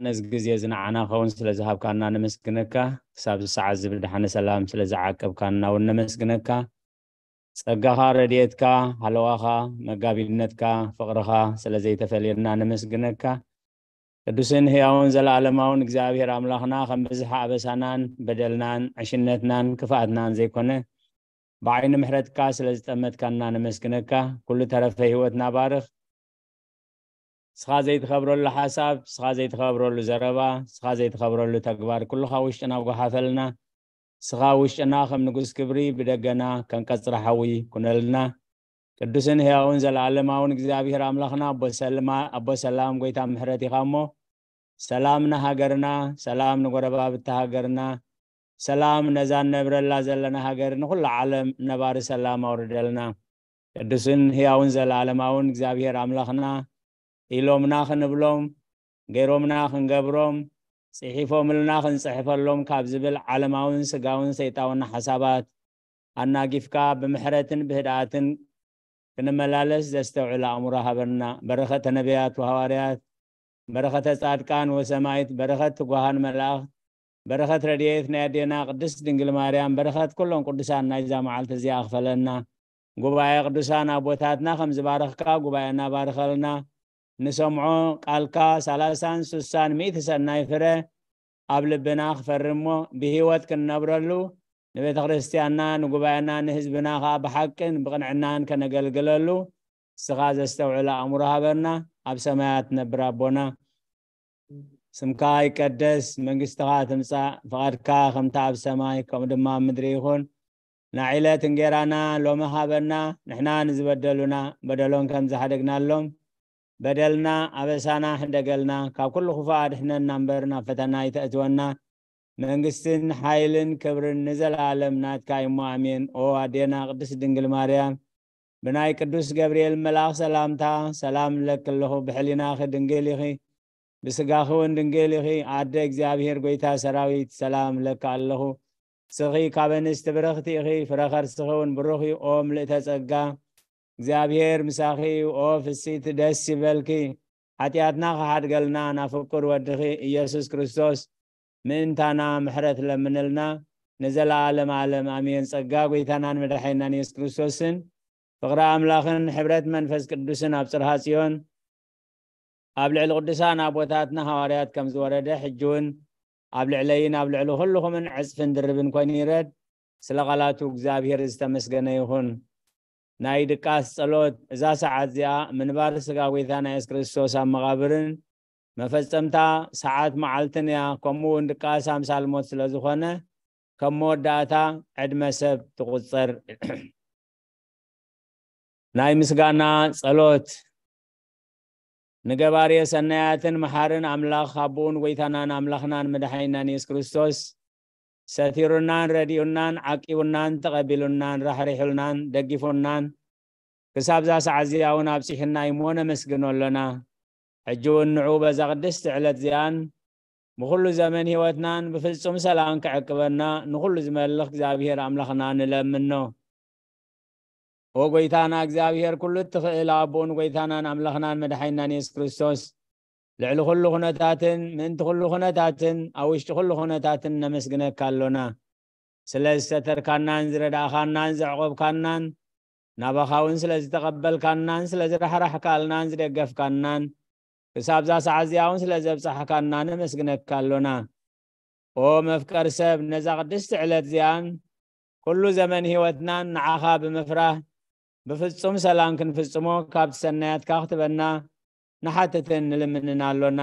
ነዚ ግዜ እዚ ንዓና ኸውን ስለ ዝሃብካና ነመስግነካ። ክሳብ እዚ ሰዓት እዚ ብደሓነ ሰላም ስለ ዝዓቀብካና እውን ነመስግነካ። ጸጋኻ፣ ረድኤትካ፣ ሃለዋኻ፣ መጋቢነትካ፣ ፍቕርኻ ስለ ዘይተፈልየና ነመስግነካ። ቅዱስን ህያውን ዘለዓለማውን እግዚኣብሔር ኣምላኽና፣ ከም ብዝሒ ኣበሳናን በደልናን ዕሽነትናን ክፍኣትናን ዘይኮነ፣ ብዓይኒ ምሕረትካ ስለ ዝጠመትካና ነመስግነካ። ኩሉ ተረፈ ህይወትና ባርኽ። ስኻ ዘይትኸብረሉ ሓሳብ፣ ስኻ ዘይትኸብረሉ ዘረባ፣ ስኻ ዘይትኸብረሉ ተግባር ኩሉ ካብ ውሽጥና ጎሓፈልና። ስኻ ውሽጥና ከም ንጉስ ክብሪ፣ ብደገና ከም ቀጽሪ ሓዊ ኩነልና። ቅዱስን ህያውን ዘለዓለማውን እግዚኣብሔር ኣምላኽና፣ ኣቦ ሰልማ-፣ ኣቦ ሰላም፣ ጎይታ ምሕረት ኢኻ እሞ፣ ሰላም ንሃገርና፣ ሰላም ንጎረባብቲ ሃገርና፣ ሰላም ነዛ ንነብረላ ዘለና ሃገር፣ ንኹሉ ዓለም ነባሪ ሰላም ኣውርደልና። ቅዱስን ህያውን ዘለዓለማውን እግዚኣብሔር ኣምላኽና፣ ኢሎምና ክንብሎም፣ ገይሮምና ክንገብሮም፣ ጽሒፎምልና ክንጽሕፈሎም ካብ ዝብል ዓለማውን ስጋውን ሰይጣውን ሓሳባት ኣናጊፍካ፣ ብምሕረትን ብህድኣትን ክንመላለስ ዘስተውዕል ኣእምሮ ሃበና። በረኸተ ነቢያት ወሃዋርያት፣ በረኸተ ጻድቃን ወሰማይት፣ በረኸት ትጉሃን መላእኽት፣ በረኸት ረድኤት ናይ ኣዴና ቅድስት ድንግል ማርያም፣ በረኸት ኩሎም ቅዱሳን ናይዛ መዓልቲ እዚኣ ክፈለና። ጉባኤ ቅዱሳን ኣቦታትና ከም ዝባረኽካ፣ ጉባኤና ባርኸልና። ንሰምዖ ቃልካ ሰላሳን ስሳን ሚእቲ ሰናይ ፍረ ኣብ ልብና ክፈሪ እሞ፣ ብህይወት ክንነብረሉ፣ ንቤተ ክርስቲያንና፣ ንጉባኤና፣ ንህዝብና ኸኣ ብሓቅን ብቕንዕናን ከነገልግለሉ፣ ንስኻ ዘስተውዕል ኣእምሮ ሃበና። ኣብ ሰማያት ትነብር ኣቦና፣ ስምካ ይቀደስ፣ መንግስትኻ ትምጻእ፣ ፍቓድካ ከምታ ኣብ ሰማይ፣ ከምኡ ድማ ኣብ ምድሪ ይኹን። ንዕለት እንጌራና ሎሚ ሃበና፣ ንሕና ንዝበደሉና በደሎም ከም ዝሓደግናሎም፣ በደልና ኣበሳና ሕደገልና፣ ካብ ኩሉ ክፉእ ኣድሕነና እምበር፣ ናብ ፈተና ኣይተእትወና። መንግስትን ሓይልን ክብርን ንዘለኣለም ናትካ እዩ እሞ፣ ኣሜን። ኦ ኣዴና ቅድስት ድንግል ማርያም፣ ብናይ ቅዱስ ገብርኤል መልኣኽ ሰላምታ፣ ሰላም እብለኪ ኣለኹ። ብሕሊናኺ ድንግል ኢኺ፣ ብስጋኺ እውን ድንግል ኢኺ። ኣደ እግዚኣብሔር፣ ጎይታ ሰራዊት፣ ሰላም እብለኪ ኣለኹ። ንስኺ ካብ ኣንስቲ ብርኽቲ ኢኺ፣ ፍረ ከርስኺ እውን ብሩኽ እዩ። ኦ ምልእተ ጸጋ፣ እግዚኣብሔር ምሳኺ እዩ። ኦ ፍስይቲ፣ ደስ ይበልኪ። ሓጢኣትና ክሓድገልና ናብ ፍቁር ወድኺ ኢየሱስ ክርስቶስ ምእንታና ምሕረት ለምንልና። ንዘለዓለም ዓለም ኣሜን። ጸጋ ጎይታናን መድሓኒናን ኢየሱስ ክርስቶስን ፍቕሪ ኣምላኽን ሕብረት መንፈስ ቅዱስን ኣብ ጽርሃ ጽዮን ኣብ ልዕሊ ቅዱሳን ኣቦታትና ሃዋርያት ከም ዝወረደ፣ ሕጂ እውን ኣብ ልዕለይን ኣብ ልዕሊ ኩልኹምን ዕጽፍን ድርብን ኮይኑ ይረድ። ስለ ቃላቱ እግዚኣብሔር ዝተመስገነ ይኹን። ናይ ድቃስ ጸሎት። እዛ ሰዓት እዚኣ ምንባር ስጋ ጎይታና የሱስ ክርስቶስ ኣብ መቓብርን መፈጸምታ ሰዓት መዓልትን እያ። ከምኡ እውን ድቃስ ኣምሳል ሞት ስለ ዝኾነ፣ ከም መወዳእታ ዕድመ ሰብ ትቑጸር። ናይ ምስጋና ጸሎት። ንገባርየ ሰናያትን መሓርን ኣምላኽ ኣቦኡን ጎይታናን ኣምላኽናን መድሓኒናን የሱስ ክርስቶስ፣ ሰቲሩናን ረዲኡናን ዓቂቡናን ተቐቢሉናን ራሕሪሑልናን ደጊፉናን፣ ክሳብዛ ሰዓት እዚኣ እውን ኣብጺሑና እሞ ነመስግኖ ኣሎና። ሕጂ እውን ንዑ በዛ ቅድስቲ ዕለት እዚኣን ብኹሉ ዘመን ህይወትናን ብፍጹም ሰላም ክዕቅበና ንኹሉ ዝመልኽ እግዚኣብሔር ኣምላኽና ንለምኖ። ኦ ጎይታና እግዚኣብሔር፣ ኩሉ እትኽእል ኣቦኡን ጎይታናን ኣምላኽናን መድሓኒናን የሱስ ክርስቶስ፣ ልዕሊ ኩሉ ኩነታትን ምእንቲ ኩሉ ኩነታትን ኣብ ውሽጢ ኩሉ ኩነታትን ነመስግነካ ኣሎና። ስለ ዝሰተርካናን ዝረዳእኻናን ዘዕቆብካናን፣ ናባኻ እውን ስለ ዝተቐበልካናን ስለ ዝራሕራሕካልናን ዝደገፍካናን፣ ክሳብዛ ሰዓት እዚኣ እውን ስለ ዘብጻሕካና ነመስግነካ ኣሎና። ኦ መፍቀር ሰብ፣ ነዛ ቅድስቲ ዕለት እዚኣን ኩሉ ዘመን ህይወትናን ንዓኻ ብምፍራህ ብፍጹም ሰላም ክንፍጽሞ ካብቲ ሰናያትካ ክትበና ንሓትትን ንልምንን ኣሎና።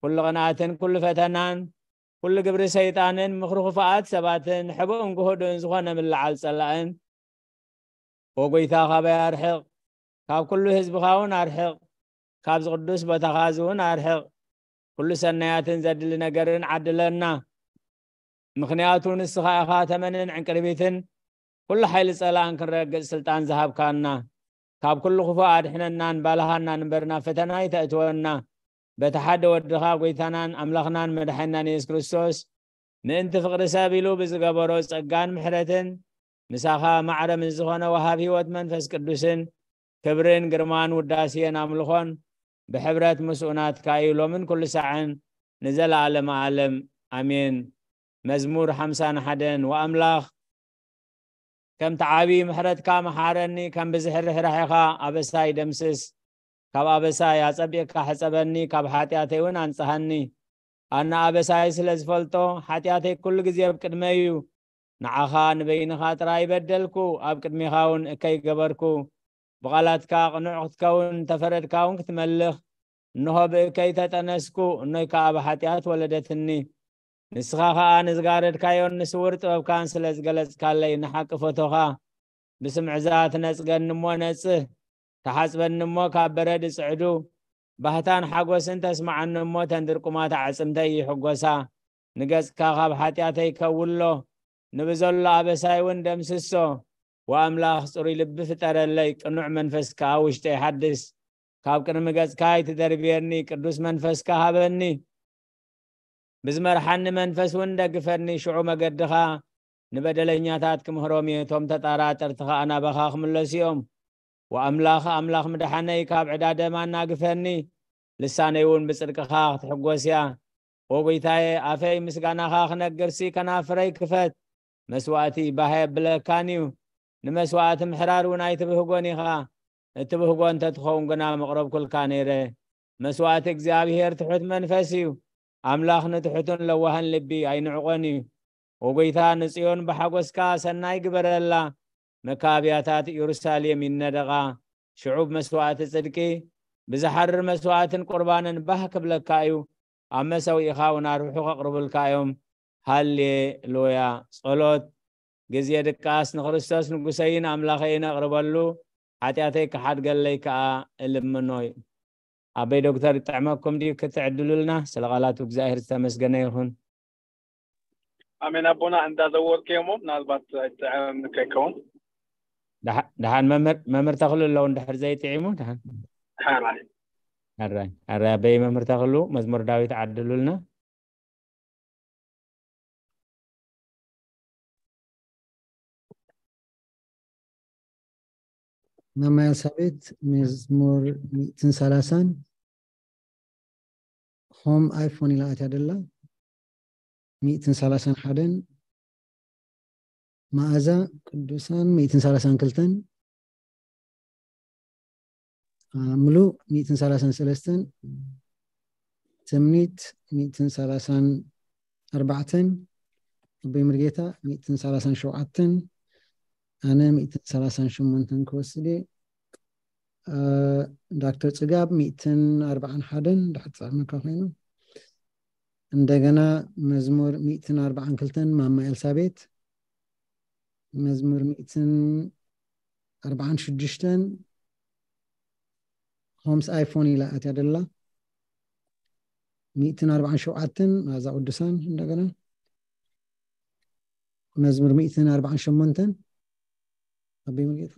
ኩሉ ቅንኣትን ኩሉ ፈተናን ኩሉ ግብሪ ሰይጣንን ምኽሪ ክፉኣት ሰባትን ሕቡእን ግሁድን ዝኾነ ምልዓል ጸላእን፣ ኦ ጎይታ፣ ካባይ ኣርሕቕ፣ ካብ ኩሉ ህዝብኻ እውን ኣርሕቕ፣ ካብዚ ቅዱስ ቦታኻ እዚ እውን ኣርሕቕ። ኩሉ ሰናያትን ዘድሊ ነገርን ዓድለና። ምኽንያቱ ንስኻ ኢኻ ተመንን ዕንቅርቢትን ኩሉ ሓይሊ ጸላእን ክንረግጽ ስልጣን ዝሃብካና። ካብ ኩሉ ክፉእ ኣድሕነናን ባልሃናን እምበር ናብ ፈተና ኣይተእትወና። በቲ ሓደ ወድኻ ጎይታናን ኣምላኽናን መድሓኒናን የሱስ ክርስቶስ ምእንቲ ፍቕሪ ሰብ ኢሉ ብዝገበሮ ጸጋን ምሕረትን ምሳኻ ማዕረ ምስ ዝኾነ ወሃብ ህይወት መንፈስ ቅዱስን ክብርን ግርማን ውዳሴን ኣምልኾን ብሕብረት ምስኡ ናትካ እዩ ሎምን ኩሉ ሳዕን ንዘለኣለመ ዓለም። ኣሜን። መዝሙር ሓምሳን ሓደን። ወኣምላኽ፣ ከምቲ ዓቢ ምሕረትካ መሓረኒ፣ ከም ብዝሒ ርሕራሕኻ ኣበሳይ ደምስስ። ካብ ኣበሳይ ኣጸቢቕካ ሕጸበኒ፣ ካብ ሓጢኣተይ እውን ኣንጽሃኒ። ኣነ ኣበሳይ ስለ ዝፈልጦ፣ ሓጢኣተይ ኩሉ ግዜ ኣብ ቅድመይ እዩ። ንዓኻ ንበይንኻ ጥራይ በደልኩ፣ ኣብ ቅድሚኻ እውን እከይ ገበርኩ። ብቓላትካ ቅኑዕ ክትከውን እንተፈረድካ እውን ክትመልኽ። እንሆ ብእከይ ተጠነስኩ፣ እኖይ ከኣ ብሓጢኣት ወለደትኒ። ንስኻ ኸኣ ንዝጋረድካዮን ንስውር ጥበብካን ስለ ዝገለጽካለይ፣ ንሓቂ ፈቶኻ። ብስምዕዛ ትነጽገኒ እሞ ነጽህ፣ ተሓጽበኒ እሞ ካብ በረድ እጽዕዱ። ባህታን ሓጎስን ተስምዓኒ እሞ፣ እተን ድርቁማት ኣዕጽምተይ ይሕጎሳ። ንገጽካ ካብ ሓጢኣተይ ከውሎ፣ ንብዘሎ ኣበሳይ እውን ደምስሶ። ወኣምላኽ፣ ጽሩይ ልቢ ፍጠረለይ፣ ቅኑዕ መንፈስ ከኣ ውሽጠይ ሓድስ። ካብ ቅድሚ ገጽካ ኣይትደርብየኒ፣ ቅዱስ መንፈስካ ሃበኒ። ብዝመርሓኒ መንፈስ እውን ደግፈኒ። ሽዑ መገድኻ ንበደለኛታት ክምህሮም እየ፣ እቶም ተጣራጠርቲ ኸኣ ናባኻ ክምለሱ እዮም። ወኣምላኽ፣ ኣምላኽ ምድሓነይ፣ ካብ ዕዳ ደም ኣናግፈኒ። ልሳነይ እውን ብጽድቅኻ ክትሕጎስ እያ። ኦ ጐይታየ፣ ኣፈይ ምስጋናኻ ክነግርሲ፣ ከናፍረይ ክፈት። መስዋእቲ ባህ የብለካን እዩ። ንመስዋእቲ ምሕራር እውን ኣይትብህጎን ኢኻ። እትብህጎ እንተ ትኸውን ግና መቕረብኩልካ ነይረ። መስዋእቲ እግዚኣብሄር ትሑት መንፈስ እዩ። ኣምላኽ ንትሑትን ለዋህን ልቢ ኣይንዕቖን እዩ። ኦ ጐይታ፣ ንጽዮን ብሓጎስካ ሰናይ ግበረላ። መካብያታት ኢየሩሳሌም ይነደቓ። ሽዑ ብመስዋእቲ ጽድቂ፣ ብዝሓርር መስዋእትን ቁርባንን ባህ ክብለካ እዩ። ኣብ መሰውኢኻ እውን ኣርብሑ ከቕርቡልካ እዮም። ሃሌሉያ። ጸሎት። ግዜ ድቃስ ንክርስቶስ ንጉሰይን ኣምላኸይን ኣቕርበሉ፣ ሓጢኣተይ ክሓድገለይ ከኣ እልምኖ እዩ። ኣበይ ዶክተር ይጥዕመኩም ድዩ ክትዕድሉልና? ስለ ቃላቱ እግዚኣብሔር ዝተመስገነ ይኹን። ኣሜን። ኣቦና እንዳዘወርክዮሞ ምናልባት ኣይጥዕም ከይከውን። ደሓ-፣ ደሓን መምህር፣ መምህር ተኽሉ ኣለዉ እንድሕር ዘይጥዒሙ፣ ደሓን። ሓራይ። ኣራይ፣ ኣራይ ኣበይ መምህር ተኽሉ መዝሙር ዳዊት ዓድሉልና። ማማ ኤልሳቤት መዝሙር ሚእትን ሰላሳን ሆም ኣይፎን ኢላ ኣትያ ደላ። ሚእትን ሰላሳን ሓደን፣ መኣዛ ቅዱሳን ሚእትን ሰላሳን ክልተን፣ አ፣ ምሉእ ሚእትን ሰላሳን ሰለስተን፣ ትምኒት ሚእትን ሰላሳን ኣርባዕተን፣ ኣቦይ ምርጌታ ሚእትን ሰላሳን ሸውዓተን፣ ኣነ ሚእትን ሰላሳን ሸሞንተን ክወስድ እየ። አ፣ ዳክተር ጽጋብ ሚእትን ኣርባዓን ሓደን ድሕር ጸዕመካ ኮይኑ። እንደገና መዝሙር ሚእትን ኣርባዓን ክልተን ማማ ኤልሳቤት፣ መዝሙር ሚእትን ኣርባዓን ሽዱሽተን ሆምስ ኣይፎን ኢላ ኣትያ ደላ። ሚእትን ኣርባዓን ሸውዓተን መኣዛ ቅዱሳን እንደገና መዝሙር ሚእትን ኣርባዓን ሸሞንተን ኣበይ መርጌታ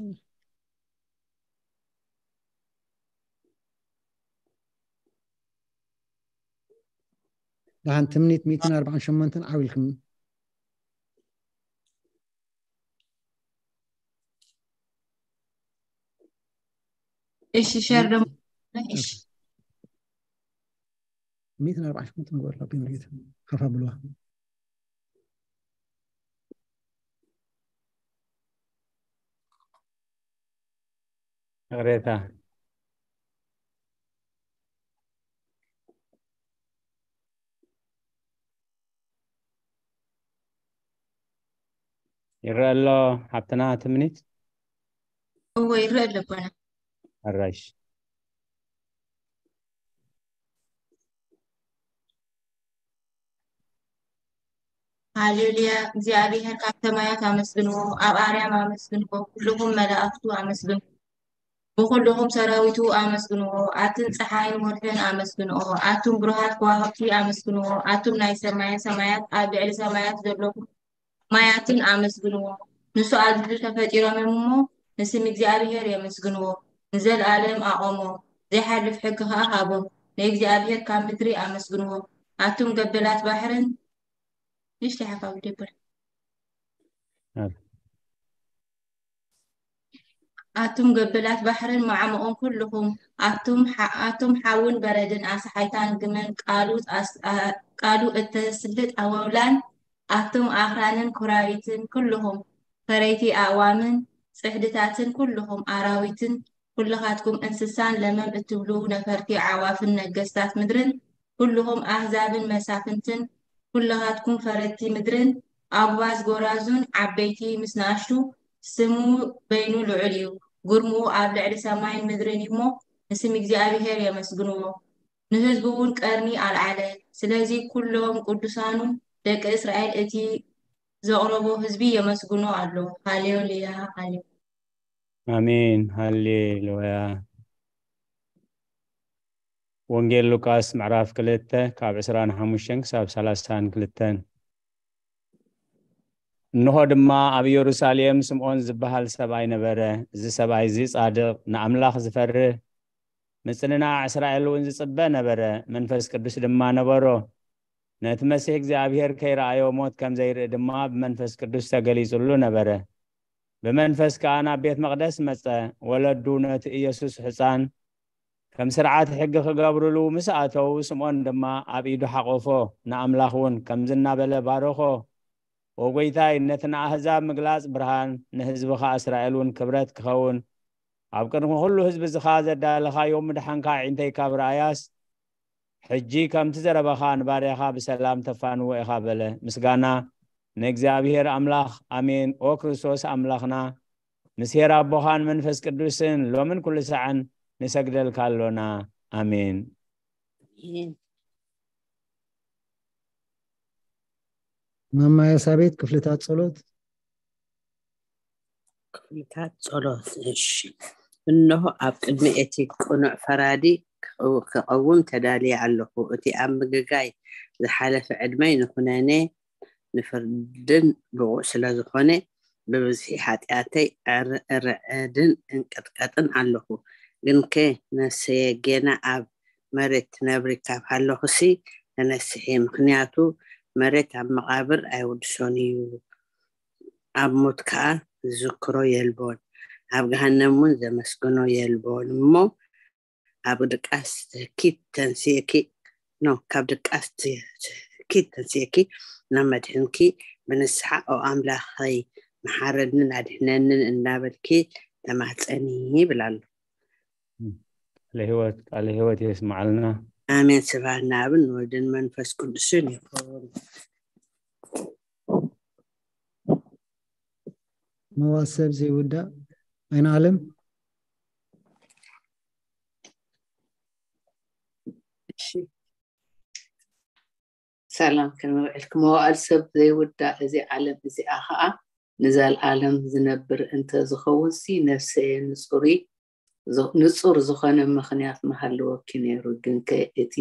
ደሓን ትምኒት ሚእትን ኣርባዓን ሸሞንተን ዓው ኢልኩም። እሺ፣ ሸር ደሞ። እሺ። ሚእትን ኣርባዓን ሸሞንተን ንግበር ላቢን ሬት ሓፋ ብልዋ። ይቕሬታ። ይረአ ኣሎ ሓብትና ትምኒት? እወ፣ ይረአ ኣሎ ኣቦና። ኣራይሽ። ሃሌሉያ፣ እግዚኣብሔር ካብ ሰማያት ኣመስግንዎ፣ ኣብ ኣርያም ኣመስግንዎ፣ ኩልኹም መላእኽቱ ኣመስግንዎ፣ ብኹልኹም ሰራዊቱ ኣመስግንዎ፣ ኣትን ጸሓይን ወርሕን ኣመስግንዎ፣ ኣቱም ብሩሃት ከዋኽብቲ ኣመስግንዎ፣ ኣቱም ናይ ሰማየ ሰማያት ኣብ ልዕሊ ሰማያት ዘለኹም ማያትን ኣመስግንዎ። ንሱ ኣዝዙ ተፈጢሮም እዮም እሞ ንስም እግዚኣብሔር የመስግንዎ። ንዘለኣለም ኣቆሞ። ዘይሓልፍ ሕጊ ኸኣ ሃቦም። ንእግዚኣብሔር ካብ ምድሪ ኣመስግንዎ። ኣቱም ገበላት ባሕርን ንእሽተይ ሓፋ ደበር። ኣቱም ገበላት ባሕርን መዓሙቕን ኩልኹም፣ ኣቱም ሓ-፣ ኣቱም ሓውን በረድን ኣስሓይታን ግመን ቃሉ ኣስ-፣ ኣ-፣ ቃሉ እተስልጥ ኣወውላን፣ ኣቱም ኣኽራንን ኩራሪትን ኩልኹም ፈረይቲ ኣእዋምን ጽሕድታትን ኩልኹም ኣራዊትን ኩልኻትኩም እንስሳን ለመም እትብሉ ነፈርቲ ኣዕዋፍን ነገስታት ምድርን ኩልኹም ኣህዛብን መሳፍንትን ኩልኻትኩም ፈረድቲ ምድርን ኣጉባዝ ጎራዙን ዓበይቲ ምስ ንኣሽቱ ስሙ በይኑ ልዑል እዩ። ግርምኡ ኣብ ልዕሊ ሰማይን ምድርን እዩ እሞ ንስም እግዚኣብሔር የመስግንዎ። ንህዝቡ እውን ቀርኒ ኣልዓለ። ስለዚ ኩሎም ቅዱሳኑ ደቂ እስራኤል እቲ ዘቕረቦ ህዝቢ የመስግኖ ኣሎ። ሃሌሉያ፣ ሃሌሉያ። ኣሜን። ሃሌሉያ። ወንጌል ሉቃስ ምዕራፍ ክልተ ካብ ዕስራን ሓሙሽተን ክሳብ ሰላሳን ክልተን። እንሆ ድማ ኣብ ኢየሩሳሌም ስምዖን ዝበሃል ሰብኣይ ነበረ። እዚ ሰብኣይ እዚ ጻድቕ፣ ንኣምላኽ ዝፈርህ፣ ምጽንናዕ እስራኤል እውን ዝጽበ ነበረ። መንፈስ ቅዱስ ድማ ነበሮ። ነቲ መሲሕ እግዚኣብሔር ከይረኣዮ ሞት ከም ዘይርኢ ድማ ብመንፈስ ቅዱስ ተገሊጹሉ ነበረ። ብመንፈስ ከኣ ናብ ቤት መቕደስ መጸ። ወለዱ ነቲ ኢየሱስ ሕፃን ከም ስርዓት ሕጊ ክገብርሉ ምስ ኣተዉ፣ ስምዖን ድማ ኣብ ኢዱ ሓቆፎ፣ ንኣምላኽ እውን ከምዚ እናበለ ባረኾ፣ "ኦ ጐይታይ፣ ነቲ ንኣህዛብ ምግላጽ ብርሃን፣ ንህዝብኻ እስራኤል እውን ክብረት ክኸውን፣ ኣብ ቅድሚ ኩሉ ህዝቢ ዝኻ ዘዳለኻዮ ምድሓንካ ኣዒንተይ ካብ ረኣያስ፣ ሕጂ ከምቲ ዘረባኻ ንባርያኻ ብሰላም ተፋንዎ ኢኻ" በለ። ምስጋና ንእግዚኣብሔር ኣምላኽ። ኣሜን። ኦ ክርስቶስ ኣምላኽና፣ ምስ ሄር ኣቦኻን መንፈስ ቅዱስን ሎምን ኩሉ ሳዕን ንሰግደልካ ኣሎና። ኣሜን። ማማ ኤልሳቤጥ፣ ክፍልታት ጸሎት። ክፍልታት ጸሎት። እሺ። እንሆ ኣብ ቅድሚ እቲ ቅኑዕ ፈራዲ ክቐው-፣ ክቐውም ተዳልየ ኣለኹ። እቲ ኣብ ምግጋይ ዝሓለፈ ዕድመይ ንኹነኔ፣ ንፍርድን ብቑዕ ስለ ዝኾነ፣ ብብዝሒ ሓጢኣተይ ዕር-፣ እርዕድን እንቅጥቀጥን ኣለኹ። ግንከ ነፍሰየ ጌና ኣብ መሬት ትነብሪ ካብ ሃለኹሲ ተነስሒ፣ ምኽንያቱ መሬት ኣብ መቓብር ኣይውድሶን እዩ፣ ኣብ ሞት ከኣ ዝዝክሮ የልቦን፣ ኣብ ገሃነም እውን ዘመስግኖ የልቦን። እሞ ኣብ ድቃስ ትህኪ ተንስእኪ፣ ኖ፣ ካብ ድቃስ ትህኪ ተንስእኪ፣ ናብ መድሕንኪ ብንስሓ "ኦ ኣምላኸይ፣ መሓረንን ኣድሕነንን" እናበልኪ ተማህጸኒ ይብል ኣሎ። ቃለ ህይወት፣ ቃለ ህይወት የስምዓልና። ኣሜን። ስብሐት ንኣብን ንወልድን መንፈስ ቅዱስን ይኹን። መዋሰብ ዘይውዳእ ኣይነ ዓለም። እሺ። ሰላም፣ ከመይ ውዕልኩም? መዋእል ሰብ ዘይውዳእ እዚ ዓለም እዚኣ ኸኣ ንዘልኣለም ዝነብር እንተ ዝኸውንሲ፣ ነፍሰየ ንጹሪ-፣ ዝ-፣ ንጹር ዝኾነ ምኽንያት ምሃልወኪ ነይሩ። ግንከ እቲ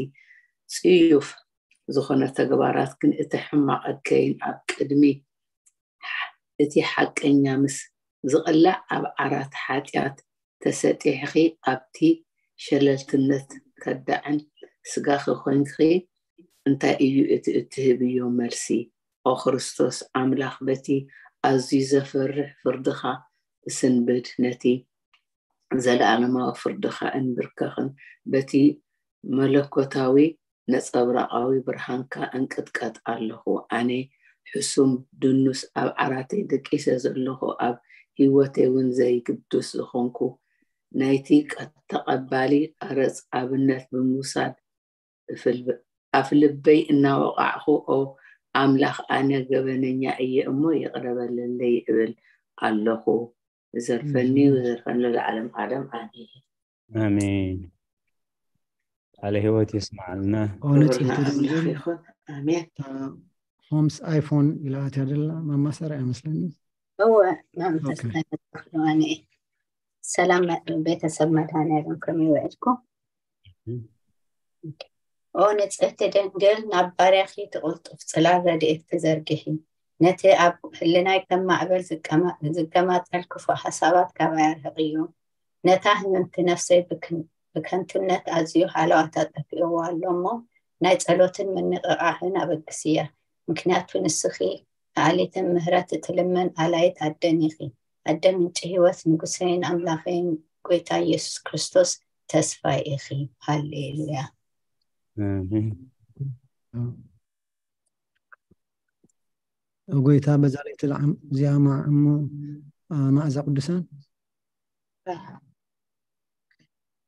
ጽዩፍ ዝኾነ ተግባራት ግን እቲ ሕማቕ እከይን ኣብ ቅድሚ እቲ ሓቀኛ ምስ ዝቕላዕ፣ ኣብ ዓራት ሓጢኣት ተሰጢሕኺ ኣብቲ ሸለልትነት ከዳዕን ስጋኺ ኮይንኪ እንታይ እዩ እቲ እትህብዮ መልሲ? ኦ ክርስቶስ ኣምላኽ፣ በቲ ኣዝዩ ዘፍርሕ ፍርድኻ እስንብድ፣ ነቲ ዘለኣለማዊ ፍርድኻ እንብርከኽን፣ በቲ መለኮታዊ ነጸብራቓዊ ብርሃንካ እንቅጥቀጥ ኣለኹ። ኣነ ሕሱም ድኑስ ኣብ ዓራተይ ደቂሰ ዘለኹ፣ ኣብ ህይወተይ እውን ዘይግዱስ ዝኾንኩ፣ ናይቲ ቀ-፣ ተቐባሊ ቀረጽ ኣብነት ብምውሳድ እፍል-፣ ኣፍልበይ እናወቓዕኹ፣ ኦ ኣምላኽ፣ ኣነ ገበነኛ እየ እሞ ይቕረ በለለይ እብል ኣለኹ። ዘርፈኒ፣ ዘርፈኒ ለዓለም ዓለም። ኣሜን። ኣሜን። ቃለ ህይወት የስምዓልና። ኦ፣ ንጽሕቲ ክብርና ኣምላኽ ድንግል። ይኹን። ኣሜን። እታ ሆምስ ኣይፎን ኢላ ኣትያ ደላ ማማ ሳራ እያ መስለኒ። እወ፣ መምህር ኦኬ። ተስፋዬ መጣኹ ዮሃንኤ። ሰላም መ-፣ ቤተሰብ መድኃኔዓለም ከመይ ውዒልኩም? ኦ ንጽሕቲ ድንግል፣ ናብ ባርያኺ ትቕልጡፍ ጽላል ረድኤትኪ ዘርግሒ። ነቲ ኣብ ህልናይ ከም ማዕበል ዝቀማ-፣ ዝገማጠል ክፉእ ሓሳባት ካባይ ኣርሕቕዮ። ነታ ህምምቲ ነፍሰይ ብክን-፣ ብከንቱነት ኣዝዩ ሃለዋታ ጠፊእዋ ኣሎ እሞ፣ ናይ ጸሎትን ምንቕቓሕን ኣበግስያ። ምኽንያቱ ንስኺ ኣኣሊትን ምህረት እትልምን ኣላይት ኣደን ኢኺ። ኣደ ምንጪ ህይወት፣ ንጉሰይን ኣምላኸይን ጎይታ ኢየሱስ ክርስቶስ ተስፋይ ኢኺ። ሃሌሉያ። ኣሜን። ጎይታ በዛ ለይቲ እዚኣ እሞ መዓዛ ቅዱሳን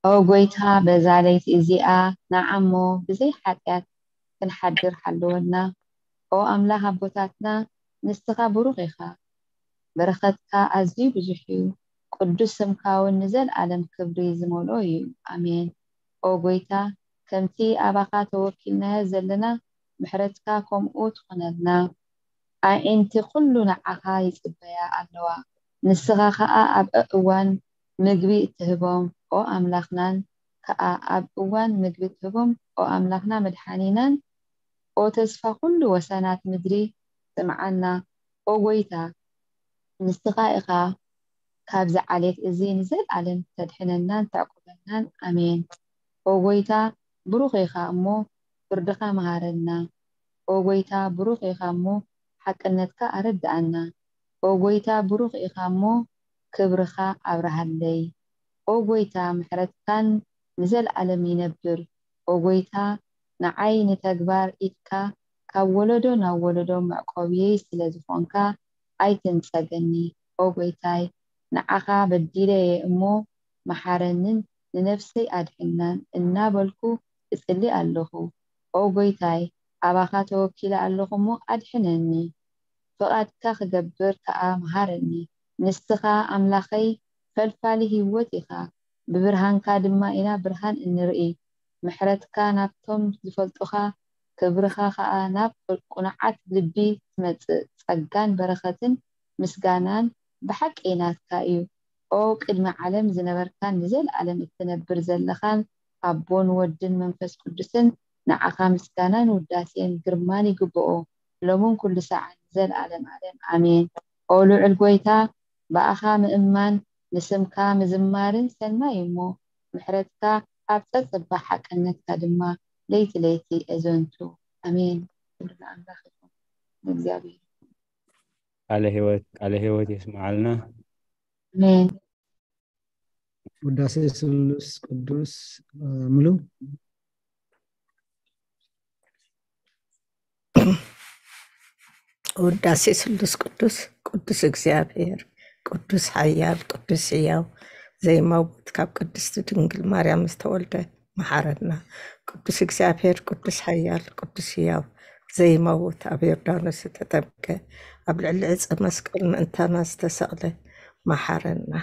ኦ ጎይታ በዛ ለይቲ እዚኣ ንዓሞ ብዘይ ሓጢኣት ክንሓድር ሓለወና። ኦ ኣምላኽ ኣቦታትና ንስኻ ብሩኽ ኢኻ። በረኸትካ ኣዝዩ ብዙሕ እዩ። ቅዱስ ስምካ እውን ንዘለኣለም ክብሪ ዝመልኦ እዩ። ኣሜን። ኦ ጎይታ ከምቲ ኣባኻ ተወኪልናዮ ዘለና ምሕረትካ ከምኡ ትኹነልና። ኣዒንቲ ኩሉ ንዓኻ ይጽበያ ኣለዋ። ንስኻ ኸኣ ኣብ እዋን ምግቢ እትህቦም ኦ ኣምላኽናን ከኣ ኣብ እዋን ምግቢ እትህቦም ኦ ኣምላኽና መድሓኒናን ኦ ተስፋ ኩሉ ወሰናት ምድሪ ስምዓና። ኦ ጎይታ ንስኻ ኢኻ ካብዚ ዓሌት እዚ ንዘለኣለም ተድሕነናን ተዕቁበናን። ኣሜን። ኦ ጎይታ ብሩኽ ኢኻ እሞ ፍርድኻ መሃረና። ኦ ጎይታ ብሩኽ ኢኻ እሞ ሓቅነትካ ኣረድኣና። ኦ ጎይታ ብሩኽ ኢኻ እሞ ክብርኻ ኣብርሃለይ። ኦ ጎይታ ምሕረትካን ንዘለኣለም ይነብር። ኦ ጎይታ ንዓይ ንተግባር ኢድካ ካብ ወለዶ ናብ ወለዶ መዕቆብየይ ስለ ዝኾንካ ኣይትንጸገኒ። ኦ ጎይታይ ንዓኻ በዲለ እየ እሞ መሓረንን ንነፍሰይ ኣድሕናን እናበልኩ እጽሊ ኣለኹ። ኦ ጎይታይ ኣባኻ ተወኪለ ኣለኹ እሞ ኣድሕነኒ። ፍቓድካ ክገብር ከኣ መሃረኒ። ንስኻ ኣምላኸይ ፈልፋሊ ህይወት ኢኻ። ብብርሃንካ ድማ ኢና ብርሃን እንርኢ። ምሕረትካ ናብቶም ዝፈልጡኻ ክብርኻ ኸኣ ናብ ቅኑዓት ልቢ ትመጽእ። ጸጋን በረኸትን ምስጋናን ብሓቂ ናትካ እዩ። ኦ ቅድሚ ዓለም ዝነበርካን ንዘለኣለም እትነብር ዘለኻን ኣቦን ወድን መንፈስ ቅዱስን ንዓኻ ምስጋናን ውዳሴን ግርማን ይግብኦ። ሎምን ኩሉ ሰዓን ንዘለኣለም ኣለም ኣሜን። ኦ ልዑል ጎይታ ብኣኻ ምእማን ንስምካ ምዝማርን ሰናይ እሞ ምሕረትካ ኣብ ጸጸባ ሓቅነትካ ድማ ለይቲ ለይቲ እዘንቱ ኣሜን። ክብሪ ንኣምላኽ ይኹን ንእግዚኣብሔር። ቃለ ህይወት ቃለ ህይወት የስምዓልና። ኣሜን። ውዳሴ ስሉስ ቅዱስ ሙሉ ውዳሴ ስሉስ ቅዱስ ቅዱስ እግዚኣብሔር ቅዱስ ሓያል ቅዱስ ሕያው ዘይመውት ካብ ቅድስቲ ድንግል ማርያም ዝተወልደ መሓረና። ቅዱስ እግዚኣብሔር ቅዱስ ሓያል ቅዱስ ሕያው ዘይመውት ኣብ ዮርዳኖስ ዝተጠምቀ ኣብ ልዕሊ ዕፀ መስቀል ምእንታና ዝተሰቕለ መሓረና።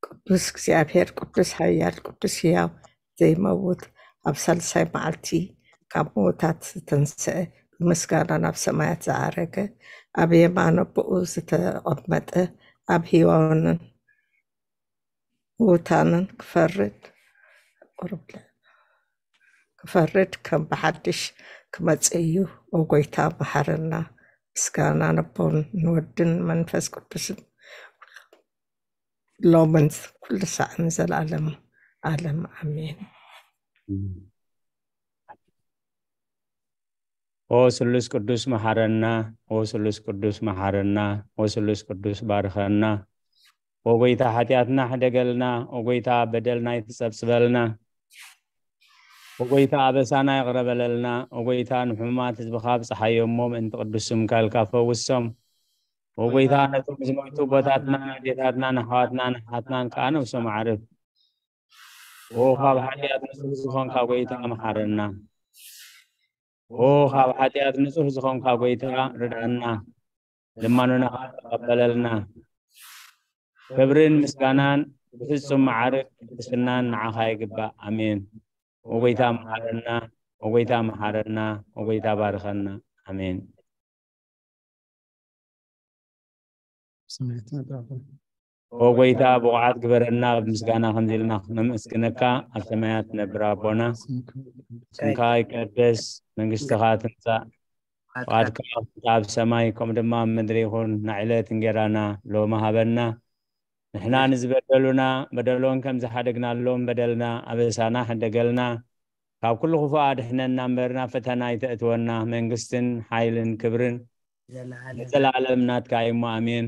ቅዱስ እግዚኣብሔር ቅዱስ ሓያል ቅዱስ ሕያው ዘይመውት ኣብ ሳልሳይ መዓልቲ ካብ ምዉታት ዝተንስአ ብምስጋና ናብ ሰማያት ዝዓረገ ኣብ የማነ ብኡ ዝተቐመጠ ኣብ ህያዋንን ምዉታንን ክፈርድ ክፈርድ ከም ብሓድሽ ክመጽእ እዩ። ኦ ጎይታ መሓረና። ምስጋና ነቦን ንወድን መንፈስ ቅዱስን ሎምን ኩሉ ሳዕን ዘላለም ኣለም ኣሜን። ኦ ስሉስ ቅዱስ መሓረና፣ ኦ ስሉስ ቅዱስ መሓረና፣ ኦ ስሉስ ቅዱስ ባርኸና። ኦ ጎይታ ሓጢኣትና ሕደገልና፣ ኦ ጎይታ በደልና ይትጸብጽበልና። ኦ ጎይታ ኣበሳና ይቕረ በለልና። ኦ ጎይታ ንሕሙማት ህዝብኻ ብጽሓዮ እሞ ምእንቲ ቅዱስ ስምካ ኢልካ ፈውሶም። ኦ ጎይታ ነቶም ዝሞቱ ኣቦታትና፣ ኣዴታትና፣ ንኣሕዋትና፣ ንኣሓትናን ከኣ ነብሶም ኣዕርፍ። ኦ ካብ ሓጢኣት ንጹህ ዝኾንካ ጎይታ መሓረና። ኦ ካብ ሓጢኣት ንጹህ ዝኾንካ ጎይታ ርድኣና። ልማኖና ተቐበለልና። ክብርን ምስጋናን ብፍጹም መዓርግ ቅድስናን ንዓኻ ይግባእ። ኣሜን። ኦ ጎይታ መሓረና፣ ኦ ጎይታ መሓረና፣ ኦ ጎይታ ባርኸና። ኣሜን። ኦ ጎይታ ብቑዓት ግበረና፣ ብምስጋና ከምዚ ኢልና ክነመስግነካ። ኣብ ሰማያት ትነብር ኣቦና፣ ስምካ ይቀደስ፣ መንግስትኻ ትምጻእ፣ ፍቓድካ ከምቲ ኣብ ሰማይ ከምኡ ድማ ኣብ ምድሪ ይኹን። ንዕለት እንጌራና ሎሚ ሃበና። ንሕና ንዝበደሉና በደሎም ከም ዝሓደግናሎም በደልና ኣበሳና ሕደገልና። ካብ ኩሉ ክፉእ ኣድሕነና እምበር ናብ ፈተና ኣይተእትወና። መንግስትን ሓይልን ክብርን ንዘለኣለም ናትካ እዩ እሞ ኣሜን።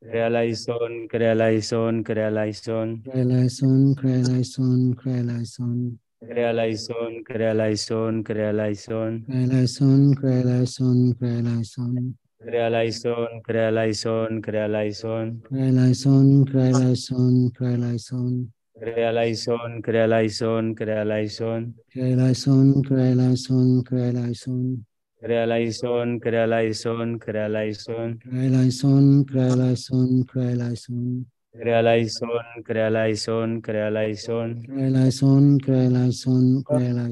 ክሪያ ላይሶን፣ ክሪያ ላይሶን፣ ክሪያ ላይሶን። ክሪያ ላይሶን፣ ክሪያ ላይሶን፣ ክሪያ ላይሶን። ክሪያ ላይሶን፣ ክሪያ ላይሶን፣ ክሪያ ላይሶን። ክሪያ ላይሶን፣ ክሪያ ላይሶን፣ ክሪያ ላይሶን። ክሪያ ላይሶን፣ ክሪያ ላይሶን፣ ክሪያ ላይሶን። ክሪያ ላይሶን፣ ክሪያ ላይሶን፣ ክሪያ ላይሶን። ክሪያ ላይሶን፣ ክሪያ ላይሶን፣ ክሪያ ላይሶን። ክሪያ ላይሶን፣ ክሪያ ላይሶን፣ ክሪያ ላይሶን። ክሪያ ላይሶን፣ ክሪያ ላይሶን፣ ክሪያ ላይሶን። ክሪያ ላይሶን፣ ክሪያ ላይሶን፣ ክሪያ ላይሶን። ክሪያ ላይሶን፣ ክሪያ ላይሶን፣ ክሪያ ላይሶን። ክሪያ ላይሶን፣ ክሪያ ላይሶን፣ ክሪያ ላይሶን።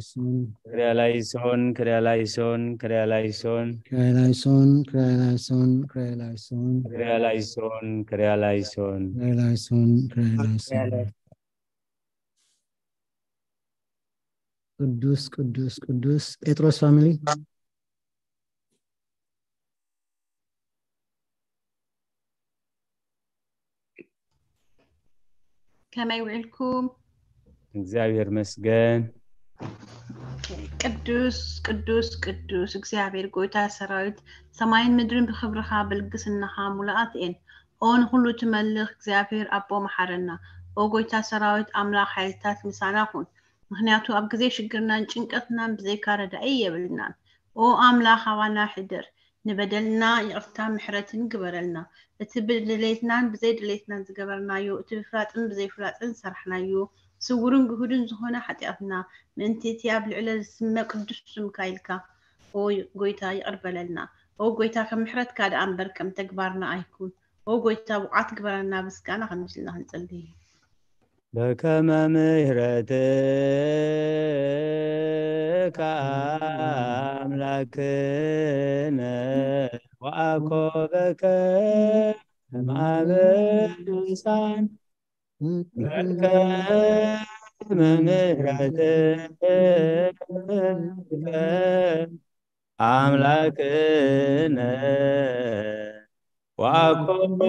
ክሪያ ላይሶን፣ ክሪያ ላይሶን፣ ክሪያ ላይሶን። ክሪያ ላይሶን፣ ክሪያ ላይሶን፣ ክሪያ ላይሶን። ክሪያ ላይሶን፣ ክሪያ ላይሶን። ክሪያ ላይሶን፣ ክሪያ ላይሶን። ቅዱስ ቅዱስ ቅዱስ ጴጥሮስ ፋሚሊ። ከመይ ውዕልኩም? እግዚኣብሔር መስገን። ቅዱስ ቅዱስ ቅዱስ እግዚኣብሔር ጎይታ ሰራዊት፣ ሰማይን ምድርን ብክብርኻ ብልግስናኻ ሙሉኣት እየን። ኦ ንኹሉ ትመልኽ እግዚኣብሔር ኣቦ መሓረና። ኦ ጎይታ ሰራዊት ኣምላኽ ሓይልታት ምሳና ኩን። ምኽንያቱ ኣብ ግዜ ሽግርናን ጭንቀትናን ብዘይካ ረዳኢ የብልናን። ኦ ኣምላኽ ኣባና ሕድር። ንበደልና ይቕርታ ምሕረትን ግበረልና። እቲ ብድሌትናን ብዘይድሌትናን ዝገበርናዮ፣ እቲ ብፍላጥን ብዘይፍላጥን ዝሰራሕናዮ፣ ስውርን ግሁድን ዝኾነ ሓጢኣትና፣ ምእንቲ እቲ ኣብ ልዕለ ዝስመ ቅዱስ ስምካ ኢልካ፣ ኦ ጎይታ ይቕር በለልና። ኦ ጎይታ ከም ምሕረትካ ደኣ እምበር ከም ተግባርና ኣይኩን። ኦ ጎይታ ብቑዓት ግበረና፣ ምስጋና ከምዚልና ክንጽሊ። በከመ ምሕረትከ ኣምላክነ ወአኮበከ ማበሳን በከመ ምሕረትከ ኣምላክነ ወአኮበከ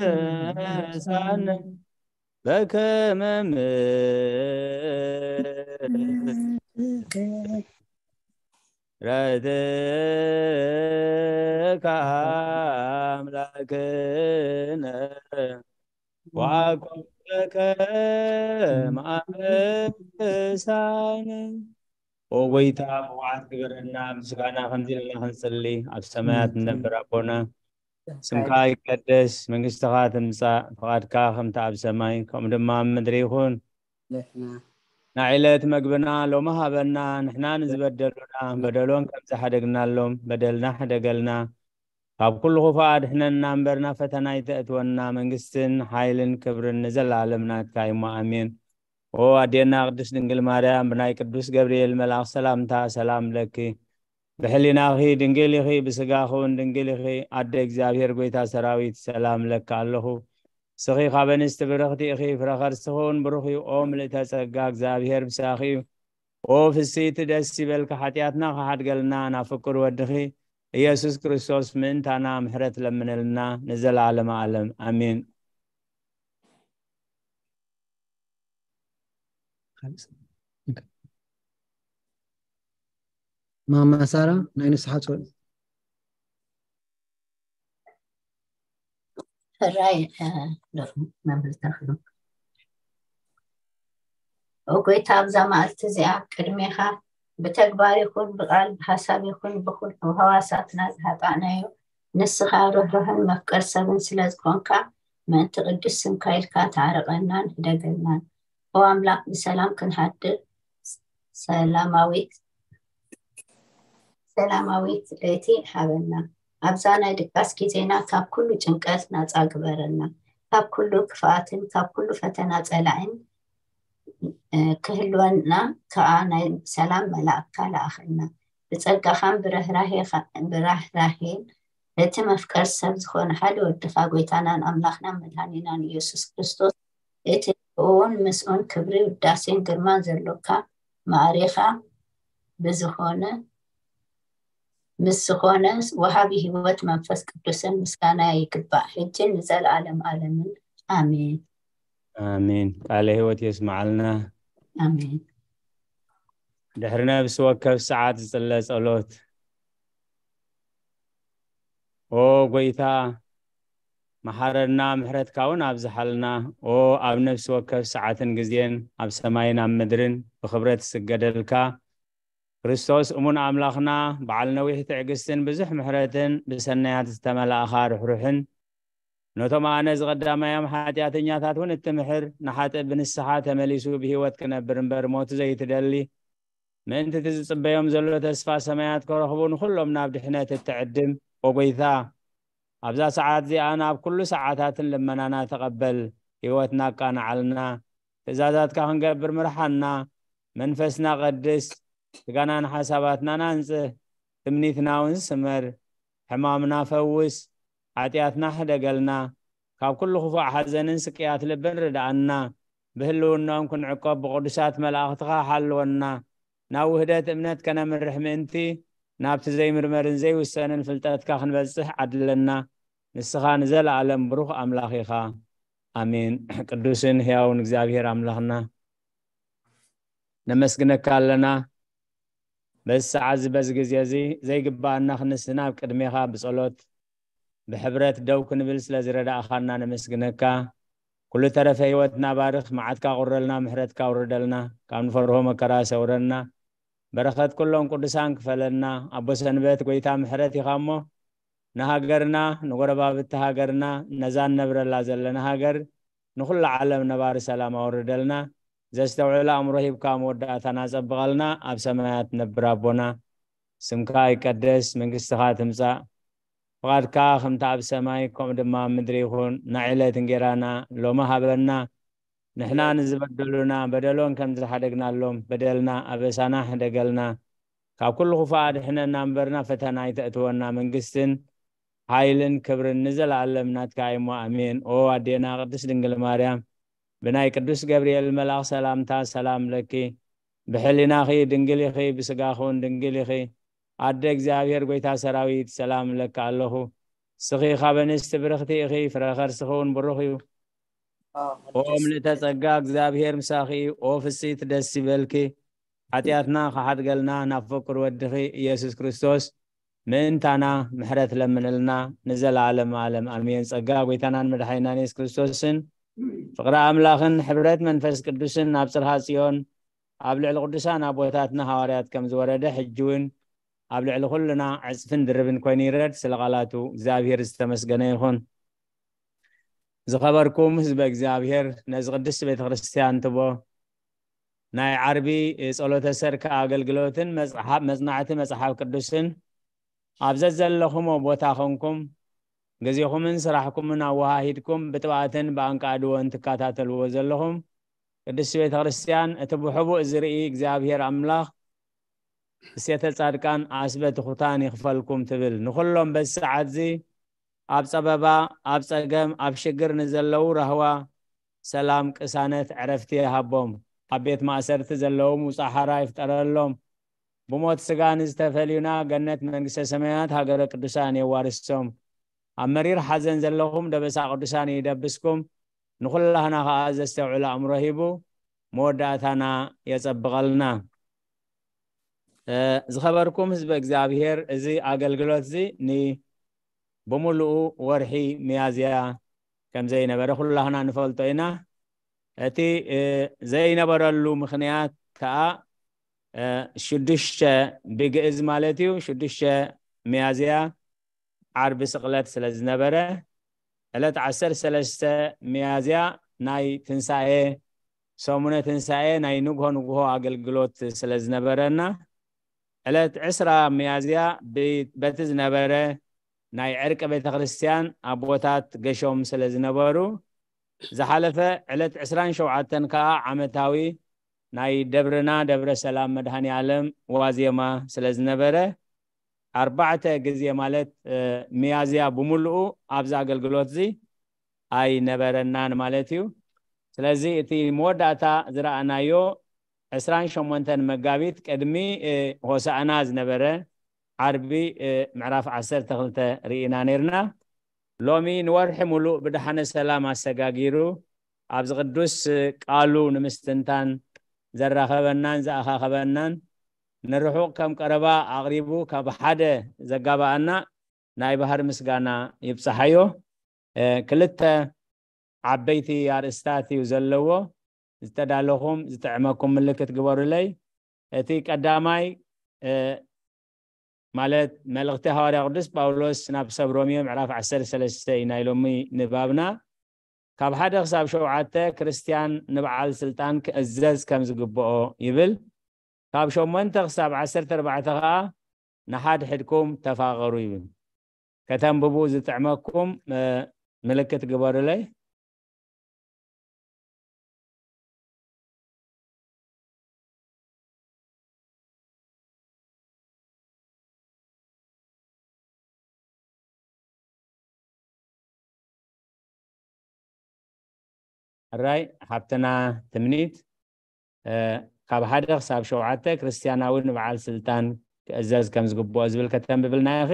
ማበሳን በከመ ምሕረትከ ኣምላክነ ወአኮበከ ማበሳን። ኦ ጎይታ ብቑዓት ግበረና፣ ምስጋና ከምዚ ኢልና ክንጽሊ። ኣብ ሰማያት እንነብር ኣቦና፣ ስምካ ይቀደስ፣ መንግስትኻ ትምጻእ፣ ፍቓድካ ከምቲ ኣብ ሰማይ ከምኡ ድማ ኣብ ምድሪ ይኹን። ንሕና ናይ ዕለት መግብና ሎሚ ሃበና፣ ንሕና ንዝበደሉና በደሎም ከም ዝሓደግናሎም በደልና ሕደገልና፣ ካብ ኩሉ ክፉእ ኣድሕነና እምበር ናብ ፈተና ኣይተእትወና፣ መንግስትን ሓይልን ክብርን ንዘለኣለም ናትካ እዩ እሞ ኣሜን። ኦ ኣዴና ቅድስት ድንግል ማርያም፣ ብናይ ቅዱስ ገብርኤል መልኣኽ ሰላምታ ሰላም ለኪ፣ ብሕሊናኺ ድንግል ኢኺ፣ ብስጋኺ እውን ድንግል ኢኺ። ኣደ እግዚኣብሔር ጎይታ ሰራዊት ሰላም ለኪ ኣለኹ። ንስኺ ካብ ኣንስቲ ብርኽቲ ኢኺ፣ ፍረ ከርስኺ እውን ብሩኽ እዩ። ኦ ምልእተ ጸጋ፣ እግዚኣብሔር ምሳኺ እዩ። ኦ ፍስይቲ ደስ ይበልኪ፣ ሓጢኣትና ክሓድገልና ናብ ፍቁር ወድኺ ኢየሱስ ክርስቶስ ምእንታና ምሕረት ለምነልና ንዘለዓለመ ዓለም ኣሜን። ማማ ሳራ ናይ ንስሓ ጸሎት። ሕራይ መምህር ተኽሉ። ኦ ጎይታ፣ ኣብዛ መዓልቲ እዚኣ ቅድሜኻ ብተግባር ይኹን ብቃል ብሓሳብ ይኹን ብኩሉ ህዋሳትና ዝሃጣእናዮ፣ ንስኻ ርህሩህን መፍቀር ሰብን ስለ ዝኾንካ፣ ምእንቲ ቅዱስ ስምካ ኢልካ ተዓረቐናን ሕደገናን። ኦ ኣምላኽ፣ ብሰላም ክንሓድር ሰላማዊት ሰላማዊት ለይቲ ሃበና። ኣብዛ ናይ ድቃስ ግዜና ካብ ኩሉ ጭንቀት ናጻ ግበረና። ካብ ኩሉ ክፍኣትን ካብ ኩሉ ፈተና ጸላእን ክህልወና ከኣ ናይ ሰላም መላእክትካ ለኣኸልና። ብጸጋኻን ብራህራሄን እቲ መፍቀር ሰብ ዝኾነ ሓደ ወድኻ ጎይታናን ኣምላኽናን መድሃኒናን ኢየሱስ ክርስቶስ እቲ ብእኡን ምስኡን ክብሪ ውዳሴን ግርማን ዘሎካ ማዕሬኻ ብዝኾነ ምስ ዝኾነ ወሃቢ ህይወት መንፈስ ቅዱስን ምስጋና ይግባእ፣ ሕጅን ንዘለዓለም ዓለምን። ኣሜን። ኣሜን። ቃለ ህይወት የስምዓልና። ኣሜን። ድሕሪ ነብሲ ወከፍ ሰዓት ዝጽለ ጸሎት። ኦ ጎይታ፣ መሓረና፣ ምሕረትካ እውን ኣብዝሓልና። ኦ ኣብ ነፍሲ ወከፍ ሰዓትን ግዜን፣ ኣብ ሰማይን ኣብ ምድርን ብኽብረት ዝስገደልካ ክርስቶስ እሙን ኣምላኽና፣ በዓል ነዊሕ ትዕግስትን ብዙሕ ምሕረትን፣ ብሰናያት ዝተመላእኻ ርሕሩሕን፣ ነቶም ኣነ ዝቐዳማዮም ሓጢኣተኛታት እውን እትምሕር፣ ንሓጥእ ብንስሓ ተመሊሱ ብህይወት ክነብር እምበር ሞቱ ዘይትደሊ፣ ምእንቲ እቲ ዝጽበዮም ዘሎ ተስፋ ሰማያት ክረኽቡ፣ ንኹሎም ናብ ድሕነት እትዕድም፣ ኦ ጎይታ፣ ኣብዛ ሰዓት እዚኣ ናብ ኩሉ ሰዓታትን ልመናና ተቐበል። ህይወትና ኣቃንዓልና። ትእዛዛትካ ክንገብር ምርሓና። መንፈስና ቀድስ። ስጋናን ሓሳባትናን ኣንጽህ። ትምኒትና እውን ስመር። ሕማምና ፈውስ። ሓጢኣትና ሕደገልና። ካብ ኩሉ ክፉእ ሓዘንን ስቅያት ልብን ርድኣና። ብህልውናኦም ክንዕቆብ ብቅዱሳት መላእኽትኻ ሓልወና። ናብ ውህደት እምነት ከነምርሕ ምእንቲ፣ ናብቲ ዘይምርመርን ዘይውሰንን ፍልጠትካ ክንበጽሕ ዓድለና። ንስኻ ንዘለኣለም ብሩኽ ኣምላኽ ኢኻ። ኣሜን። ቅዱስን ሕያውን እግዚኣብሔር ኣምላኽና፣ ነመስግነካ ኣለና። በዚ ሰዓት እዚ፣ በዚ ግዜ እዚ፣ ዘይግብኣና ክንስና ኣብ ቅድሜኻ ብጸሎት ብሕብረት ደው ክንብል ስለ ዝረዳእኻና ነመስግነካ። ኩሉ ተረፈ ህይወትና ባርኽ፣ መዓትካ ቁረልና፣ ምሕረትካ ውርደልና፣ ካብ ንፈርሆ መከራ ሰውረና፣ በረኸት ኩሎም ቅዱሳን ክፈለና። ኣቦ ሰንበት፣ ጎይታ ምሕረት ኢኻ እሞ፣ ንሃገርና፣ ንጎረባብቲ ሃገርና፣ ነዛ ንነብረላ ዘለና ሃገር፣ ንኹላ ዓለም ነባሪ ሰላም ኣውርደልና። ዘስተውዕል ኣእምሮ ሂብካ መወዳእታና ጸብቐልና፣ ኣብ ሰማያት ነብር ኣቦና፣ ስምካ ይቀደስ፣ መንግስትኻ ትምጻእ፣ ፍቓድካ ከምቲ ኣብ ሰማይ ከምኡ ድማ ኣብ ምድሪ ይኹን። ናይ ዕለት እንጌራና ሎሚ ሃበና። ንሕና ንዝበደሉና በደሎም ከም ዝሓደግናሎም በደልና ኣበሳና ሕደገልና። ካብ ኩሉ ክፉእ ኣድሕነና እምበርና ፈተና ኣይተእትወና። መንግስትን ሓይልን ክብርን ንዘለኣለም ናትካ እዩሞ፣ ኣሜን። ኦ ኣዴና ቅድስት ድንግል ማርያም፣ ብናይ ቅዱስ ገብርኤል መልኣኽ ሰላምታ ሰላም ለኪ። ብሕሊናኺ ድንግል ኢኺ፣ ብስጋኺ እውን ድንግል ኢኺ። ኣደ እግዚኣብሔር፣ ጎይታ ሰራዊት፣ ሰላም እለኪ ኣለኹ። ንስኺ ካብ ኣንስቲ ብርኽቲ ኢኺ፣ ፍረ ከርስኺ እውን ብሩኽ እዩ። ኦ ምልእተ ጸጋ፣ እግዚኣብሔር ምሳኺ እዩ። ኦ ፍጽይት፣ ደስ ይበልኪ። ሓጢኣትና ክሓድገልና ናብ ፍቁር ወድኺ ኢየሱስ ክርስቶስ ምእንታና ምሕረት ለምንልና ንዘለዓለም ዓለም ኣሜን። ጸጋ ጎይታናን መድሓኒናን የሱስ ክርስቶስን ፍቕሪ ኣምላኽን ሕብረት መንፈስ ቅዱስን ኣብ ጽርሃ ጽዮን ኣብ ልዕሊ ቅዱሳን ኣቦታትና ሃዋርያት ከም ዝወረደ፣ ሕጂ እውን ኣብ ልዕሊ ኩልና ዕጽፍን ድርብን ኮይኑ ይረድ። ስለ ቃላቱ እግዚኣብሔር ዝተመስገነ ይኹን። ዝኸበርኩም ህዝበ እግዚኣብሔር፣ ነዚ ቅድስቲ ቤተ ክርስቲያን ትቦ ናይ ዓርቢ ጸሎተ ሰርክ ኣገልግሎትን መጽሓፍ፣ መጽናዕቲ መጽሓፍ ቅዱስን ኣብ ዘዘለኹሞ ቦታ ኾንኩም ግዜኹምን ስራሕኩምን ኣወሃሂድኩም ብጥብኣትን ብኣንቃድዎን ትከታተልዎ ዘለኹም ቅድስቲ ቤተ ክርስቲያን፣ እቲ ብሕቡእ ዝርኢ እግዚኣብሔር ኣምላኽ እሴተ ጻድቃን ዓስበ ትሑታን ይኽፈልኩም ትብል። ንኹሎም በዚ ሰዓት እዚ ኣብ ጸበባ፣ ኣብ ጸገም፣ ኣብ ሽግር ንዘለዉ ራህዋ፣ ሰላም፣ ቅሳነት፣ ዕረፍቲ ይሃቦም። ኣብ ቤት ማእሰርቲ ዘለዉ ውጻእ ሓራ ይፍጠረሎም። ብሞት ስጋ ንዝተፈልዩና ገነት መንግስተ ሰማያት ሃገረ ቅዱሳን የዋርሶም። ኣብ መሪር ሓዘን ዘለኹም ደበሳ ቅዱሳን ይደብስኩም። ንኹላህና ኸኣ ዘስተውዕል ኣእምሮ ሂቡ መወዳእታና የጸብቐልና። እ፣ ዝኸበርኩም ህዝበ እግዚኣብሔር፣ እዚ ኣገልግሎት እዚ ን-፣ ብምሉኡ ወርሒ ሚያዝያ ከም ዘይነበረ ኩላህና ንፈልጦ ኢና። እቲ፣ እ፣ ዘይነበረሉ ምኽንያት ከኣ፣ እ፣ ሽዱሽተ ብግእዝ ማለት እዩ፣ ሽዱሽተ ሚያዝያ ዓርቢ ስቕለት ስለ ዝነበረ፣ ዕለት ዓሰርተ ሰለስተ ሚያዝያ ናይ ትንሳኤ፣ ሰሙነ ትንሳኤ ናይ ንግሆ ንግሆ ኣገልግሎት ስለ ዝነበረና፣ ዕለት ዕስራ ሚያዝያ ብ-፣ በቲ ዝነበረ ናይ ዕርቂ ቤተ ክርስቲያን ኣቦታት ገሾም ስለ ዝነበሩ፣ ዝሓለፈ ዕለት ዕስራን ሸውዓተን ከኣ ዓመታዊ ናይ ደብርና ደብረ ሰላም መድኃኔ ዓለም ዋዜማ ስለ ዝነበረ፣ ኣርባዕተ ግዜ ማለት፣ እ፣ ሚያዝያ ብምሉኡ ኣብዚ ኣገልግሎት እዚ ኣይነበረናን ማለት እዩ። ስለዚ እቲ መወዳእታ ዝረኣናዮ ዕስራን ሸሞንተን መጋቢት ቅድሚ፣ እ፣ ሆሳዕና ዝነበረ ዓርቢ፣ እ፣ ምዕራፍ ዓሰርተ ክልተ ርኢና ነይርና። ሎሚ ንወርሒ ሙሉእ ብደሓነ ሰላም ኣሰጋጊሩ ኣብዚ ቅዱስ ቃሉ ንምስትንታን ዘራኸበናን ዘኣኻኸበናን፣ ንርሑቕ ከም ቀረባ ኣቕሪቡ ካብ ሓደ ዘጋባኣና ናይ ባህር ምስጋና ይብጻሓዮ። ክልተ ዓበይቲ ኣርእስታት እዩ ዘለዎ። ዝተዳለኹም ዝጥዕመኩም ምልክት ግበሩለይ። እቲ ቀዳማይ ማለት መልእኽቲ ሃዋርያ ቅዱስ ጳውሎስ ናብ ሰብ ሮሜ ምዕራፍ ዓሰርተ ሰለስተ እዩ ናይ ሎሚ ንባብና። ካብ ሓደ ክሳብ ሸውዓተ ክርስትያን ንበዓል ስልጣን ክእዘዝ ከም ዝግብኦ ይብል። ካብ ሸሞንተ ክሳብ ዓሰርተ ኣርባዕተ ኸዓ ንሓድሕድኩም ተፋቐሩ ይብል። ከተንብቡ ዝጥዕመኩም ምልክት ግበሩለይ። ሕራይ ሓብትና ትምኒት ካብ ሓደ ክሳብ ሸውዓተ ክርስትያናዊ ንበዓል ስልጣን ክእዘዝ ከም ዝግብኦ ዝብል ከተንብብልና ኢኺ።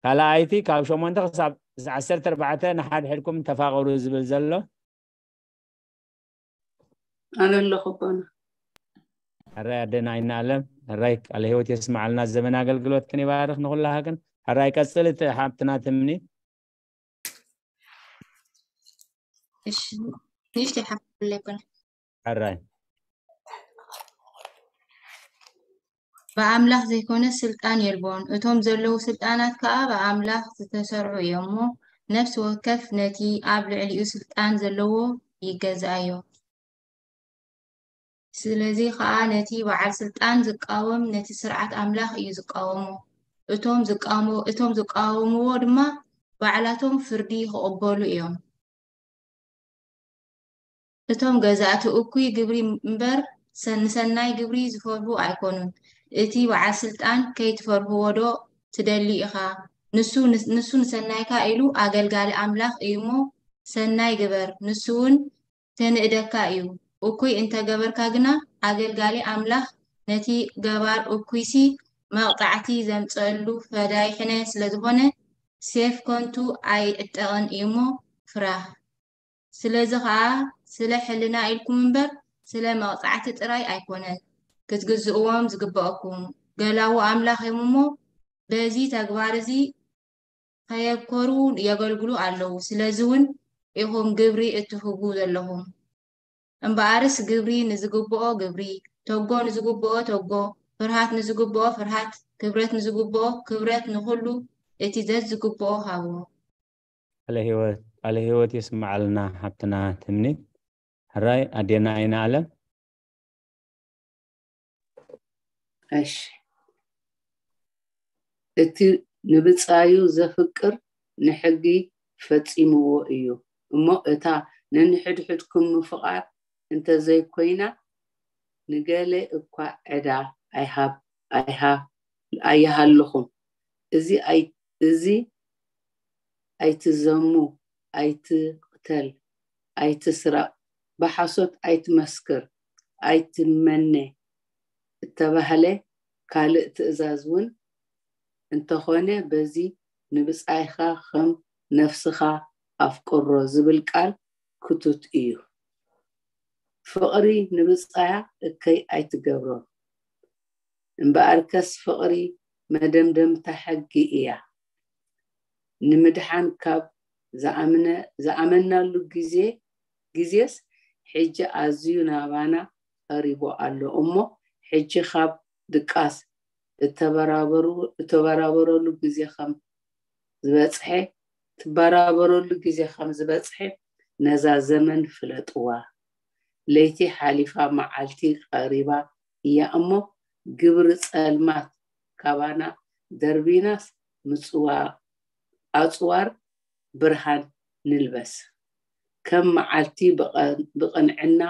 ካልኣይቲ ካብ ሸሞንተ ክሳብ ዓሰርተ ኣርባዕተ ንሓድሕድኩም ተፋቐሩ ዝብል ዘሎ ኣነ ኣለኹ ኣቦና። ሕራይ ኣደና ኣይናለም። ሕራይ ቃለ ህይወት የስማዓልና፣ ዘመን ኣገልግሎትክን ይባርኽ ንኹላሃክን። ሕራይ ቀጽል እቲ ሓብትና ትምኒት። እሺ ንእሽተይ ሓፍ ክብለይኮነ ሕራይ ብኣምላኽ ዘይኮነ ስልጣን የልቦን። እቶም ዘለዉ ስልጣናት ከኣ ብኣምላኽ ዝተሰርዑ እዮም እሞ፣ ነፍሲ ወከፍ ነቲ ኣብ ልዕሊኡ ስልጣን ዘለዎ ይገዝኣዮ። ስለዚ ኸኣ ነቲ በዓል ስልጣን ዝቃወም ነቲ ስርዓት ኣምላኽ እዩ ዝቃወሞ። እቶም ዝቃወሞ እቶም ዝቃወምዎ ድማ ባዕላቶም ፍርዲ ክቕበሉ እዮም። እቶም ገዛእቲ እኩይ ግብሪ እምበር ሰ- ንሰናይ ግብሪ ዝፈርሁ ኣይኮኑን። እቲ በዓል ስልጣን ከይትፈርህዎ ዶ ትደሊ ኢኻ? ንሱ ንስ- ንሱ ንሰናይካ ኢሉ ኣገልጋሊ ኣምላኽ እዩ እሞ ሰናይ ግበር፣ ንሱ እውን ተንእደካ እዩ። እኩይ እንተገበርካ ግና ኣገልጋሊ ኣምላኽ ነቲ ገባር እኩይሲ መቕጻዕቲ ዘምጸሉ ፈዳይ ሕነ ስለዝኾነ ሴፍ ከንቱ ኣይዕጠቕን እዩሞ ፍራህ። ስለዚ ኸኣ ስለ ሕልና ኢልኩም እምበር ስለ መቕጻዕቲ ጥራይ ኣይኮነን ክትግዝእዎም ዝግበኣኩም። ገላዉ ኣምላኽ እዮም እሞ በዚ ተግባር እዚ ከየብኮሩ የገልግሉ ኣለዉ። ስለዚ እውን ኢኹም ግብሪ እትህቡ ዘለኹም። እምበኣርስ ግብሪ ንዝግብኦ ግብሪ፣ ተጎ ንዝግብኦ ተጎ፣ ፍርሃት ንዝግብኦ ፍርሃት፣ ክብረት ንዝግብኦ ክብረት፣ ንኹሉ እቲ ዘዝግብኦ ሃብዎ። ቃለ ህይወት ቃለ ህይወት የስምዓልና ሓብትና ትምኒት። ሕራይ ኣዴና ኣይና ኣለም። እሺ እቲ ንብጻዩ ዘፍቅር ንሕጊ ፈጺምዎ እዩ እሞ እታ ነንሕድሕድኩም ምፍቓር እንተዘይኮይና ንገለ እኳ ዕዳ ኣይሃብ ኣይሃ ኣይሃልኹም እዚ ኣይ እዚ ኣይትዘሙ ኣይትቕተል ኣይትስረቕ ብሓሶት ኣይትመስክር ኣይትመነ እተባህለ ካልእ ትእዛዝ እውን እንተኾነ በዚ ንብጻይኻ ከም ነፍስኻ ኣፍቅሮ ዝብል ቃል ክቱት እዩ። ፍቕሪ ንብጻያ እከይ ኣይትገብሮ እምበኣርከስ ፍቕሪ መደምደምታ ሕጊ እያ። ንምድሓን ካብ ዝኣምነ ዝኣመናሉ ግዜ ግዜስ ሕጂ ኣዝዩ ናባና ቀሪቡ ኣሎ እሞ ሕጂ ካብ ድቃስ እተበራበሩ እተበራበረሉ ግዜ ከም ዝበጽሐ ትበራበረሉ ግዜ ከም ዝበጽሐ ነዛ ዘመን ፍለጥዋ። ለይቲ ሓሊፋ መዓልቲ ቀሪባ እያ እሞ ግብሪ ጸልማት ካባና ደርቢናስ ምጽዋ ኣጽዋር ብርሃን ንልበስ። ከም መዓልቲ ብቐ- ብቕንዕና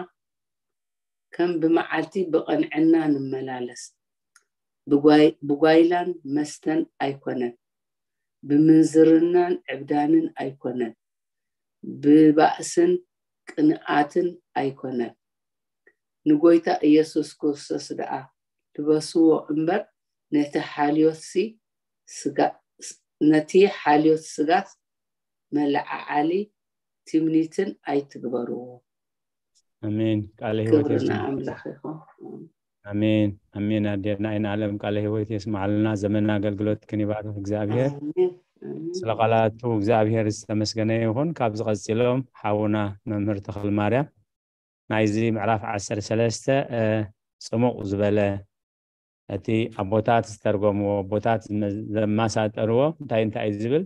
ከም ብመዓልቲ ብቕንዕና ንመላለስ። ብጓይ- ብጓይላን መስተን ኣይኮነን፣ ብምንዝርናን ዕብዳንን ኣይኮነን፣ ብባእስን ቅንኣትን ኣይኮነን። ንጎይታ ኢየሱስ ክርስቶስ ደኣ ልበስዎ እምበር ነቲ ሓልዮትሲ ስጋ ነቲ ሓልዮት ስጋስ መለዓዓሊ ትምኒትን ኣይትግበርዎ። ኣሜን። ቃለ ህይወት ክብሪ የስምዓልና። ንኣምላኽ ይኹን። ኣሜን ኣሜን። ኣዴና ኣይና ኣለም ቃለ ህይወት የስምዓልና። ዘመን ኣገልግሎትክን ይባርኽ እግዚኣብሔር። ኣሜን። ስለ ቃላቱ እግዚኣብሔር ዝተመስገነ ይኹን። ካብዚ ቀፂሎም ሓውና መምህር ተኽለ ማርያም ናይዚ ምዕራፍ ዓሰርተ ሰለስተ፣ እ፣ ጽሙቕ ዝበለ እቲ ኣቦታት ዝተርጎምዎ፣ ኣቦታት ዝመ-፣ ዘማሳጠርዎ እንታይ እንታይ እዩ ዝብል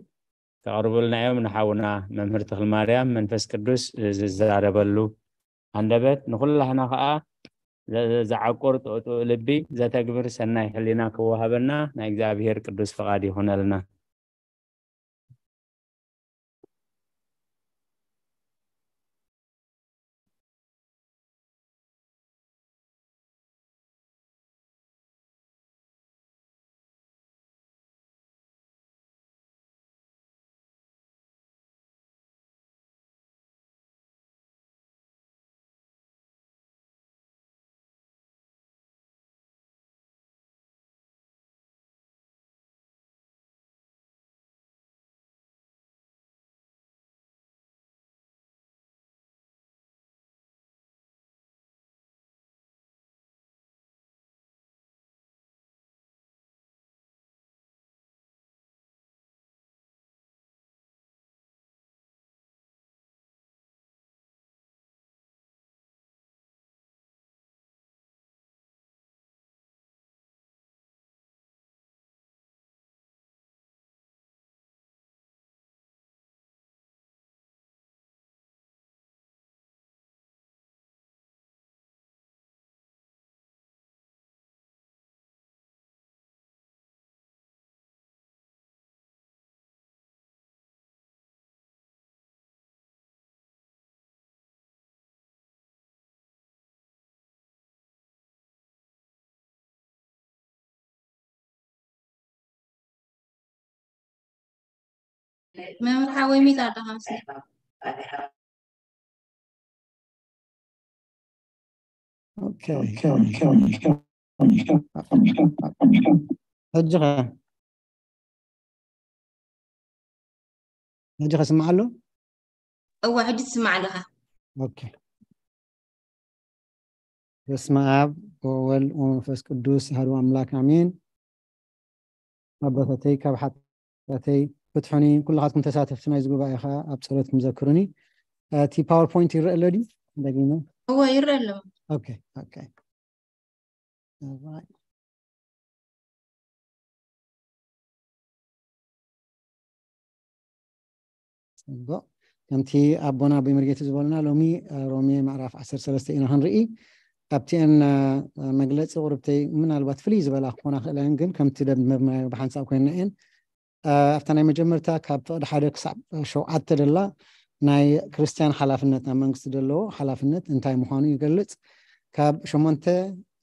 ከቕርቡልና እዮም። ንሓውና መምህር ተኽለ ማርያም መንፈስ ቅዱስ ዝዛረበሉ ኣንደበት ንኹላህና ኸኣ ዘ-፣ ዘዓቁር ጥዑጥዑ ልቢ ዘተግብር ሰናይ ሕሊና ክወሃበና ናይ እግዚኣብሔር ቅዱስ ፍቓድ ይኹነልና። መምህር ሓወይ ሚት ኣለኻ መስለኒ። ኦኬ። ሕጂ ኸ? ሕጂ ኸ ስማዕ ኣሎ? እወ፣ ሕጂ ትስማዕ ኣለኻ። ኦኬ። በስመ ኣብ ወወልድ ወመንፈስ ቅዱስ ኣሐዱ ኣምላክ ኣሜን። ኣቦታተይ ካብ ሓጢኣተይ ፍትሑኒ፣ ኩልኻትኩም ተሳተፍቲ ናይዚ ጉባኤ ኸኣ ኣብ ጸሎትኩም ዘክሩኒ። እቲ ፓወርፖይንት ይረአ ኣሎ ድዩ? ደጊመ። እወ፣ ይረአ ኣሎ። ኦኬ፣ ኦኬ። Alright. ጽቡቕ። ከምቲ ኣቦና ኣቦይ መርጌቲ ዝበሉና ሎሚ፣ እ፣ ሮሜ ምዕራፍ ዓሰርተ ሰለስተ ኢና ክንርኢ። ኣብቲአን፣ እ፣ መግለጺ ቁርብተይ ምናልባት ፍልይ ዝበላ ክኾና ክእላ እየን፣ ግን ከምቲ ደምርናዮ ብሓንሳብ ኮይና እየን። እ፣ ኣብታ ናይ መጀመርታ ካብ ፍቕዲ ሓደ ክሳብ ሸውዓተ ደላ ናይ ክርስትያን ሓላፍነት፣ ናብ መንግስቲ ዘለዎ ሓላፍነት እንታይ ምዃኑ ይገልጽ። ካብ ሸሞንተ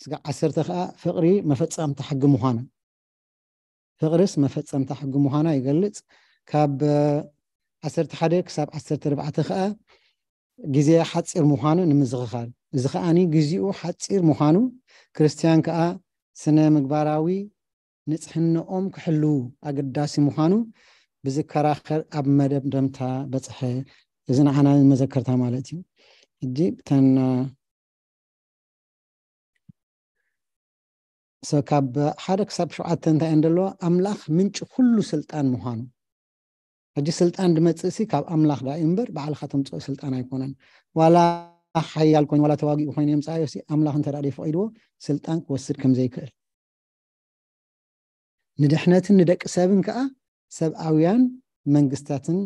ስጋዕ ዓሰርተ ከኣ ፍቕሪ መፈጸምታ ሕጊ ምዃና፣ ፍቕርስ መፈጸምታ ሕጊ ምዃና ይገልጽ። ካብ፣ እ፣ ዓሰርተ ሓደ ክሳብ ዓሰርተ ኣርባዕተ ከኣ ግዜ ሓጺር ምዃኑ ንምዝኽኻር፣ እዚ ከኣኒ ግዜኡ ሓጺር ምዃኑ፣ ክርስትያን ከኣ ስነ ምግባራዊ ንጽህንኦም ክሕልዉ ኣገዳሲ ምዃኑ ብዝከራኸር ኣብ መደምደምታ በጽሐ። እዚ ንዓና መዘከርታ ማለት እዩ። ሕጂ ብተን ሰ ካብ ሓደ ክሳብ ሸውዓተ እንታይ እየን ዘለዋ? ኣምላኽ ምንጪ ኩሉ ስልጣን ምዃኑ። ሕጂ ስልጣን ድመጽእ ሲ ካብ ኣምላኽ ደኣ እዩ እምበር ባዕልኻ ተምጽኦ ስልጣን ኣይኮነን። ዋላ ሓያል ኮይኑ ዋላ ተዋጊኡ ኮይኑ የምጽኣዮ ሲ ኣምላኽ እንተ ደኣ ደይፈቒድዎ ስልጣን ክወስድ ከም ዘይክእል። ንድሕነትን ንደቂ ሰብን ከኣ ሰብኣውያን መንግስታትን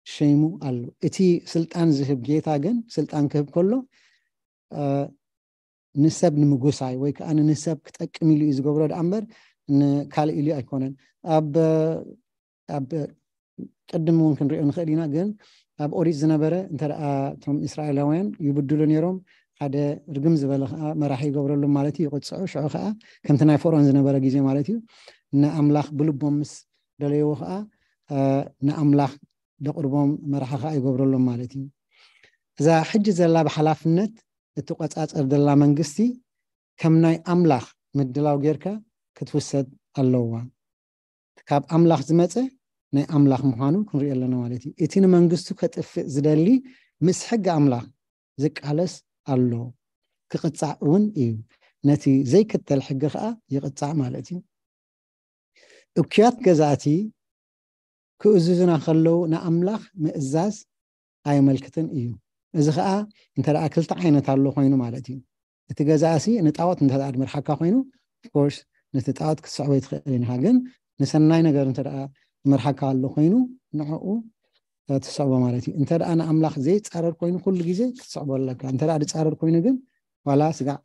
ሸይሙ ኣሎ። እቲ ስልጣን ዝህብ ጌታ ግን ስልጣን ክህብ ከሎ፣ እ፣ ንሰብ ንምጉሳይ ወይ ከኣ ንሰብ ክጠቅም ኢሉ እዩ ዝገብሮ ደኣ እምበር ንካልእ ኢሉ ኣይኮነን። ኣብ፣ ኣብ ቅድም እውን ክንሪኦ ንኽእል ኢና፣ ግን ኣብ ኦሪት ዝነበረ እንተ ደኣ እቶም እስራኤላውያን ይብድሉ ነይሮም፣ ሓደ ርግም ዝበለ ከኣ መራሒ ይገብረሎም ማለት እዩ፣ ይቕጽዑ። ሽዑ ከኣ ከምቲ ናይ ፈርኦን ዝነበረ ግዜ ማለት እዩ፣ ንኣምላኽ ብልቦም ምስ ደለይዎ ከኣ፣ እ፣ ንኣምላኽ ደቕርቦም መራሒ ከኣ ይገብረሎም ማለት እዩ። እዛ ሕጂ ዘላ ብሓላፍነት እትቆጻጸር ዘላ መንግስቲ ከም ናይ ኣምላኽ ምድላው ጌርካ ክትውሰድ ኣለዋ። ካብ ኣምላኽ ዝመጸ ናይ ኣምላኽ ምዃኑ ክንሪኦ ኣለና ማለት እዩ። እቲ ንመንግስቱ ከጥፍእ ዝደሊ ምስ ሕጊ ኣምላኽ ዝቃለስ ኣሎ፣ ክቕጻዕ እውን እዩ። ነቲ ዘይክተል ሕጊ ከኣ ይቕጻዕ ማለት እዩ። እኩያት ገዛእቲ ክእዝዙና ከለዉ ንኣምላኽ ምእዛዝ ኣየመልክትን እዩ። እዚ ኸኣ እንተ ደኣ ክልተ ዓይነት ኣሎ ኮይኑ ማለት እዩ። እቲ ገዛእሲ ንጣዖት እንተ ደኣ ድመርሓካ ኮይኑ፣ of course፣ ነቲ ጣዖት ክትስዕቦ ኣይትኽእልን ኢኻ። ግን ንሰናይ ነገር እንተ ደኣ ድመርሓካ ኣሎ ኮይኑ፣ ንዕኡ ትስዕቦ ማለት እዩ። እንተ ደኣ ንኣምላኽ ዘይጻረር ኮይኑ፣ ኩሉ ግዜ ክትስዕቦ ኣለካ። እንተ ደኣ ድጻረር ኮይኑ ግን፣ ዋላ ስጋዕ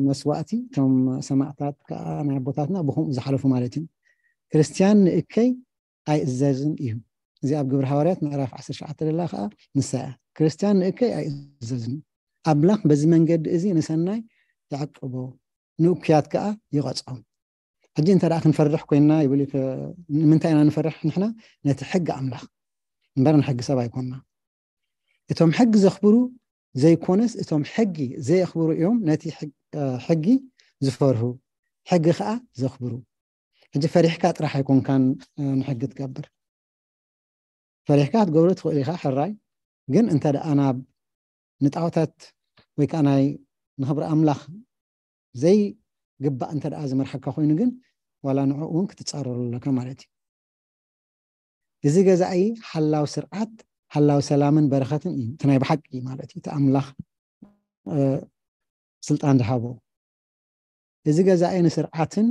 መስዋእቲ፣ እቶም ሰማዕታት ከኣ ናይ ኣቦታትና ብኸምኡ ዝሓለፉ ማለት እዩ። ክርስትያን ንእከይ ኣይእዘዝን እዩ። እዚ ኣብ ግብሪ ሃዋርያት ምዕራፍ ዓሰርተ ትሽዓተ ደላ ከኣ ንሳ እያ። ክርስትያን ንእከይ ኣይእዘዝን እዩ። ኣምላኽ በዚ መንገዲ እዚ ንሰናይ ይዕቅቦ፣ ንእኩያት ከኣ ይቐጽዖም። ሕጂ እንተ ደኣ ክንፈርሕ ኮይንና ይብል እዩ፣ ከ-፣ ንምንታይ ኢና ንፈርሕ ንሕና? ነቲ ሕጊ ኣምላኽ እምበር ንሕጊ ሰብ ኣይኮንና። እቶም ሕጊ ዘኽብሩ ዘይኮነስ፣ እቶም ሕጊ ዘየኽብሩ እዮም ነቲ ሕግ-፣ እ፣ ሕጊ ዝፈርሁ፣ ሕጊ ከኣ ዘኽብሩ። ሕጂ ፈሪሕካ ጥራሕ ኣይኮንካን፣ እ፣ ንሕጊ ትገብር። ፈሪሕካ ክትገብሮ ትኽእል ኢኻ፣ ሕራይ። ግን እንተ ደኣ ናብ ንጣዖታት ወይ ከኣ ናይ ንኽብሪ ኣምላኽ ዘይግባእ እንተ ደኣ ዝመርሓካ ኮይኑ ግን፣ ዋላ ንዕኡ እውን ክትጻረሩ ኣለካ ማለት እዩ። እዚ ገዛኢ ሓላው ስርዓት፣ ሓላው ሰላምን በረኸትን እዩ። እቲ ናይ ብሓቂ ማለት እዩ። እቲ ኣምላኽ፣ እ፣ ስልጣን ዝሃቦ። እዚ ገዛኢ ንስርዓትን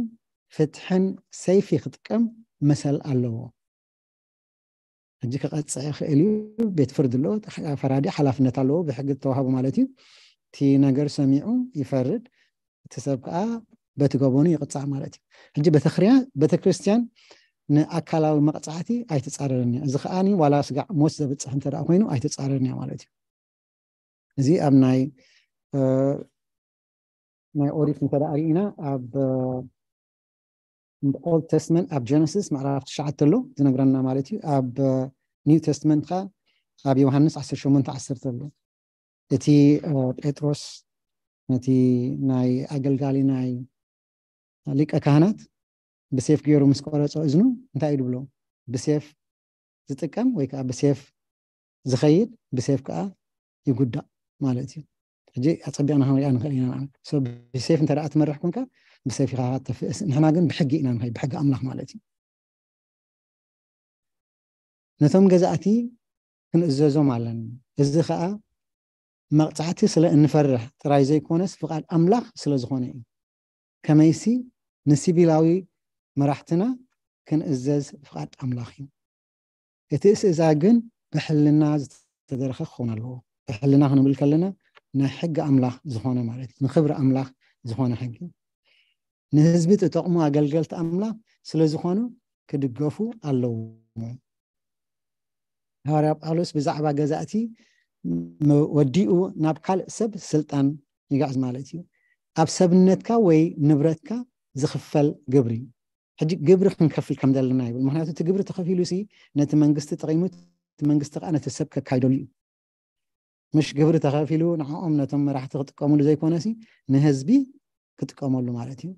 ፍትሕን ሰይፊ ክጥቀም መሰል ኣለዎ። ሕጂ ክቐጽዕ ይኽእል እዩ። ቤት ፍርዲ ኣሎ፣ ፈራዲ ሓላፍነት ኣለዎ፣ ብሕጊ ዝተዋህቦ ማለት እዩ። እቲ ነገር ሰሚዑ ይፈርድ፣ እቲ ሰብ ከኣ በቲ ገበኑ ይቕጻዕ ማለት እዩ። ሕጂ ቤተክርያ-፣ ቤተክርስትያን ንኣካላዊ መቕጻዕቲ ኣይትጻረርን እያ። እዚ ከኣኒ ዋላ ስጋዕ ሞት ዘብጽሕ እንተ ደኣ ኮይኑ ኣይትጻረርን እያ ማለት እዩ። እዚ ኣብ ናይ፣ እ፣ ናይ ኦሪት እንተ ደኣ ርኢና ኣብ፣ እ፣ ኦልድ ተስትመንት ኣብ ጀነሲስ ምዕራፍ ትሽዓተ ኣሎ ዝነግረና ማለት እዩ። ኣብ፣ እ፣ ኒው ተስትመንት ከኣ ኣብ ዮሃንስ ዓሰርተ ሸሞንተ ዓሰርተ ኣሎ። እቲ፣ እ፣ ጴጥሮስ ነቲ ናይ ኣገልጋሊ ናይ ሊቀ ካህናት ብሴፍ ገይሩ ምስ ቆረጾ እዝኑ እንታይ እዩ ድብሎ? ብሴፍ ዝጥቀም ወይ ከኣ ብሴፍ ዝኸይድ ብሴፍ ከኣ ይጉዳእ ማለት እዩ። ሕጂ ኣጸቢቕና ክንሪኣ ንኽእል ኢና። ንዓና ሰብ ብሴፍ እንተ ደኣ ትመርሕ ኮንካ ብሴፍ ኢኻ ተፍእስ። ንሕና ግን ብሕጊ ኢና ንኸይድ፣ ብሕጊ ኣምላኽ ማለት እዩ። ነቶም ገዛእቲ ክንእዘዞም ኣለና። እዚ ኸኣ መቕጻዕቲ ስለ እንፈርሕ ጥራይ ዘይኮነስ ፍቓድ ኣምላኽ ስለ ዝኾነ እዩ። ከመይሲ ንሲቪላዊ መራሕትና ክንእዘዝ ፍቓድ ኣምላኽ እዩ። እቲ እዝዛዝ ግን ብሕልና ዝተደረኸ ክኸውን ኣለዎ። ብሕልና ክንብል ከለና ናይ ሕጊ ኣምላኽ ዝኾነ ማለት እዩ። ንኽብሪ ኣምላኽ ዝኾነ ሕጊ። ንህዝቢ ዝጠቕሙ ኣገልገልቲ ኣምላኽ ስለ ዝኾኑ ክድገፉ ኣለዎም። ሃዋርያ ጳውሎስ ብዛዕባ ገዛእቲ ም-፣ ወዲኡ ናብ ካልእ ሰብ ስልጣን ይግዕዝ ማለት እዩ። ኣብ ሰብነትካ ወይ ንብረትካ ዝኽፈል ግብሪ። ሕጂ ግብሪ ክንከፍል ከም ዘለና ይብል። ምኽንያቱ እቲ ግብሪ ተኸፊሉ ሲ ነቲ መንግስቲ ጠቒሙ፣ እቲ መንግስቲ ከኣ ነቲ ሰብ ከካይደሉ እዩ። ምሽ ግብሪ ተኸፊሉ ንዕኦም ነቶም መራሕቲ ክጥቀሙሉ ዘይኮነ ሲ ንህዝቢ ክጥቀመሉ ማለት እዩ።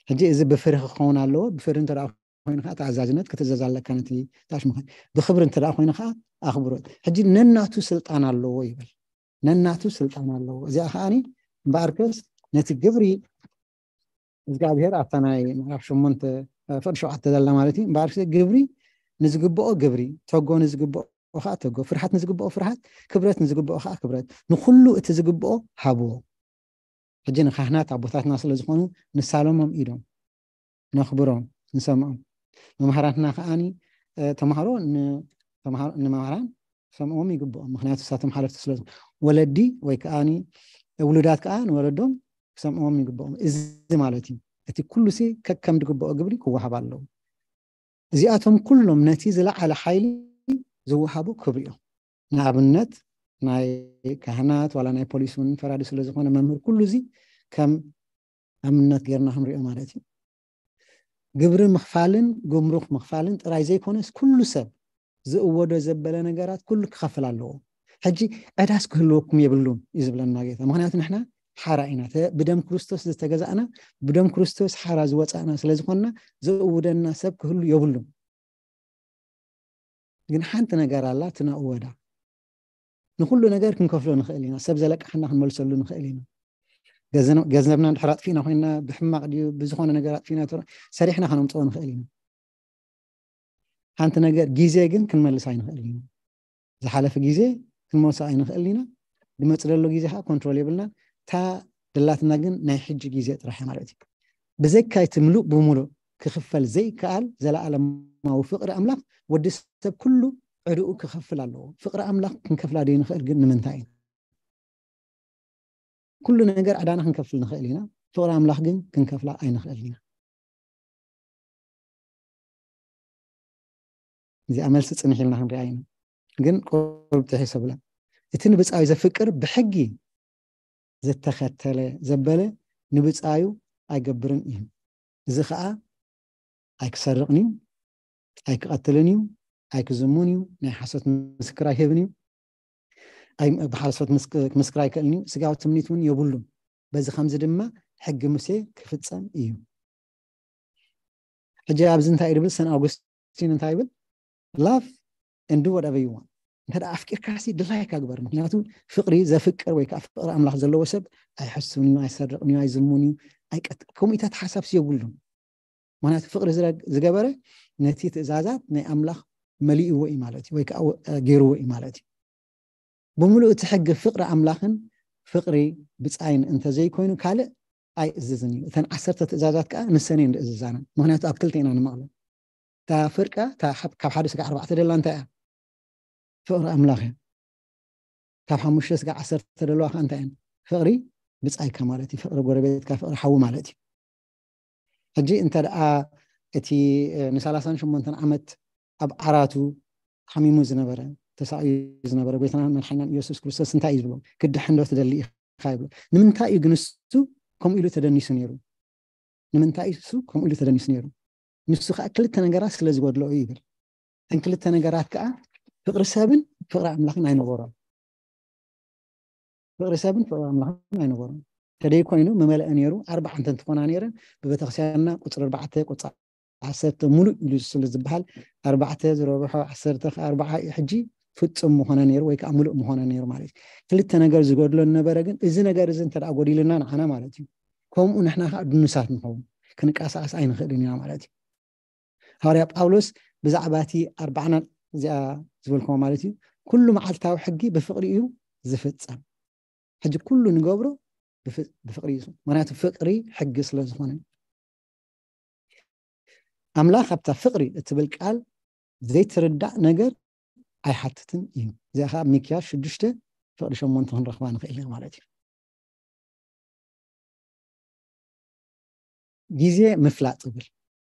ሕጂ እዚ ብፍርሂ ክኸውን ኣለዎ። ብፍርሂ እንተ ደኣ ኮይኑ ከኣ ተኣዛዝነት ክትእዘዝ ኣለካ ነቲ ታሽሙኸ። ብኽብሪ እንተ ደኣ ኮይኑ ከኣ ኣኽብሮት። ሕጂ ነናቱ ስልጣን ኣለዎ ይብል። ነናቱ ስልጣን ኣለዎ። እዚኣ ከኣኒ እምበኣርከስ ነቲ ግብሪ እግዚኣብሔር ኣብታ ናይ ምዕራፍ ሸሞንተ፣ እ፣ ፍቕዲ ሸውዓተ ዘላ ማለት እዩ። እምበኣርከስ ግብሪ ንዝግብኦ ግብሪ፣ ተጎ ንዝግብኦ ከኣ ተጎ፣ ፍርሃት ንዝግብኦ ፍርሃት፣ ክብረት ንዝግብኦ ከኣ ክብረት፣ ንኹሉ እቲ ዝግብኦ ሃብዎ። ሕጂ ንካህናት ኣቦታትና ስለ ዝኾኑ ንሳለሞም ኢዶም፣ ነኽብሮም፣ ንሰምዖም። መምሃራትና ከኣኒ፣ እ፣ ተምሃሮ ን-፣ ተምሃሮ፣ ንመምሃራን ክሰምዕዎም ይግብኦም። ምኽንያቱ ንሳቶም ሓለፍቲ ስለ ዝኾኑ። ወለዲ ወይ ከኣኒ ውሉዳት ከኣ ንወለዶም ክሰምዕዎም ይግብኦም። እዚ ማለት እዩ። እቲ ኩሉ ሲ ከከም ዝግብኦ ግብሪ ክወሃብ ኣለዎ። እዚኣቶም ኩሎም ነቲ ዝለዓለ ሓይሊ ዝወሃቡ ክብሪ እዮም። ንኣብነት ናይ ካህናት ዋላ ናይ ፖሊስ እውን ፈራዲ ስለ ዝኾነ መምህር ኩሉ እዚ ከም ኣብነት ጌርና ክንሪኦ ማለት እዩ። ግብሪ ምኽፋልን ጉምሩክ ምኽፋልን ጥራይ ዘይኮነስ ኩሉ ሰብ ዝእወዶ ዘበለ ነገራት ኩሉ ክኸፍል ኣለዎ። ሕጂ ዕዳስ ክህልወኩም የብሉን እዩ ዝብለና ጌታ። ምኽንያቱ ንሕና ሓራ ኢና። ተ-፣ ብደም ክርስቶስ ዝተገዛእና፣ ብደም ክርስቶስ ሓራ ዝወጻእና ስለ ዝኾንና ዘእውደና ሰብ ክህሉ የብሉን። ግን ሓንቲ ነገር ኣላ፣ ትነእወዳ። ንኹሉ ነገር ክንከፍሎ ንኽእል ኢና። ሰብ ዘለቅሓና ክንመልሰሉ ንኽእል ኢና። ገዘን-፣ ገንዘብና እንድሕር ኣጥፊእና ኮይንና፣ ብሕማቕ ድዩ ብዝኾነ ነገር ኣጥፊእና፣ ተረ-፣ ሰሪሕና ከነምጽኦ ንኽእል ኢና። ሓንቲ ነገር ግዜ ግን ክንመልስ ኣይንኽእል ኢና። ዝሓለፈ ግዜ ክንመልሶ ኣይንኽእል ኢና። ዝመጽእ ዘሎ ግዜ ከዓ ኮንትሮል የብልና። እታ ደላትና ግን ናይ ሕጂ ግዜ ጥራሕ ማለት እዩ። ብዘይካ እቲ ምሉእ ብምሉእ ክኽፈል ዘይከኣል ዘለኣለማዊ ፍቕሪ ኣምላኽ፣ ወዲ ሰብ ኩሉ ዕድኡ ክኸፍል ኣለዎ። ፍቕሪ ኣምላኽ ክንከፍላ ዘይንኽእል ግን ንምንታይ እዩ? ኩሉ ነገር ዕዳና ክንከፍል ንኽእል ኢና፣ ፍቕሪ ኣምላኽ ግን ክንከፍላ ኣይንኽእል ኢና። እዚኣ መልሲ ጽንሕ ኢልና ክንሪኣ ኢና። ግን ቁሩብ ትሕሰብላ። እቲ ንብጻዩ ዘፍቅር ብሕጊ ዝተኸተለ ዘበለ ንብጻዩ ኣይገብርን እዩ። እዚ ኸኣ ኣይክሰርቕን እዩ፣ ኣይክቐትልን እዩ፣ ኣይክዝሙን እዩ፣ ናይ ሓሶት ምስክር ኣይህብን እዩ፣ ኣይ-፣ ብሓሶት ምስ-፣ ክምስክር ኣይክእልን እዩ፣ ስጋዊ ትምኒት እውን የብሉን። በዚ ከምዚ ድማ ሕጊ ሙሴ ክፍጸም እዩ። ሕጂ ኣብዚ እንታይ እዩ ዝብል? ሰን ኣውግስቲን እንታይ ይብል? Love and do whatever you want። እንተ ደኣ ኣፍቂርካ ሲ ድላይካ ግበር። ምክንያቱ ፍቕሪ ዘፍቅር ወይ ከዓ ፍቕሪ ኣምላኽ ዘለዎ ሰብ ኣይሐስብን እዩ፣ ኣይሰርቕን እዩ፣ ኣይዝሙን እዩ፣ ኣይቀት-፣ ከምኡ ኢታት ሓሳብ ሲ የብሉን። ምክንያቱ ፍቕሪ ዝረ-፣ ዝገበረ ነቲ ትእዛዛት ናይ ኣምላኽ መሊእዎ እዩ ማለት እዩ፣ ወይ ከዓ ወ-፣ ገይርዎ እዩ ማለት እዩ። ብምሉእ እቲ ሕጊ ፍቕሪ ኣምላኽን ፍቕሪ ብጻይን እንተዘይኮይኑ ካልእ ኣይእዝዝን እዩ። እተን ዓሰርተ ትእዛዛት ከዓ ንሰን እየን ዝእዝዛና። ምክንያቱ ኣብ ክልተ ኢና ንመቕለን። እታ ፍርቃ፣ እታ ሓብ-፣ ካብ ሓደ ስጋዕ ኣርባዕተ ደላ እንታይ እያ? ፍቕሪ ኣምላኽ እያ። ካብ ሓሙሽተ ስጋዕ ዓሰርተ ደለዋ ከዓ እንታይ እየን? ፍቕሪ ብጻይካ ማለት እዩ። ፍቕሪ ጎረቤትካ፣ ፍቕሪ ሓዊ ማለት እዩ። ሕጂ እንተ ደኣ እቲ፣ እ፣ ንሰላሳን ሸሞንተን ዓመት ኣብ ዓራቱ ሓሚሙ ዝነበረ፣ ተሳቕዩ ዝነበረ ጎይታናን መድሓኒናን ኢየሱስ ክርስቶስ እንታይ እዩ ዝብሎ? "ክድሕን ዶ ትደሊ ኢኻ?" ይብሎ። ንምንታይ እዩ ግን እሱ ከምኡ ኢሉ ተደኒሱ ነይሩ? ንምንታይ እዩ እሱ ከምኡ ኢሉ ተደኒሱ ነይሩ? ንሱ ከዓ ክልተ ነገራት ስለ ዝጎድሎ እዩ ይብል። እተን ክልተ ነገራት ከዓ ፍቕሪ ሰብን ፍቕሪ ኣምላኽን ኣይነበሮን። ፍቕሪ ሰብን ፍቕሪ ኣምላኽን ኣይነበሮን። ተደይ ኮይኑ ምመልአ ነይሩ። ኣርባዓ እንተ እንትኾና ነይረን፣ ብቤተክርስትያንና ቁፅሪ ኣርባዕተ፣ ቁፅሪ ዓሰርተ፣ ሙሉእ ኢሉ ስለ ዝበሃል፣ ኣርባዕተ ዝረብሖ ዓሰርተ ከኣ ኣርባዓ እዩ። ሕጂ ፍጹም ምኾነ ነይሩ ወይ ከዓ ሙሉእ ምኾነ ነይሩ ማለት እዩ። ክልተ ነገር ዝጎድሎ ነበረ፣ ግን እዚ ነገር እዚ እንተ ደኣ ጎዲሉና ንዓና ማለት እዩ፣ ከምኡ ንሕና ከዓ ድኑሳት ንኸውን፣ ክንቀሳቐስ ኣይንኽእልን ኢና ማለት እዩ። ሃዋርያ ጳውሎስ ብዛዕባ እቲ ኣርባዕና እዚኣ ዝበልክዎ ማለት እዩ፣ ኩሉ መዓልታዊ ሕጊ ብፍቕሪ እዩ ዝፍጸም። ሕጂ ኩሉ ንገብሮ ብፍ-፣ ብፍቕሪ እዩ። ምክንያቱ ፍቕሪ ሕጊ ስለ ዝኾነ። ኣምላኽ ኣብታ ፍቕሪ እትብል ቃል ዘይትርዳእ ነገር ኣይሓትትን እዩ። እዚኣ ከዓ ኣብ ሚክያስ ሽዱሽተ ፍቕሪ ሸሞንተ ክንረኽባ ንኽእል ኢና ማለት እዩ። ግዜ ምፍላጥ ዝብል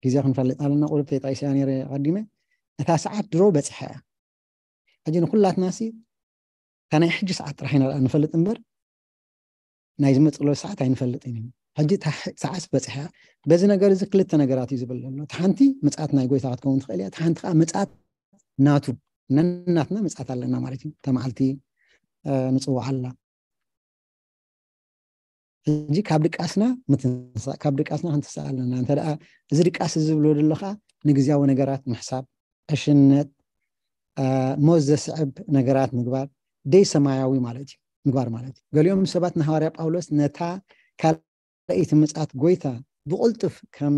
ግዜ ክንፈልጥ ኣለና። ቁሩብ ተጣይሰያ ነይረ ኣቐዲመ። እታ ሰዓት ድሮ በጺሓ እያ። ሕጂ ንኹላትና ሲ እታ ናይ ሕጂ ሰዓት ጥራሕ ኢና ንፈልጥ እምበር ናይ ዝመጽእ ዘሎ ሰዓት ኣይንፈልጥን እዩ። ሕጂ እታ ሕ-፣ ሰዓት በጺሓ እያ። በዚ ነገር እዚ ክልተ ነገራት እዩ ዝብል ዘሎ። እታ ሓንቲ ምጽኣት ናይ ጎይታ ክትከውን ትኽእል እያ። እታ ሓንቲ ከዓ ምጽኣት ናቱ፣ ነናትና ምጽኣት ኣለና ማለት እዩ። እታ መዓልቲ፣ እ፣ ንጽውዓላ። ሕጂ ካብ ድቃስና ምትንሳእ፣ ካብ ድቃስና ክንትሳእ ኣለና። እንተ ደኣ እዚ ድቃስ እዚ ዝብሎ ዘሎ ኸኣ ንግዝያዊ ነገራት ምሕሳብ፣ ዕሽነት፣ እ፣ ሞት ዘስዕብ ነገራት ምግባር፣ ደይ ሰማያዊ ማለት እዩ፣ ምግባር ማለት እዩ። ገሊኦም ሰባት ንሃዋርያ ጳውሎስ ነታ ካልኣይቲ ምጽኣት ጎይታ ብቕልጡፍ ከም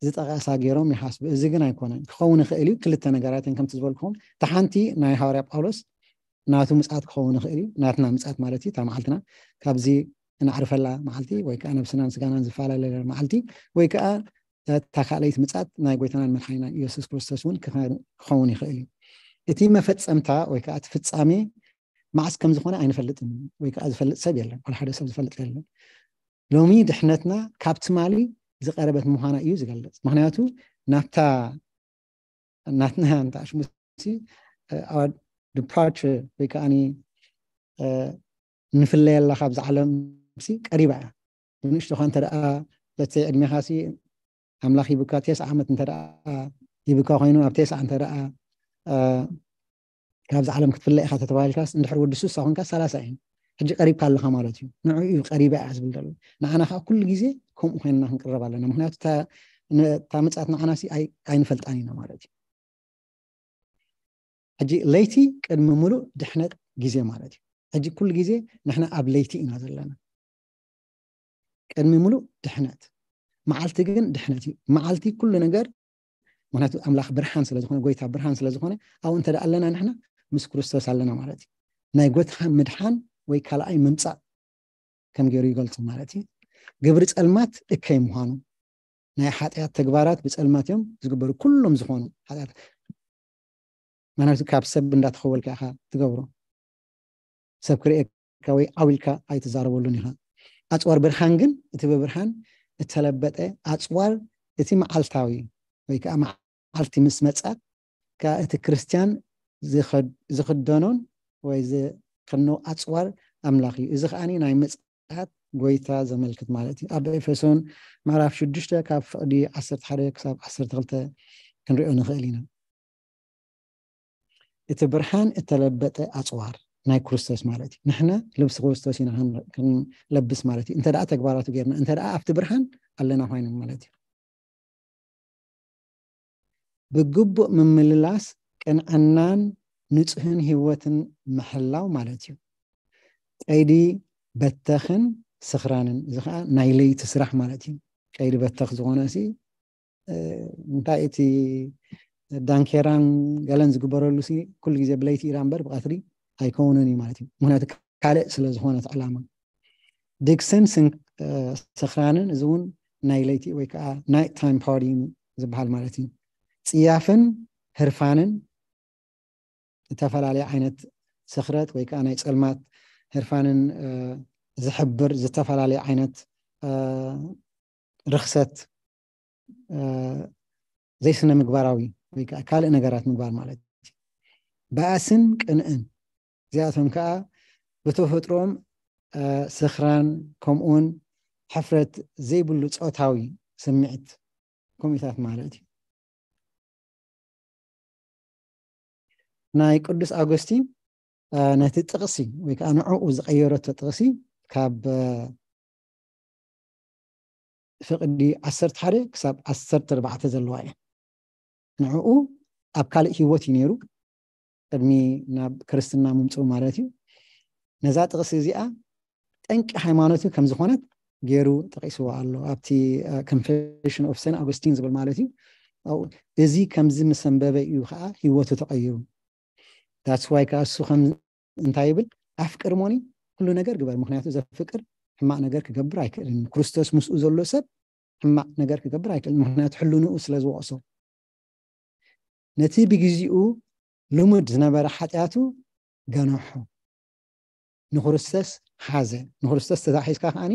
ዝጠቐሳ ገይሮም ይሓስቡ። እዚ ግን ኣይኮነን። ክኸውን ይኽእል እዩ። ክልተ ነገራት እየን ከምቲ ዝበልኩኹም። እታ ሓንቲ ናይ ሃዋርያ ጳውሎስ ናቱ ምጽኣት ክኸውን ይኽእል እዩ። ናትና ምጽኣት ማለት እዩ። እታ መዓልትና ካብዚ እነዕርፈላ መዓልቲ ወይ ከኣ ነብስናን ስጋናን ዝፈላለለ መዓልቲ ወይ ከኣ እታ ካልኣይቲ ምጽኣት ናይ ጎይታናን መድሓኒናን ኢየሱስ ክርስቶስ እውን ክኸ-፣ ክኸውን ይኽእል እዩ። እቲ መፈጸምታ ወይ ከኣ እቲ ፍጻሜ መዓስ ከም ዝኾነ ኣይንፈልጥን ወይ ከኣ ዝፈልጥ ሰብ የለን። ዋላ ሓደ ሰብ ዝፈልጥ የለን። ሎሚ ድሕነትና ካብ ትማሊ ዝቐረበት ምዃና እዩ ዝገልጽ። ምኽንያቱ ናብታ ናትና እንተ ኣሽሙሲ፣ እ፣ our departure ወይ ከኣኒ፣ እ፣ ንፍለየላ ካብዛ ዓለም ሲ ቀሪባ እያ። ብንእሽቶኻ እንተ ደኣ፣ let's say፣ ዕድሜኻ ሲ ኣምላኽ ሂቡካ፣ ተስዓ ዓመት እንተ ደኣ ሂቡካ ኮይኑ፣ ኣብ ተስዓ እንተ ደኣ፣ እ፣ ካብዛ ዓለም ክትፍለ ኢኻ ተተባሂልካስ፣ እንድሕር ወዲ ስሳ ኮንካ፣ ሰላሳ እዩ። ሕጂ ቀሪብካ ኣለኻ ማለት እዩ። ንዕኡ እዩ ቀሪባ እያ ዝብል ዘሎ። ንዓና ከዓ ኩሉ ግዜ ከምኡ ኮይንና ክንቅረብ ኣለና። ምኽንያቱ እታ፣ ን-፣ እታ ምጽኣት ንዓና ሲ ኣይ-፣ ኣይንፈልጣን ኢና ማለት እዩ። ሕጂ ለይቲ ቅድሚ ሙሉእ ድሕነት ግዜ ማለት እዩ። ሕጂ ኩሉ ግዜ ንሕና ኣብ ለይቲ ኢና ዘለና። ቅድሚ ሙሉእ ድሕነት። መዓልቲ ግን ድሕነት እዩ። መዓልቲ ኩሉ ነገር ምክንያቱ ኣምላኽ ብርሃን ስለ ዝኾነ፣ ጎይታ ብርሃን ስለ ዝኾነ፣ ኣብኡ እንተ ደኣ ኣለና ንሕና ምስ ክርስቶስ ኣለና ማለት እዩ። ናይ ጎይታ ምድሓን ወይ ካልኣይ ምምጻእ ከም ገይሩ ይገልጹ ማለት እዩ። ግብሪ ጸልማት እከይ ምዃኑ፣ ናይ ሓጢኣት ተግባራት ብጸልማት እዮም ዝግበሩ፣ ኩሎም ዝኾኑ ሓጢኣት። ምክንያቱ ካብ ሰብ እንዳተኸወልካ ኢኻ ትገብሮ። ሰብ ክርእየካ ወይ ዓው ኢልካ ኣይትዛረበሉን ኢኻ። ኣጽዋር ብርሃን ግን፣ እቲ ብብርሃን እተለበጠ ኣጽዋር፣ እቲ መዓልታዊ ወይ ከዓ መዓልቲ ምስ መጻት፣ ከዓ እቲ ክርስትያን ዝኸድ-፣ ዝኽደኖን ወይ ዝኽድኖ ኣጽዋር ኣምላኽ እዩ። እዚ ከኣኒ ናይ ምጽኣት ጎይታ ዘመልክት ማለት እዩ። ኣብ ኤፌሶን ምዕራፍ ሽዱሽተ ካብ ፍቕዲ ዓሰርተ ሓደ ክሳብ ዓሰርተ ክልተ ክንሪኦ ንኽእል ኢና። እቲ ብርሃን እተለበጠ ኣጽዋር ናይ ክርስቶስ ማለት እዩ። ንሕና ልብሲ ክርስቶስ ኢና ክን-፣ ክንለብስ ማለት እዩ። እንተ ደኣ ተግባራቱ ጌርና፣ እንተ ደኣ ኣብቲ ብርሃን ኣለና ኮይና ማለት እዩ። ብግቡእ ምምልላስ ቅንዕናን ንጹህን ህይወትን ምሕላው ማለት እዩ። ቀይዲ በተኽን ስኽራንን፣ እዚ ኸዓ ናይ ለይቲ ስራሕ ማለት እዩ። ቀይዲ በተኽ ዝኾነ ሲ፣ እ፣ እንታይ እቲ ዳንኬራን ገለን ዝግበረሉ ሲ ኩሉ ግዜ ብለይቲ ኢራ እምበር ብቐትሪ ኣይከውንን እዩ ማለት እዩ። ምክንያቱ ካልእ ስለ ዝኾነ እቲ ዕላማ። ድግስን ስን-፣ እ፣ ስኽራንን፣ እዚ እውን ናይ ለይቲ ወይ ከዓ ናይት ታይም ፓርቲ ዝበሃል ማለት እዩ። ጽያፍን ህርፋንን፣ ዝተፈላለየ ዓይነት ስኽረት ወይ ከዓ ናይ ጸልማት ህርፋንን፣ እ፣ ዝሕብር ዝተፈላለየ ዓይነት፣ እ፣ ርኽሰት፣ እ፣ ዘይስነ ምግባራዊ ወይ ከዓ ካልእ ነገራት ምግባር ማለት እዩ። ባእስን ቅንእን፣ እዚኣቶም ከዓ ብተፈጥሮም፣ እ፣ ስኽራን ከምኡውን ሕፍረት ዘይብሉ ጾታዊ ስምዒት ከምኡታት ማለት እዩ። ናይ ቅዱስ ኣጎስቲን፣ እ፣ ነቲ ጥቕሲ ወይ ከዓ ንዕኡ ዝቐየረቶ ጥቕሲ ካብ፣ እ፣ ፍቕዲ ዓሰርተ ሓደ ክሳብ ዓሰርተ ኣርባዕተ ዘለዋ እያ። ንዕኡ ኣብ ካልእ ህይወት እዩ ነይሩ፣ ቅድሚ ናብ ክርስትና ምምፅኡ ማለት እዩ። ነዛ ጥቕሲ እዚኣ ጠንቂ ሃይማኖቱ ከም ዝኾነት ገይሩ ጠቒስዎ ኣሎ። ኣብቲ፣ እ፣ ኮንፌሽን ኦፍ ሰንት ኣጎስቲን ዝብል ማለት እዩ። ኣብኡ፣ እዚ ከምዚ ምስ ኣንበበ እዩ ከዓ ህይወቱ ተቐይሩ። ዳትስ ዋይ ከዓ እሱ ከም እንታይ ይብል? "ኣፍቅር እሞኒ ኩሉ ነገር ግበር፣ ምክንያቱ ዘፍቅር ሕማቕ ነገር ክገብር ኣይክእልን። ክርስቶስ ምስኡ ዘሎ ሰብ ሕማቕ ነገር ክገብር ኣይክእልን፣ ምክንያቱ ሕልንኡ ስለ ዝወቕሶ። ነቲ ብግዜኡ ልሙድ ዝነበረ ሓጢኣቱ ገነሖ፣ ንክርስቶስ ሓዘ።" ንክርስቶስ ተታሒዝካ ከዓኒ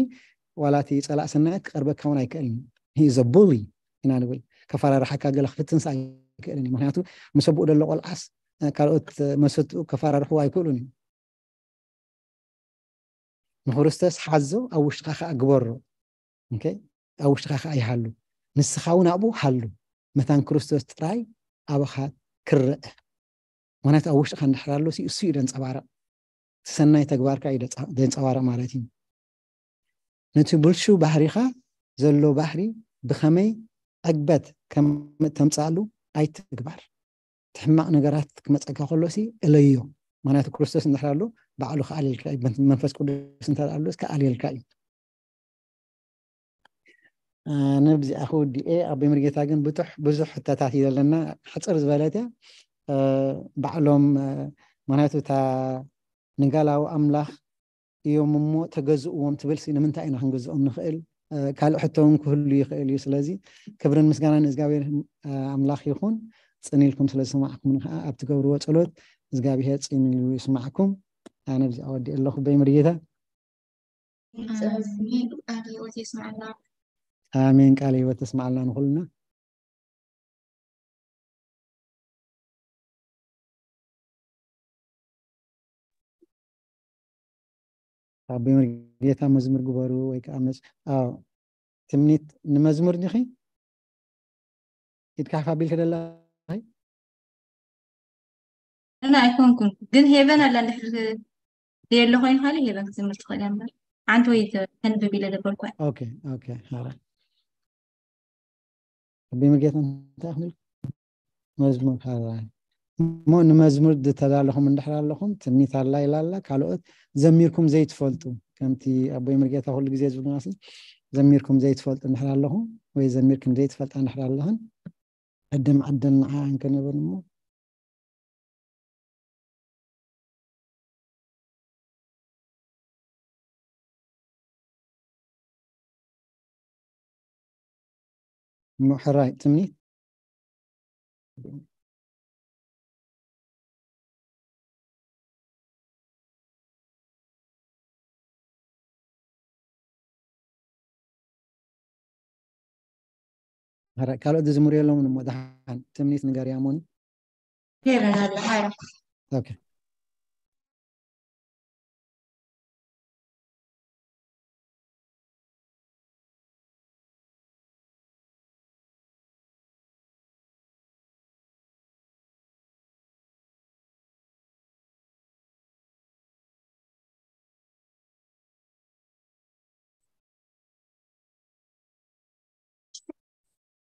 ዋላ እቲ ጸላእ ሰናያት ክቐርበካ እውን ኣይክእልን። He is a bully ኢና ንብል። ከፈራርሓካ ገለ ክፍትንስ ኣይክእልን እዩ። ምክንያቱ ምስ ኣቦኡ ዘሎ ቆልዓስ፣ እ፣ ካልኦት መሰትኡ ከፈራርሕዎ ኣይክእሉን እዩ። ንክርስቶስ ሓዞ፣ ኣብ ውሽጥኻ ከኣ ግበሮ። ኦኬ? ኣብ ውሽጥኻ ከኣ ይሃሉ። ንስኻ እውን ኣብኡ ሃሉ። መታን ክርስቶስ ጥራይ ኣባኻ ክረአ። ምክንያቱ ኣብ ውሽጥኻ እንድሕር ኣሎ ሲ፣ እሱ እዩ ደንጸባረቕ። እቲ ሰናይ ተግባርካ እዩ ደንጸ-፣ ደንጸባረቕ ማለት እዩ። ነቲ ብልሹ ባህሪኻ ዘሎ ባህሪ ብኸመይ ዕግበት ከም እተምጽኣሉ ኣይትግባር። እቲ ሕማቕ ነገራት ክመጸካ ከሎ ሲ እለዮ። ምክንያቱ ክርስቶስ እንድሕር ኣሎ ባዕሉ ክኣልየልካ እዩ። መን-፣ መንፈስ ቅዱስ እንተ ኣሎ ክኣልየልካ እዩ። እ፣ ነብዚኣ ክውድኤ ኣቦይ መርጌታ ግን ብቱሕ ብዙሕ ሕቶታት እዩ ዘለና። ሕጽር ዝበለት እያ። እ፣ ባዕሎም፣ እ፣ ምክንያቱ እታ ንጋላዊ ኣምላኽ እዮም እሞ ተገዝእዎም ትብል ሲ፣ ንምንታይ ኢና ክንገዝኦም ንኽእል? እ፣ ካልእ ሕቶ እውን ክህሉ ይኽእል እዩ። ስለዚ ክብርን ምስጋናን ንእግዚኣብሔር፣ እ፣ ኣምላኽ ይኹን። ጽን ኢልኩም ስለ ዝሰማዕኩምን ከዓ ኣብ ትገብርዎ ጸሎት እግዚኣብሔር ጽን ኢሉ ይስማዕኩም። ኣነ ብዚኣ ወዲእ ኣለኹ። ኣቦይ መርጌታ። ኣሜን። ቃለ ህይወት የስምዐና። ኣሜን። ቃለ ህይወት ተስምዓልና ንኹልና። ኣቦይ መርጌታ መዝሙር ግበሩ ወይ ከዓ መዝ-፣ ኣዎ፣ ትምኒት ንመዝሙር ዲኺ? ኢድካ ሓፍ ኣቢልኪ ደለኺ? ኣነ ኣይኮንኩን፣ ግን ሄቨን ኣላ እንድሕር ደየሎ ኮይኑ፣ ካልእ ሄቨን ክትዝምር ትኽእል እያ እምበር። ሓንቲ ወይ ተ-፣ ተንብብ ኢለ ዘበልኩ እያ። ኦኬ፣ ኦኬ፣ ሃራ። ኣቦይ መርጌታ እንታይ ክብል? መዝሙር ሃራ። እሞ ንመዝሙር ዝተዳለኹም እንድሕር ኣለኹም፣ ትምኒት ኣላ ኢላ ኣላ፣ ካልኦት ዘሚርኩም ዘይትፈልጡ፣ ከምቲ ኣቦይ መርጌታ ኩሉ ግዜ ዝብሉና ሲ፣ ዘሚርኩም ዘይትፈልጡ እንድሕር ኣለኹም፣ ወይ ዘሚርኩም ዘይትፈልጣ እንድሕር ኣለኽን፣ ዕድም ዕድል ንዓ እንከነብል እሞ እሞ ሕራይ ትምኒት ሕራይ ካልኦት ዝዝምሩ የለውን እሞ ደሓን ትምኒት ንገር ያሞኒ ገይረን ኣለ ሓራ ኦኬ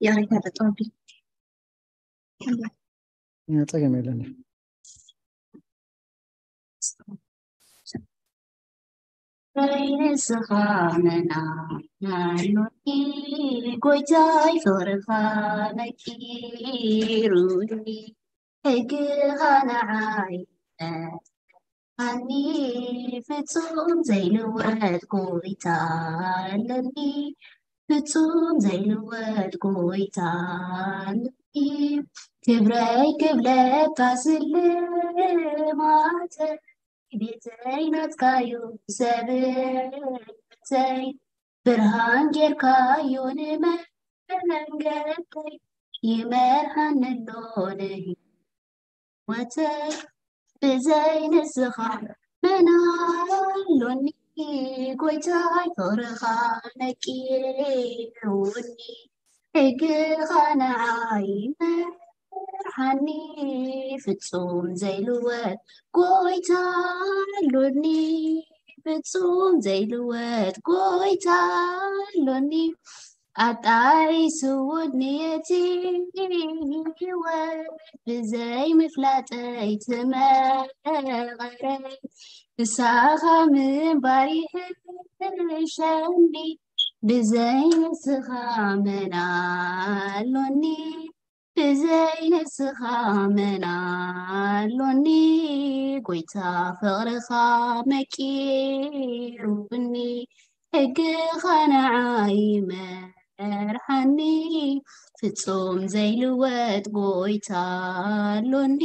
يا ريتها بتطبي ጸገም የለን ንስኻ መና ኣሎኒ ጎይታይ ፍቕርኻ መቂሩኒ ሕግኻ ንዓይ ሃኒ ፍጹም ዘይልወጥ ጎይታ ኣለኒ ፍጹም ዘይልወጥ ጎይታ ኣለኒ ክብረይ ክብለካ ስልማተ ቤተይ ናትካዩ ሰብተይ ብርሃን ጌርካዮ ንመንገደይ ይመርሃኒ ኣሎ ንህይወተይ ብዘይ ንስኻ መን ኣሎኒ ጎይታይ ፍቕርኻ ነቂሩኒ ሕግኻ ንዓይ መርሓኒ ፍጹም ዘይልወጥ ጎይታ ኣሎኒ ፍጹም ዘይልወጥ ጎይታ ኣሎኒ ኣጣይስውኒ እቲ ህይወት ብዘይ ምፍላጠይ ትመቐረይ ንሳኻ ምንባር ይሕሸኒ ብዘይ ንስኻ መን ኣሎኒ ብዘይ ንስኻ መን ኣሎኒ ጎይታ ፍቕርኻ መቂሩኒ ሕግኻ ንዓይ መርሓኒ ፍጹም ዘይልወጥ ጎይታ ኣሎኒ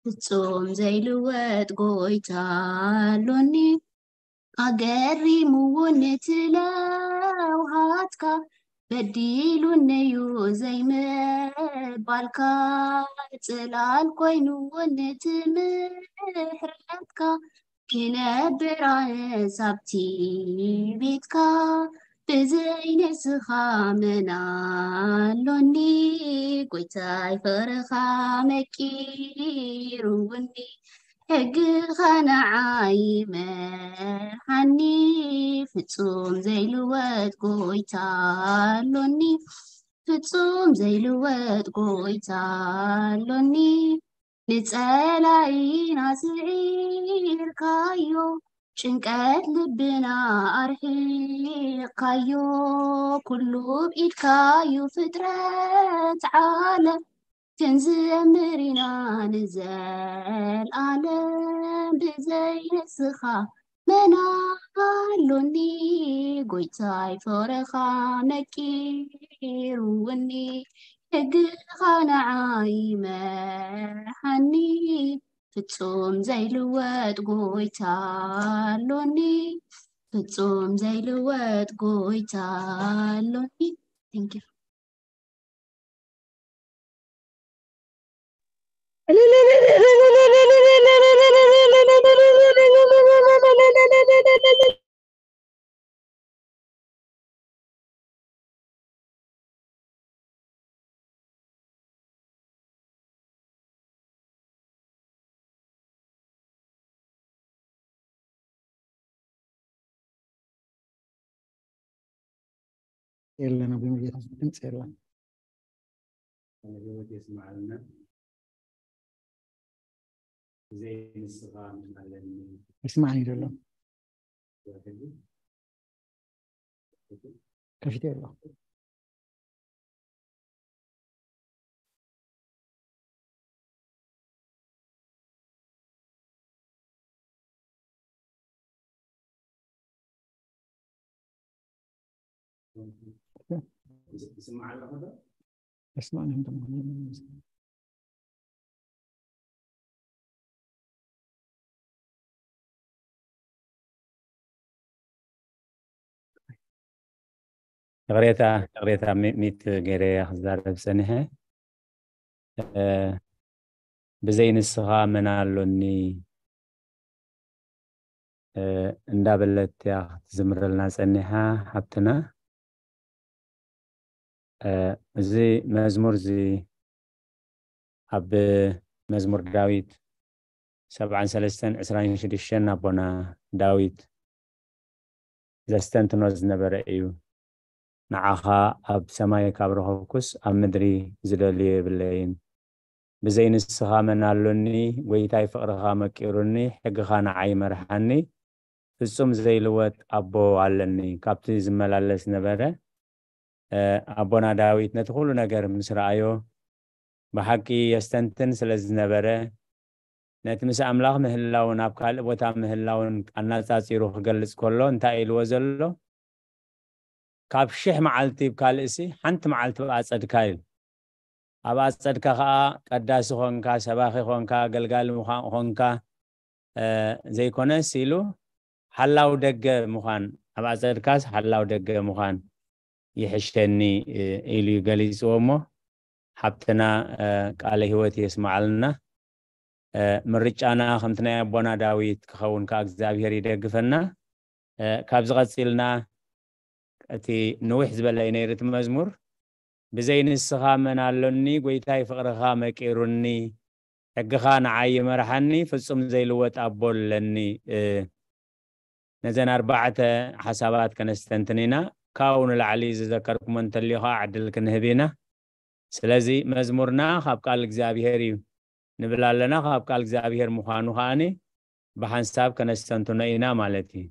ፍጹም ዘይልወጥ ጎይታ ኣሎኒ ኣገሪምዎ ነቲ ለውሃትካ በዲሉኒ እዩ ዘይምባልካ ጽላል ኮይንዎ ነቲ ምሕረትካ ክነብር ኣነስ ኣብቲ ቤትካ ብዘይ ንስኻ መን ኣሎኒ ጎይታይ ፍቕርኻ መቂሩኒ ሕግኻ ንዓይ መርሓኒ ፍጹም ዘይልወጥ ጎይታ ኣሎኒ ፍጹም ዘይልወጥ ጎይታ ኣሎኒ ንጸላኢና ስዒርካዮ ጭንቀት ልብና ኣርሒቕካዮ ኩሉ ብኢድካዩ ፍጥረት ዓለም ክንዝምር ኢና ንዘልኣለም ብዘይ ንስኻ መን ኣሎኒ ጎይታይ ፍቕርኻ መቂሩኒ ሕግኻ ንዓይ መርሓኒ ፍጹም ዘይልወጥ ጎይታ ኣሎኒ ፍጹም ዘይልወጥ ጎይታ ኣሎኒ Thank you. የለን ኣብ መጀመርታ ድምፂ የለን ህይወት የስማዓልና ብዘይ ንስኻ ምን ኣለኒ ይስማዕኒ ዘሎ ከፊት ኣሎ اسمعني انت. ይቕሬታ፣ ይቕሬታ፣ ሚ-፣ ሚት ገይረ እየ ክዛረብ ጸኒሐ። እ፣ ብዘይ ንስኻ መን ኣሎኒ፣ እ፣ እንዳበለት እያ ክትዝምረልና ጸኒሓ ሓብትና። እ፣ እዚ መዝሙር እዚ ኣብ መዝሙር ዳዊት ሰብዓን ሰለስተን ዕስራን ሽዱሽተን ኣቦና ዳዊት ዘስተንትኖ ዝነበረ እዩ። ንዓኻ ኣብ ሰማይ ካብ ረኸብኩስ ኣብ ምድሪ ዝደልዮ የብለይን። ብዘይ ንስኻ መን ኣሎኒ? ጎይታይ ፍቕርኻ መቂሩኒ፣ ሕግኻ ንዓይ ይመርሓኒ። ፍጹም ዘይልወጥ ኣቦ ኣለኒ። ካብቲ ዝመላለስ ነበረ። እ፣ ኣቦና ዳዊት ነቲ ኩሉ ነገር ምስ ረኣዮ ብሓቂ የስተንትን ስለ ዝነበረ፣ ነቲ ምስ ኣምላኽ ምህላውን ኣብ ካልእ ቦታ ምህላውን ኣነጻጺሩ ክገልጽ ከሎ እንታይ ኢልዎ ዘሎ? "ካብ ሽሕ መዓልቲ ብካልእሲ ሓንቲ መዓልቲ ብኣጸድካ" ኢሉ። ኣብ ኣጸድካ ኸኣ ቀዳሲ ኾንካ፣ ሰባኺ ኾንካ፣ ኣገልጋሊ ምዃን ኾንካ፣ እ፣ ዘይኮነስ ኢሉ ሓላው ደገ ምዃን፣ ኣብ ኣጸድካስ ሓላው ደገ ምዃን ይሕሸኒ፣ እ፣ ኢሉ እዩ ገሊጽዎ እሞ፣ ሓብትና፣ እ፣ ቃለ ህይወት የስምዓልና። እ፣ ምርጫና ከምቲ ናይ ኣቦና ዳዊት ክኸውን ከኣ እግዚኣብሔር ይደግፈና። እ፣ ካብዚ ቀጺልና እቲ ንውሕ ዝበለ እዩ ነይሩ እቲ መዝሙር። "ብዘይ ንስኻ መን ኣሎኒ? ጎይታይ ፍቕርኻ መቂሩኒ፣ ሕግኻ ንዓይ ይመርሓኒ፣ ፍጹም ዘይልወጥ ኣቦ ኣለኒ።" እ፣ ነዘን ኣርባዕተ ሓሳባት ከነስተንትን ኢና። ካብኡ ንላዕሊ ዝዘከርኩሞ እንተልዩ ኸዓ ዕድል ክንህብ ኢና። ስለዚ መዝሙርና ካብ ቃል እግዚኣብሔር እዩ ንብል ኣለና። ካብ ቃል እግዚኣብሔር ምዃኑ ከኣኒ ብሓንሳብ ከነስተንትኖ ኢና ማለት እዩ።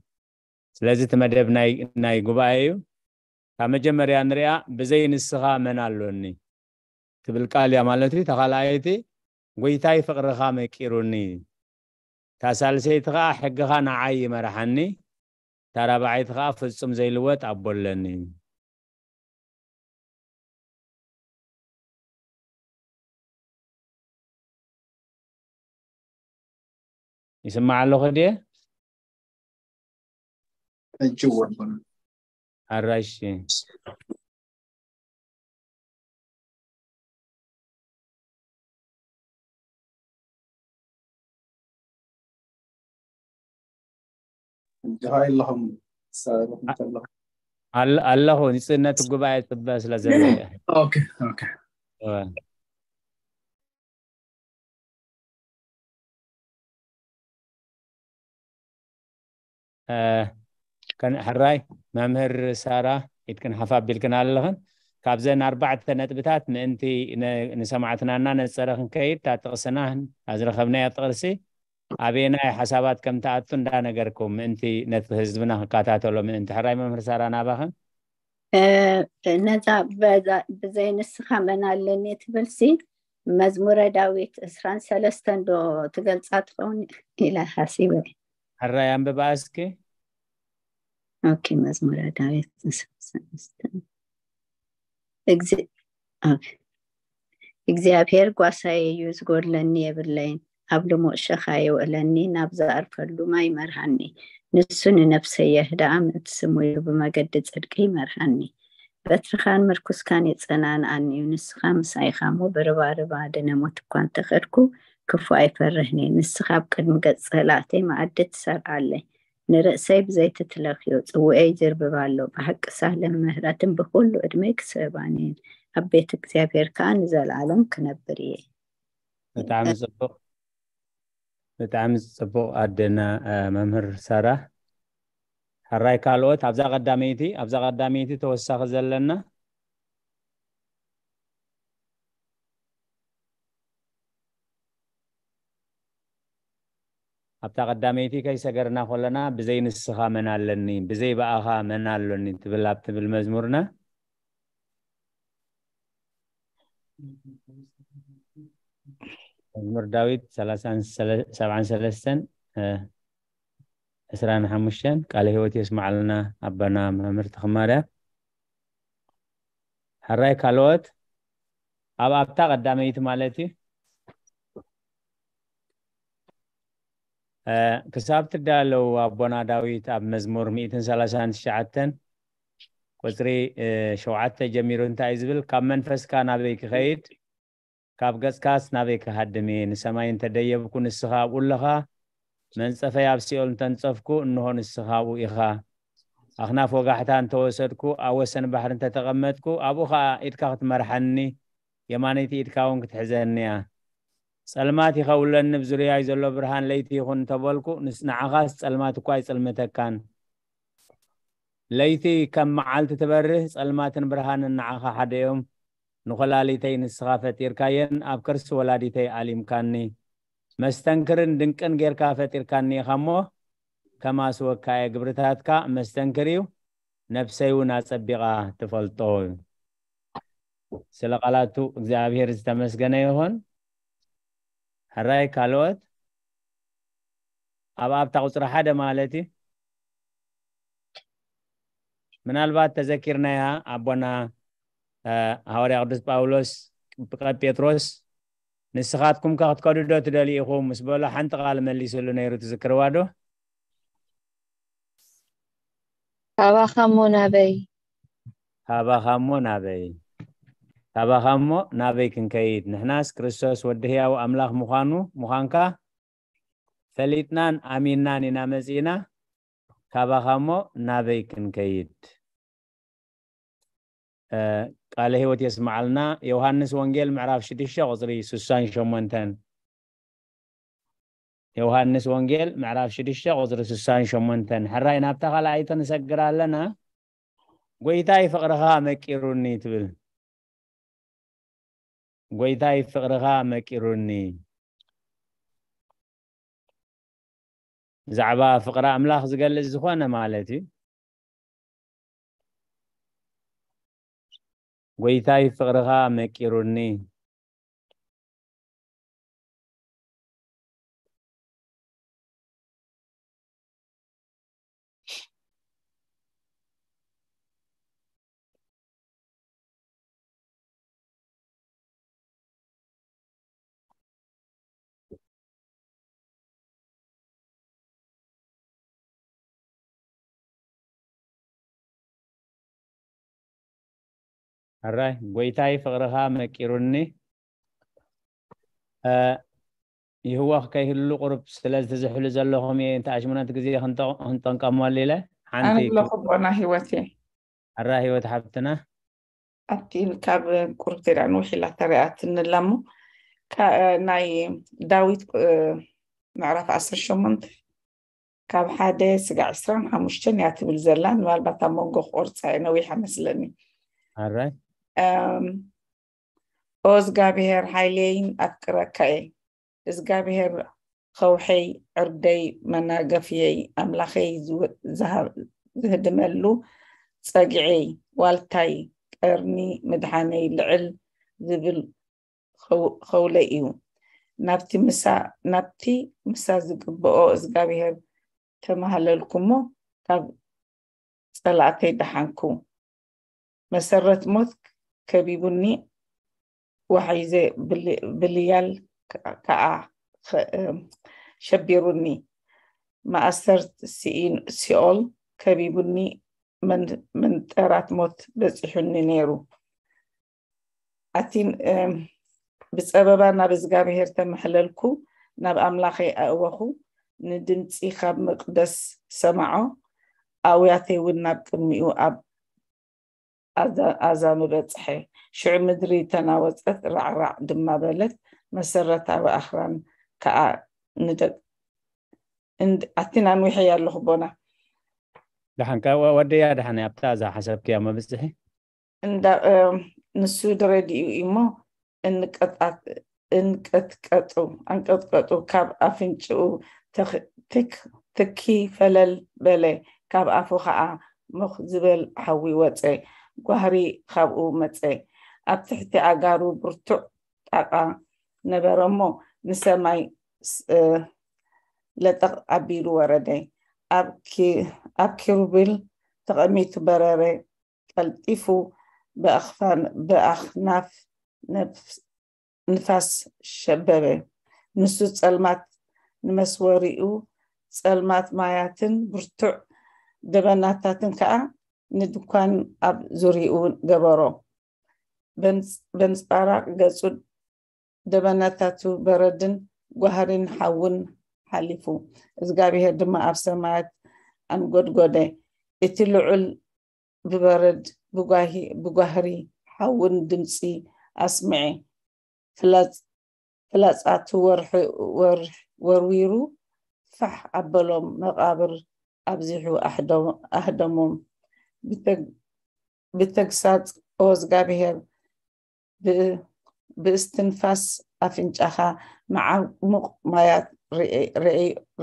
ስለዚ እቲ መደብ ናይ፣ ናይ ጉባኤ እዩ። ካብ መጀመርያ ንሪኣ፣ "ብዘይ ንስኻ መን ኣሎኒ?" ትብል ቃል እያ ማለት እዩ። እታ ካልኣይቲ፣ "ጎይታይ ፍቕርኻ መቂሩኒ።" እታ ሳልሰይቲ ኸዓ፣ "ሕግኻ ንዓይ ይመርሓኒ።" እታ ራብዓይቲ ኸዓ፣ "ፍጹም ዘይልወጥ ኣቦ ኣለኒ።" ይስማዕ ኣለኹ ድየ? ሕጂ እውን ኣራይሺ። እንዲኻ ኣለኹም፣ ትሳረፉ እንተለኹም። ኣለ-፣ ኣለኹ፣ ንጽህነት ጉባኤ ጽበ ስለ ዘሎ እየ። ኦኬ፣ ኦኬ። እወ። እ፣ ከን-፣ ሕራይ መምህር ሳራ፣ ኢድክን ሓፍ ኣቢልክን ኣለኽን። ካብዘን ኣርባዕተ ነጥብታት ምእንቲ ነ-፣ ንሰማዕትናና ነጸረ ክንከይድ፣ እታ ጥቕስና፣ ኣዝረኸብናያ ጥቕሲ፣ ኣበየናይ ሓሳባት ከም ትኣቱ እንዳነገርኩም፣ ምእንቲ ነቲ ህዝብና ክከታተሎ ምእንቲ። ሕራይ መምህር ሳራ፣ ናባኽን። እ፣ ነዛ በዛ ብዘይ ንስኻ መን ኣለኒ ትብልሲ፣ መዝሙረ ዳዊት ዕስራን ሰለስተን ዶ ትገልጻ ትኸውን ኢለ ሓሲበ። ሕራይ ኣንብባ እስኪ። ኦኬ፣ መዝሙረ ዳዊት ዕስራን ሰለስተን። እግዚ-፣ ኦኬ። እግዚኣብሔር ጓሳየ እዩ፣ ዝጎድለኒ የብለይን። ኣብ ልሙዕ ሸኻ የውዕለኒ፣ ናብ ዝኣርፈሉ ማይ ይመርሃኒ። ንሱ ንነፍሰይ የህድኣ፣ ምእንቲ ስሙ ኢሉ ብመገዲ ጽድቂ ይመርሃኒ። በትርኻን ምርኩስካን የጸናንኣኒ እዩ። ንስኻ ምሳይ ኢኻ እሞ፣ ብርባርብ ኣድነ። ሞት እኳ እንተ ኸድኩ፣ ክፉእ ኣይፈርህን እየ። ንስኻ ኣብ ቅድሚ ገጽ ጸላእተይ መኣዲ ትሰርዓለይ። ንርእሰይ ብዘይቲ ትለኽዮ፣ ጽውኤይ ይዝርብብ ኣሎ። ብሓቂ ሳህልን ምህረትን ብኹሉ ዕድመይ ክስዕባኒ እየን። ኣብ ቤት እግዚኣብሔር ከኣ ንዘለኣለም ክነብር እየ። ብጣዕሚ ጽቡቕ፣ ብጣዕሚ ጽቡቕ ኣደና፣ እ፣ መምህር ሳራ። ሕራይ ካልኦት ኣብዛ ቀዳመይቲ፣ ኣብዛ ቀዳመይቲ ተወሳኺ ዘለና? ኣብታ ቀዳመይቲ ከይሰገርና ከለና፣ "ብዘይ ንስኻ መን ኣለኒ? ብዘይ ብኣኻ መን ኣሎኒ?" ትብል ኣብ ትብል መዝሙርና፣ መዝሙር ዳዊት ሰላሳን ሰለ-፣ ሰብዓን ሰለስተን፣ እ፣ ዕስራን ሓሙሽተን፣ ቃለ ህይወት የስምዓልና ኣቦና መምህር ተኽማርያ። ሕራይ ካልኦት ኣብ ኣብታ ቀዳመይቲ ማለት እዩ። እ፣ ክሳብ ትዳለዉ ኣቦና ዳዊት ኣብ መዝሙር ሚእትን ሰላሳን ትሽዓተን ቁጽሪ፣ እ፣ ሸውዓተ ጀሚሩ እንታይ እዩ ዝብል? ካብ መንፈስካ ናበይ ክኸይድ? ካብ ገጽካስ ናበይ ክሃድም እየ? ንሰማይ እንተደየብኩ፣ ንስኻ ኣብኡ ኣለኻ። መንጸፈይ ኣብ ሲኦል እንተንጸፍኩ፣ እንሆ ንስኻ ኣብኡ ኢኻ። ኣኽናፍ ወጋሕታ እንተወሰድኩ፣ ኣብ ወሰን ባሕሪ እንተተቐመጥኩ፣ ኣብኡ ኸኣ ኢድካ ክትመርሓኒ፣ የማነይቲ ኢድካ እውን ክትሕዘኒ እያ። ጸልማት ይኸውለኒ፣ ብዙርያይ ዘሎ ብርሃን ለይቲ ይኹን እንተበልኩ፣ ንስ-፣ ንዓኻስ ጸልማት እኳ ኣይጽልምተካን። ለይቲ ከም መዓልቲ ትበርህ፣ ጸልማትን ብርሃንን ንዓኻ ሓደ እዮም። ንኮላሊተይ ንስኻ ፈጢርካየን፣ ኣብ ከርሲ ወላዲተይ ኣሊምካኒ። መስተንክርን ድንቅን ጌርካ ፈጢርካኒ ኢኻ እሞ፣ ከማስወካ እየ። ግብርታትካ መስተንክር እዩ፣ ነፍሰይ እውን ኣጸቢቓ ትፈልጦ እዩ። ስለ ቃላቱ እግዚኣብሔር ዝተመስገነ ይኹን። ሕራይ ካልኦት ኣብ ኣብታ ቁጽሪ ሓደ ማለት እዩ። ምናልባት ተዘኪርናያ ኣቦና፣ እ፣ ሃዋርያ ቅዱስ ጳውሎስ፣ ጴጥሮስ፣ "ንስኻትኩም ከ ክትከዱ ዶ ትደልዩ ኢኹም?" ምስ በሎ ሓንቲ ቃል መሊስሉ ነይሩ፣ ትዝክርዋ ዶ? "ካባኻ እሞ ናበይ?" "ካባኻ እሞ ናበይ? ካባኻ እሞ ናበይ ክንከይድ? ንሕናስ ክርስቶስ ወዲ ህያው ኣምላኽ ምዃኑ፣ ምዃንካ ፈሊጥናን ኣሚንናን ኢና መጺእና። ካባኻ እሞ ናበይ ክንከይድ?" እ፣ ቃለ ህይወት የስምዓልና። ዮሃንስ ወንጌል ምዕራፍ ሽዱሽተ ቁጽሪ ስሳን ሸሞንተን። ዮሃንስ ወንጌል ምዕራፍ ሽዱሽተ ቁጽሪ ስሳን ሸሞንተን። ሕራይ ናብታ ካልኣይቲ ንሰግር ኣለና። "ጎይታይ ፍቕርኻ መቂሩኒ" ትብል። "ጎይታይ ፍቕርኻ መቂሩኒ" ብዛዕባ ፍቕሪ ኣምላኽ ዝገልጽ ዝኾነ ማለት እዩ። "ጎይታይ ፍቕርኻ መቂሩኒ" ሕራይ፣ "ጎይታይ ፍቕርኻ መቂሩኒ"። እ፣ ይህወኽ ከይህሉ ቁሩብ ስለ ትዝሕሉ ዘለኹም እየ፣ እንተ ኣሽሙነት ግዜ ክንጠ-፣ ክንጠንቀመሉ ኢለ። ሓንቲ ኣነ ኣለኹ ኣቦና ህይወቴ። ሕራይ ህይወት ሓብትና። ኣቲ ካብ ቁሩብ ተዳ ንውሕ ኢላ ተሪኣትኒ ኣላ እሞ፣ ካ-፣ ናይ ዳዊት፣ እ፣ ምዕራፍ ዓሰርተ ሸሞንተ ካብ ሓደ ስጋዕ ዕስራን ሓሙሽተን እያ ትብል ዘላ። ምናልባት ኣብ መንጎ ክቆርጻ እየ፣ ነዊሓ መስለኒ። ኣራይ። እም፣ ኦ እግዚኣብሔር ሓይለይን ኣፍቅረካ እየ። እግዚኣብሔር ኸውሐይ፣ ዕርደይ፣ መናገፍየይ፣ ኣምላኸይ ዝው-፣ ዝሃ-፣ ዝህድመሉ ጸግዐይ፣ ዋልታይ፣ ቀርኒ ምድሓነይ፣ ልዕል ዝብል ኸው-፣ ኸውለይ እዩ። ናብቲ ምሳ፣ ናብቲ ምሳ ዝግብኦ እግዚኣብሔር ተማህለልኩ እሞ፣ ካብ ጸላእተይ ደሓንኩ። መሰረት ሞት ከቢቡኒ፣ ዋሕይዘ ብል-፣ ብልያል ከኣ ኸ-፣ ሸቢሩኒ። ማእሰርት ሲኢን-፣ ሲኦል ከቢቡኒ፣ መን-፣ መንጠራት ሞት በጺሑኒ ነይሩ። ኣቲን፣ እም፣ ብጸበባ ናብ እግዚኣብሔር ተመሕለልኩ፣ ናብ ኣምላኸይ ኣእወኹ፣ ንድምጺ ካብ መቕደስ ሰማዖ፣ ኣውያተይ እውን ናብ ቅድሚኡ ኣብ ኣዛ-፣ ኣዛኑ በጽሐ። ሽዑ ምድሪ ተናወጸት፣ ራዕራዕ ድማ በለት፣ መሰረታዊ ኣኽራን ከኣ ንደ-፣ እንድ-፣ ኣቲን ኣንዊሐያ ኣለኹ ቦና። ደሓን፣ ካ-፣ ወ-፣ ወደያ ደሓን፣ ኣብታ እዛ ሓሰብክያ መብጽሒ። እንዳ-፣ እም፣ ንሱ ድረድኡ እሞ እንቀጣት-፣ እንቀጥቀጡ፣ ኣንቀጥቀጡ፣ ካብ ኣፍንጭኡ ተኽ-፣ ትክ-፣ ትኪ ፈለል በለ፣ ካብ ኣፉ ኸኣ ምኽ ዝበል ሓዊ ወጸ፣ ጓህሪ ካብኡ መጸ። ኣብ ትሕቲ ኣጋሩ ብርቱዕ ጣቓ ነበረ እሞ ንሰማይ ስ-፣ እ፣ ለጠቕ ኣቢሉ ወረደ። ኣብ ኪ-፣ ኣብ ኪሩቤል ተቐሚጡ በረረ። ቀልጢፉ ብኣኽፋን ብኣኽናፍ ነፍስ ንፋስ ሸበበ። ንሱ ጸልማት ንመስወሪኡ፣ ጸልማት ማያትን ብርቱዕ ደበናታትን ከኣ ንድኳን ኣብ ዙሪኡ ገበሮ። በንጽባራቕ ገጹ ደበናታቱ በረድን ጓህሪን ሓውን ሓሊፉ። እግዚኣብሔር ድማ ኣብ ሰማያት ኣንጎድጎደ። እቲ ልዑል ብበረድ ብጓህሪ ሓውን ድምፂ ኣስምዐ። ፍላፃቱ ወርዊሩ ፋሕ ኣበሎም። መቓብር ኣብዚሑ ኣህደሞም። ብተግሳፅ ኦዝጋብሄር ብእስትንፋስ ኣፍንጫኻ መዓሙቕ ማያት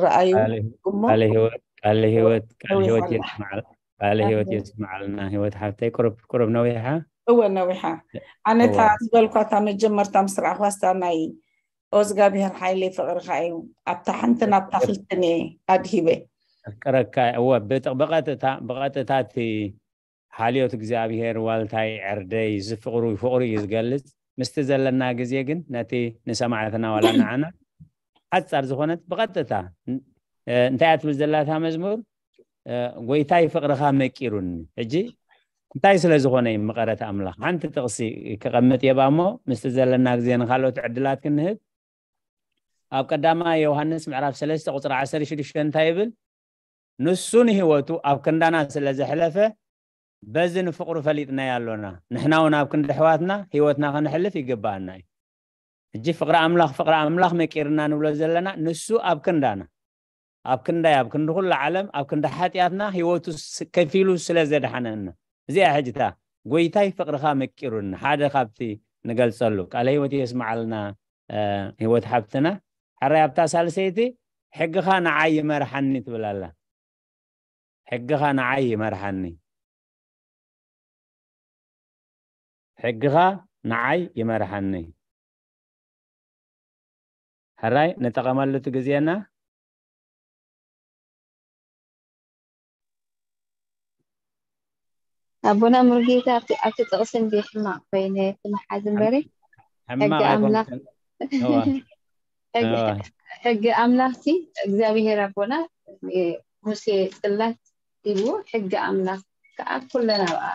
ረኣዩ እሞ ቃለ ህይወት ቃለ ህይወት የስምዓልና። ህይወት ሓፍተይ ቁሩብ ነዊሓ። እወ ነዊሓ። ኣነታ ዝበልኳታ መጀመርታ ምስ ረኣኽዋ ስታ ናይ ኦዝጋብሄር ሓይሊ ፍቕርኻ እዩ ኣብታ ሓንትን ኣብታ ክልትን እየ ኣድሂበ። ኣፍቅረካ እወ ብቐጥታ እቲ ሓልዮት እግዚኣብሔር ዋልታይ ዕርደይ ዝፍቕሩ ፍቕሩ እዩ ዝገልጽ። ምስቲ ዘለና ግዜ ግን ነቲ ንሰማዕትና ዋላ ንዓና ሓጻር ዝኾነት ብቐጥታ እንታይ እያ ትብል ዘላታ መዝሙር? ጎይታይ ፍቕርኻ መቂሩኒ። ሕጂ እንታይ ስለ ዝኾነ እዩ መቐረት ኣምላኽ? ሓንቲ ጥቕሲ ክቐምጥ የባ እሞ ምስቲ ዘለና ግዜ ንካልኦት ዕድላት ክንህብ። ኣብ ቀዳማ ዮሃንስ ምዕራፍ ሰለስተ ቁፅሪ ዓሰርተ ሽዱሽተ እንታይ ይብል? ንሱ ንህይወቱ ኣብ ክንዳና ስለ ዘሕለፈ በዚ ንፍቕሩ ፈሊጥናዮ ኣሎና። ንሕና እውን ኣብ ክንዲ ኣሕዋትና ህይወትና ከነሕልፍ ይግብኣና እዩ። ሕጂ ፍቕሪ ኣምላኽ ፍቕሪ ኣምላኽ መቂርና ንብሎ ዘለና ንሱ ኣብ ክንዳና ኣብ ክንዳይ ኣብ ክንዲ ኩሉ ዓለም ኣብ ክንዲ ሓጢኣትና ህይወቱ ከፊሉ ስለ ዘድሓነና እዚኣ ሕጂ እታ ጎይታይ ፍቕርኻ መቂሩኒ ሓደ ካብቲ ንገልጸሉ ቃለ ህይወት የስምዓልና። ህይወት ሓብትና ሕራይ ኣብታ ሳልሰይቲ ሕግኻ ንዓይ ይመርሓኒ ትብል ኣላ። ሕግኻ ንዓይ ይመርሓኒ። ሕግኻ ንዓይ ይመርሓኒ። ሕራይ ንጠቐመሉ እቲ ግዜና። ኣቦና ሙሉጌታ ኣብቲ ጥቕሲ እንዲ ሕማቕ ኮይነ ክመሓዝ እምበሪ ሕጊ ኣምላኽ ሕጊ ኣምላኽቲ እግዚኣብሄር ኣቦና ሙሴ ጽላት ሂቡ ሕጊ ኣምላኽ ከዓ ኩለን ኣብኣ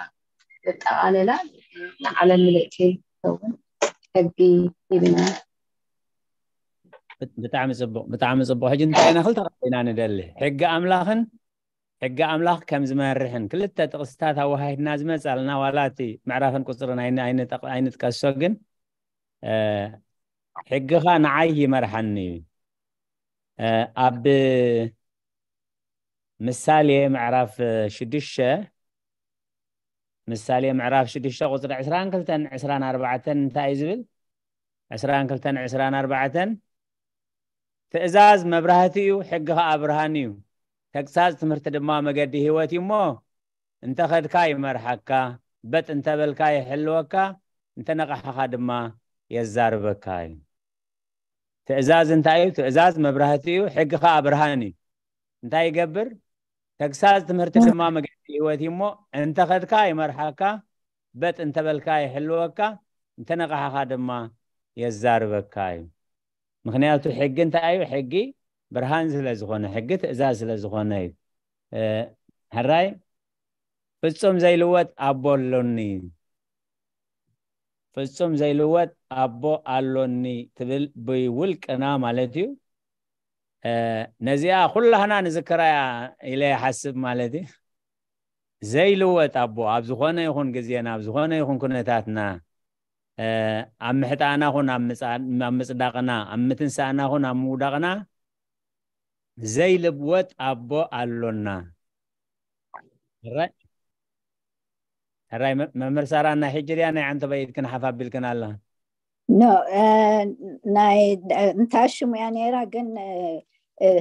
ዘጠቓለላ ንዓለም ምልእቲ ትኸውን ሕጊ ሂብና። ብጣዕሚ ጽቡቕ ብጣዕሚ ጽቡቕ። ሕጂ እንታይ ኢና ክልተ ኢና ንደሊ ሕጊ ኣምላኽን ሕጊ ኣምላኽ ከም ዝመርሕን ክልተ ጥቕስታት ኣወሃሂድና ዝመጻልና ዋላ እቲ ምዕራፍን ቁጽርን ኣይንጥቀሶ ግን ሕግኻ ንዓይ ይመርሓኒ እዩ። ኣብ ምሳሌ ምዕራፍ ሽዱሽተ ምሳሌ ምዕራፍ ሽዱሽተ ቁፅሪ ዕስራን ክልተን ዕስራን ኣርባዕተን እንታይ እዩ ዝብል? ዕስራን ክልተን ዕስራን ኣርባዕተን ትእዛዝ መብራህቲ እዩ፣ ሕጊ ኸዓ ብርሃን እዩ። ተግሳጽ ትምህርቲ ድማ መገዲ ህይወት እዩ እሞ እንተ ኸድካ ይመርሓካ፣ በጥ እንተ በልካ ይሕልወካ፣ እንተ ነቓሕኻ ድማ የዛርበካ እዩ። ትእዛዝ እንታይ እዩ? ትእዛዝ መብራህቲ እዩ፣ ሕጊ ኸዓ ብርሃን እዩ። እንታይ ይገብር? ተግሳጽ ትምህርቲ ድማ መገዲ ህይወት እዩ እሞ እንተ ኸድካ ይመርሓካ፣ በጥ እንተ በልካ ይሕልወካ፣ እንተ ነቓሕኻ ድማ የዛርበካ እዩ። ምኽንያቱ ሕጊ እንታይ እዩ? ሕጊ ብርሃን ስለ ዝኾነ ሕጊ ትእዛዝ ስለ ዝኾነ እዩ። ሕራይ ፍጹም ዘይልወጥ ኣቦ ኣሎኒ፣ ፍጹም ዘይልወጥ ኣቦ ኣሎኒ ትብል ብውልቅና ማለት እዩ። ነዚኣ ኩላህና ንዝክራያ ኢለ ይሓስብ ማለት እዩ። ዘይልወጥ ኣቦ ኣብ ዝኾነ ይኹን ግዜና ኣብ ዝኾነ ይኹን ኩነታትና ኣብ ምሕጣና ኹን ኣብ ምጽዳቕና ኣብ ምትንሳእና ኹን ኣብ ምውዳቕና ዘይልወጥ ኣቦ ኣሎና። ሕራይ መምህር ሳራ ናይ ሕጂ ድያ ናይ ዓንተበይ ኢድክን ሓፍ ኣቢልክን ኣለኽን? ኖ ናይ እንታ ሽሙ እያ ነይራ ግን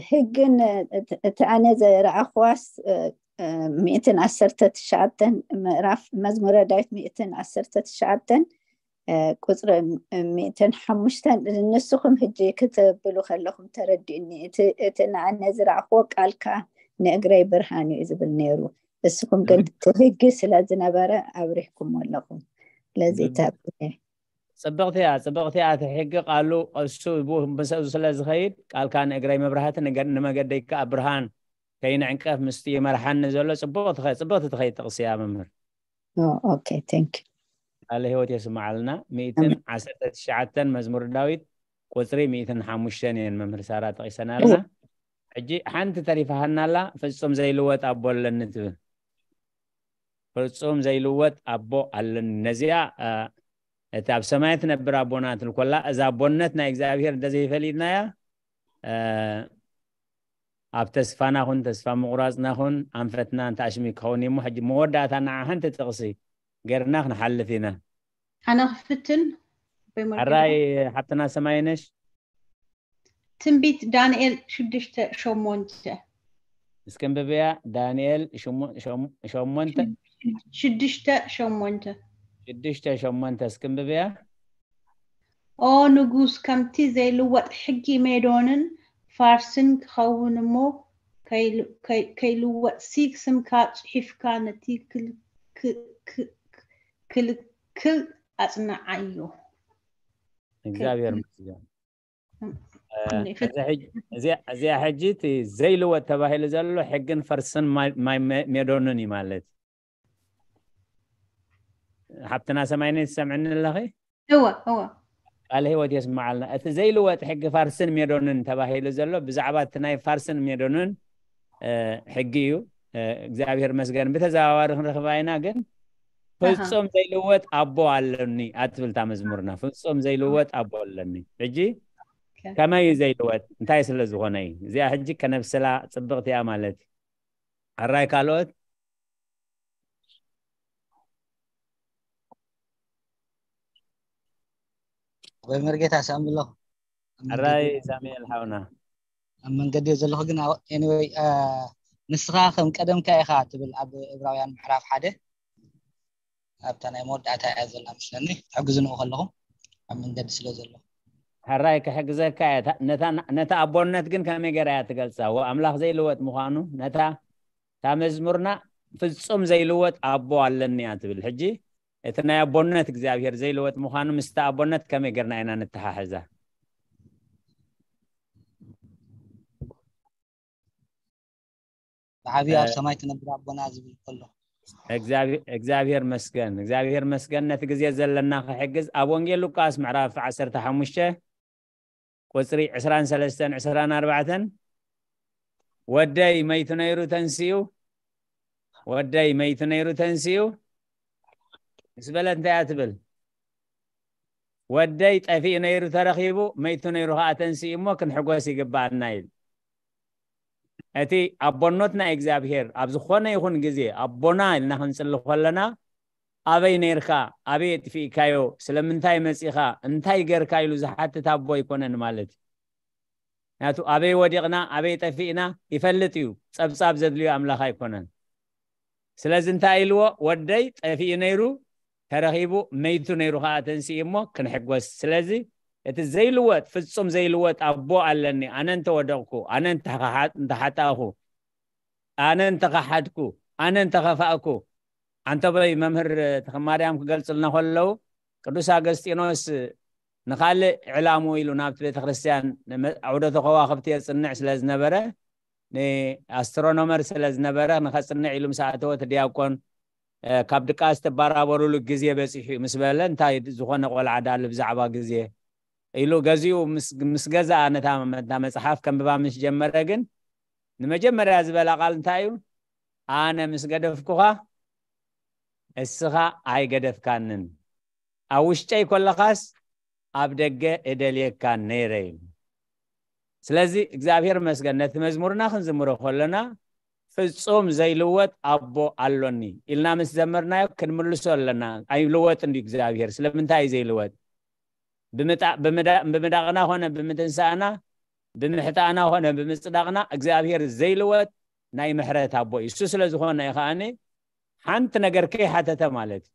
ህግን እቲ ኣነ ዝረኣኽዋስ ሚእትን ዓሰርተ ትሽዓተን ምዕራፍ መዝሙረ ዳዊት ሚእትን ዓሰርተ ትሽዓተን ቁፅሪ ሚእትን ሓሙሽተን ንስኹም ሕጂ ክትብሉ ከለኹም ተረዲእኒ። እቲ ንኣነ ዝረኣኽዎ ቃልካ ንእግረይ ብርሃን እዩ ዝብል ነይሩ። እስኹም ግን እቲ ህጊ ስለ ዝነበረ ኣብሪህኩሞ ኣለኹም። ስለዚ ጽብቕቲ እያ፣ ጽብቕቲ እያ። እቲ ሕጊ ቃሉ እሱ ምስኡ ስለ ዝኸይድ፣ ቃልካ ንእግረይ መብራህቲ፣ ንመገደይ ከዓ ብርሃን፣ ከይንዕንቀፍ ምስቲ ይመርሓኒ ዘሎ ጽብቕቲ ትኸይድ ጥቕሲ እያ መምህር። ኦኬ፣ thank you። ቃለ ህይወት የስምዓልና። ሚእትን ዓሰርተ ትሽዓተን መዝሙር ዳዊት ቁፅሪ ሚእትን ሓሙሽተን እየን መምህር ሳራ ጠቒሰናልና። ሕጂ ሓንቲ ተሪፋሃናላ፣ ፍጹም ዘይልወጥ ኣቦ ኣለኒ ትብል። ፍጹም ዘይልወጥ ኣቦ ኣለኒ። ነዚኣ እቲ ኣብ ሰማይ ትነብር ኣቦና ትልኮላ፣ እዛ ኣቦነት ናይ እግዚኣብሔር እንተዘይፈሊጥናያ ኣብ ተስፋና ኹን ተስፋ ምቑራፅና ኹን ኣንፈትና እንተኣሽሚ ክኸውን እሞ፣ ሕጂ መወዳእታ ንዓ ሓንቲ ጥቕሲ ገርና ክንሓልፍ ኢና። ኣነ ክፍትን። ሕራይ ሓብትና ሰማይነሽ። ትንቢት ዳንኤል ሽዱሽተ ሸሞንተ። እስክንብብያ። ዳንኤል ሸሞንተ ሽዱሽተ ሸሞንተ። ሽዱሽተ ሸሞንተ እስክንብብያ። ኦ ንጉስ፣ ከምቲ ዘይልወጥ ሕጊ ሜዶንን ፋርስን ክኸውን እሞ፣ ከይልወጥሲ ስምካ ጽሒፍካ ነቲ ክልክል ኣጽንዓዮ። እግዚኣብሔር ይመስገን። እዚኣ ሕጂ እቲ ዘይልወጥ ተባሂሉ ዘሎ ሕግን ፈርስን ማይ ሜዶንን እዩ ማለት። ሓብትና ሰማይነሽ ትሰምዕኒ ኣለኺ? እወ እወ። ቃለ ህይወት የስምዓልና። እቲ ዘይልወጥ ሕጊ ፋርስን ሜዶንን ተባሂሉ ዘሎ ብዛዕባ እቲ ናይ ፋርስን ሜዶንን ሕጊ እዩ። እግዚኣብሔር መስገን ብተዘዋዋሪ ክንረኽባ ኢና። ግን ፍጹም ዘይልወጥ ኣቦ ኣለኒ ኣትብል እታ መዝሙርና። ፍጹም ዘይልወጥ ኣቦ ኣለኒ። ሕጂ ከመይ እዩ ዘይልወጥ? እንታይ ስለ ዝኾነ እዩ? እዚኣ ሕጂ ከነብስላ ጽብቕቲ እያ ማለት እዩ። ሕራይ ካልኦት? ወይ መርጌታ ሳምሎ። ሕራይ ሳሙኤል ሓውና። ኣብ መንገዲ ዘለኹ ግን፣ anyway፣ ንስኻ ከም ቀደምካ ኢኻ ትብል ኣብ ዕብራውያን ምዕራፍ ሓደ። ኣብታ ናይ መወዳእታ እያ ዘላ መስለኒ። ትሕግዝንኡ ከለኹም ኣብ መንገዲ ስለ ዘለኹ። ሕራይ ክሕግዘካ እየ። ነታ ኣቦነት ግን ከመይ ገይራ እያ ትገልጻ? ኣምላኽ ዘይልወጥ ምዃኑ፣ ነታ እታ መዝሙርና ፍጹም ዘይልወጥ ኣቦ ኣለኒ እያ ትብል። ሕጂ እቲ ናይ ኣቦነት እግዚኣብሔር ዘይልወጥ ምዃኑ ምስቲ ኣቦነት ከመይ ገርና ኢና ንተሓሕዛ? ብዓብዩ ኣብ ሰማይ ትነብር ኣቦና ዝብል ከሎ እግዚኣብሔር መስገን፣ እግዚኣብሔር መስገን ነቲ ግዜ ዘለና ክሕግዝ። ኣብ ወንጌል ሉቃስ ምዕራፍ ዓሰርተ ሓሙሽተ ቁፅሪ ዕስራን ሰለስተን ዕስራን ኣርባዕተን፣ ወደይ መይቱ ነይሩ ተንስኡ፣ ወደይ መይቱ ነይሩ ተንስኡ ምስ በለት እንታይ እያ ትብል? ወደይ ጠፊኡ ነይሩ ተረኺቡ፣ መይቱ ነይሩ ከዓ ተንስኡ እሞ ክንሕጎስ ይግባኣና ኢሉ። እቲ ኣቦኖት ናይ እግዚኣብሔር ኣብ ዝኾነ ይኹን ግዜ ኣቦና ኢልና ክንጽሊ ከለና፣ ኣበይ ነይርካ? ኣበይ ኣጥፊእካዮ? ስለምንታይ መጺኻ? እንታይ ገርካ? ኢሉ ዝሓትት ኣቦ ኣይኮነን ማለት እዩ። ምክንያቱ ኣበይ ወዲቕና፣ ኣበይ ጠፊእና ይፈልጥ እዩ። ጸብጻብ ዘድልዮ ኣምላኽ ኣይኮነን። ስለዚ እንታይ ኢልዎ? ወደይ ጠፊኡ ነይሩ ተረኺቡ፣ መይቱ ነይሩ ከዓ ተንስኡ እሞ ክንሕጎስ። ስለዚ እቲ ዘይልወጥ፣ ፍጹም ዘይልወጥ ኣቦ ኣለኒ። ኣነ እንተወደቕኩ፣ ኣነ እንተሓጣእኹ፣ ኣነ እንተኸሓድኩ፣ ኣነ እንተኸፋእኩ፣ ዓንተቦይ መምህር ተኽማርያም ክገልጽልና ከለዉ፣ ቅዱስ ኣገስጢኖስ ንኻልእ ዕላሙ ኢሉ ናብቲ ቤተ ክርስቲያን ዓውደተ ከዋኽብቲ የጽንዕ ስለ ዝነበረ፣ ንኣስትሮኖመር ስለ ዝነበረ፣ ንኸጽንዕ ኢሉ ምስ ኣተወ እቲ ዲያቆን፣ ካብ ድቃስ ተባራበሩሉ ግዜ በጺሑ ምስ በለ፣ እንታይ ዝኾነ ቆልዓ ዳሉ ብዛዕባ ግዜ ኢሉ ገዚኡ ምስ ገዝኣ፣ ነታ መጽሓፍ ከንብባ ምስ ጀመረ ግን፣ ንመጀመርያ ዝበላ ቃል እንታይ እዩ? ኣነ ምስ ገደፍኩኻ፣ እስኻ ኣይገደፍካንን። ኣብ ውሽጠይ ከለኻስ ኣብ ደገ እደልየካ ነይረ ኢሉ። ስለዚ እግዚኣብሔር መስገን፣ ነቲ መዝሙርና ክንዝምሮ ከለና፣ ፍጹም ዘይልወጥ ኣቦ ኣሎኒ ኢልና ምስ ዘመርናዮ ክንምልሶ ኣለና። ኣይልወጥን ድዩ እግዚኣብሔር? ስለምንታይ እዩ ዘይልወጥ? ብምዳቕና ኾነ ብምትንሳእና፣ ብምሕጣእና ኾነ ብምጽዳቕና፣ እግዚኣብሔር ዘይልወጥ ናይ ምሕረት ኣቦ እዩ። እሱ ስለ ዝኾነ እዩ ከኣኒ ሓንቲ ነገር ከይሓተተ ማለት እዩ።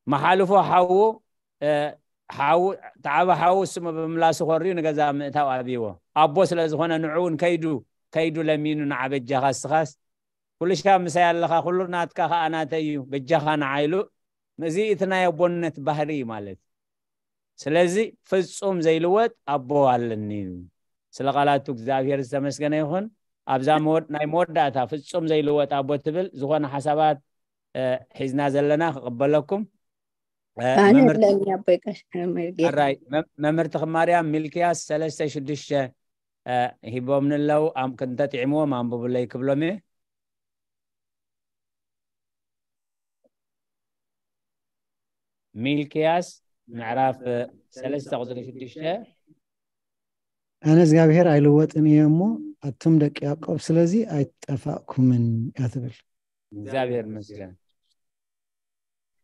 መሓልፎ ሓዉ፣ ሓዉ፣ ተዓበ ሓዉ ስሙ ብምላሱ ኮርዩ ንገዛ ምእታው ኣብይዎ። ኣቦ ስለ ዝኾነ ንዑ እውን ከይዱ፣ ከይዱ ለሚኑ ንዓ በጃኻ እስኻስ ኩሉ ሻብ ምሳይ ኣለኻ፣ ኩሉ ናትካ ኸኣ ናተይ እዩ፣ በጃኻ ንዓ ኢሉ እዚ እቲ ናይ ኣቦነት ባህሪ እዩ ማለት እዩ። ስለዚ ፍጹም ዘይልወጥ ኣቦ ኣለኒ። ስለ ቃላቱ እግዚኣብሔር ዝተመስገነ ይኹን። ኣብዛ መወድ-፣ ናይ መወዳእታ ፍጹም ዘይልወጥ ኣቦ ትብል ዝኾነ ሓሳባት፣ እ፣ ሒዝና ዘለና ክቕበለኩም። እ፣ ኣነ መምህር-፣ ኣለኒ ኣቦይ ቀሽ-፣ መምህር ጌታ። ኣራይ፣ መም-፣ መምህር ተኽማርያም ሚልክያስ ሰለስተ ሽዱሽተ፣ እ፣ ሂቦምኒ ኣለዉ። ኣም-፣ እንተጥዒምዎም ኣንብቡለይ ክብሎም እየ። ሚልክያስ ምዕራፍ ሰለስተ ቁጽሪ ሽዱሽተ። ኣነ እግዚኣብሔር ኣይልወጥን እየ እሞ፣ ኣቱም ደቂ ያዕቆብ ስለዚ ኣይጠፋእኩምን እያ ትብል። እግዚኣብሔር ይመስገን።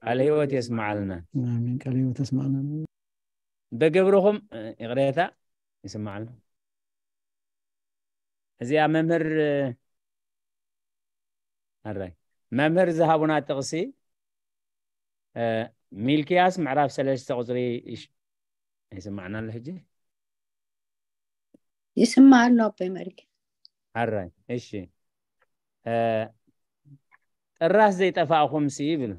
ቃለ ህይወት የስምዓልና። ኣሜን። ቃለ ህይወት የስምዓልና። ብግብርኹም፣ ይቕሬታ፣ ይስምዓልና። እዚኣ መምህር፣ ኣራይ፣ መምህር ዝሃቡና ጥቕሲ፣ እ፣ ሚልክያስ ምዕራፍ ሰለስተ ቁጽሪ ይሽ-፣ ይስምዓና ኣሎ ሕጂ? ይስማዕ ኣሎ ኣቦይ መርጌ። ኣራይ፣ እሺ። እ፣ ጥራስ ዘይጠፋእኹምሲ ይብል።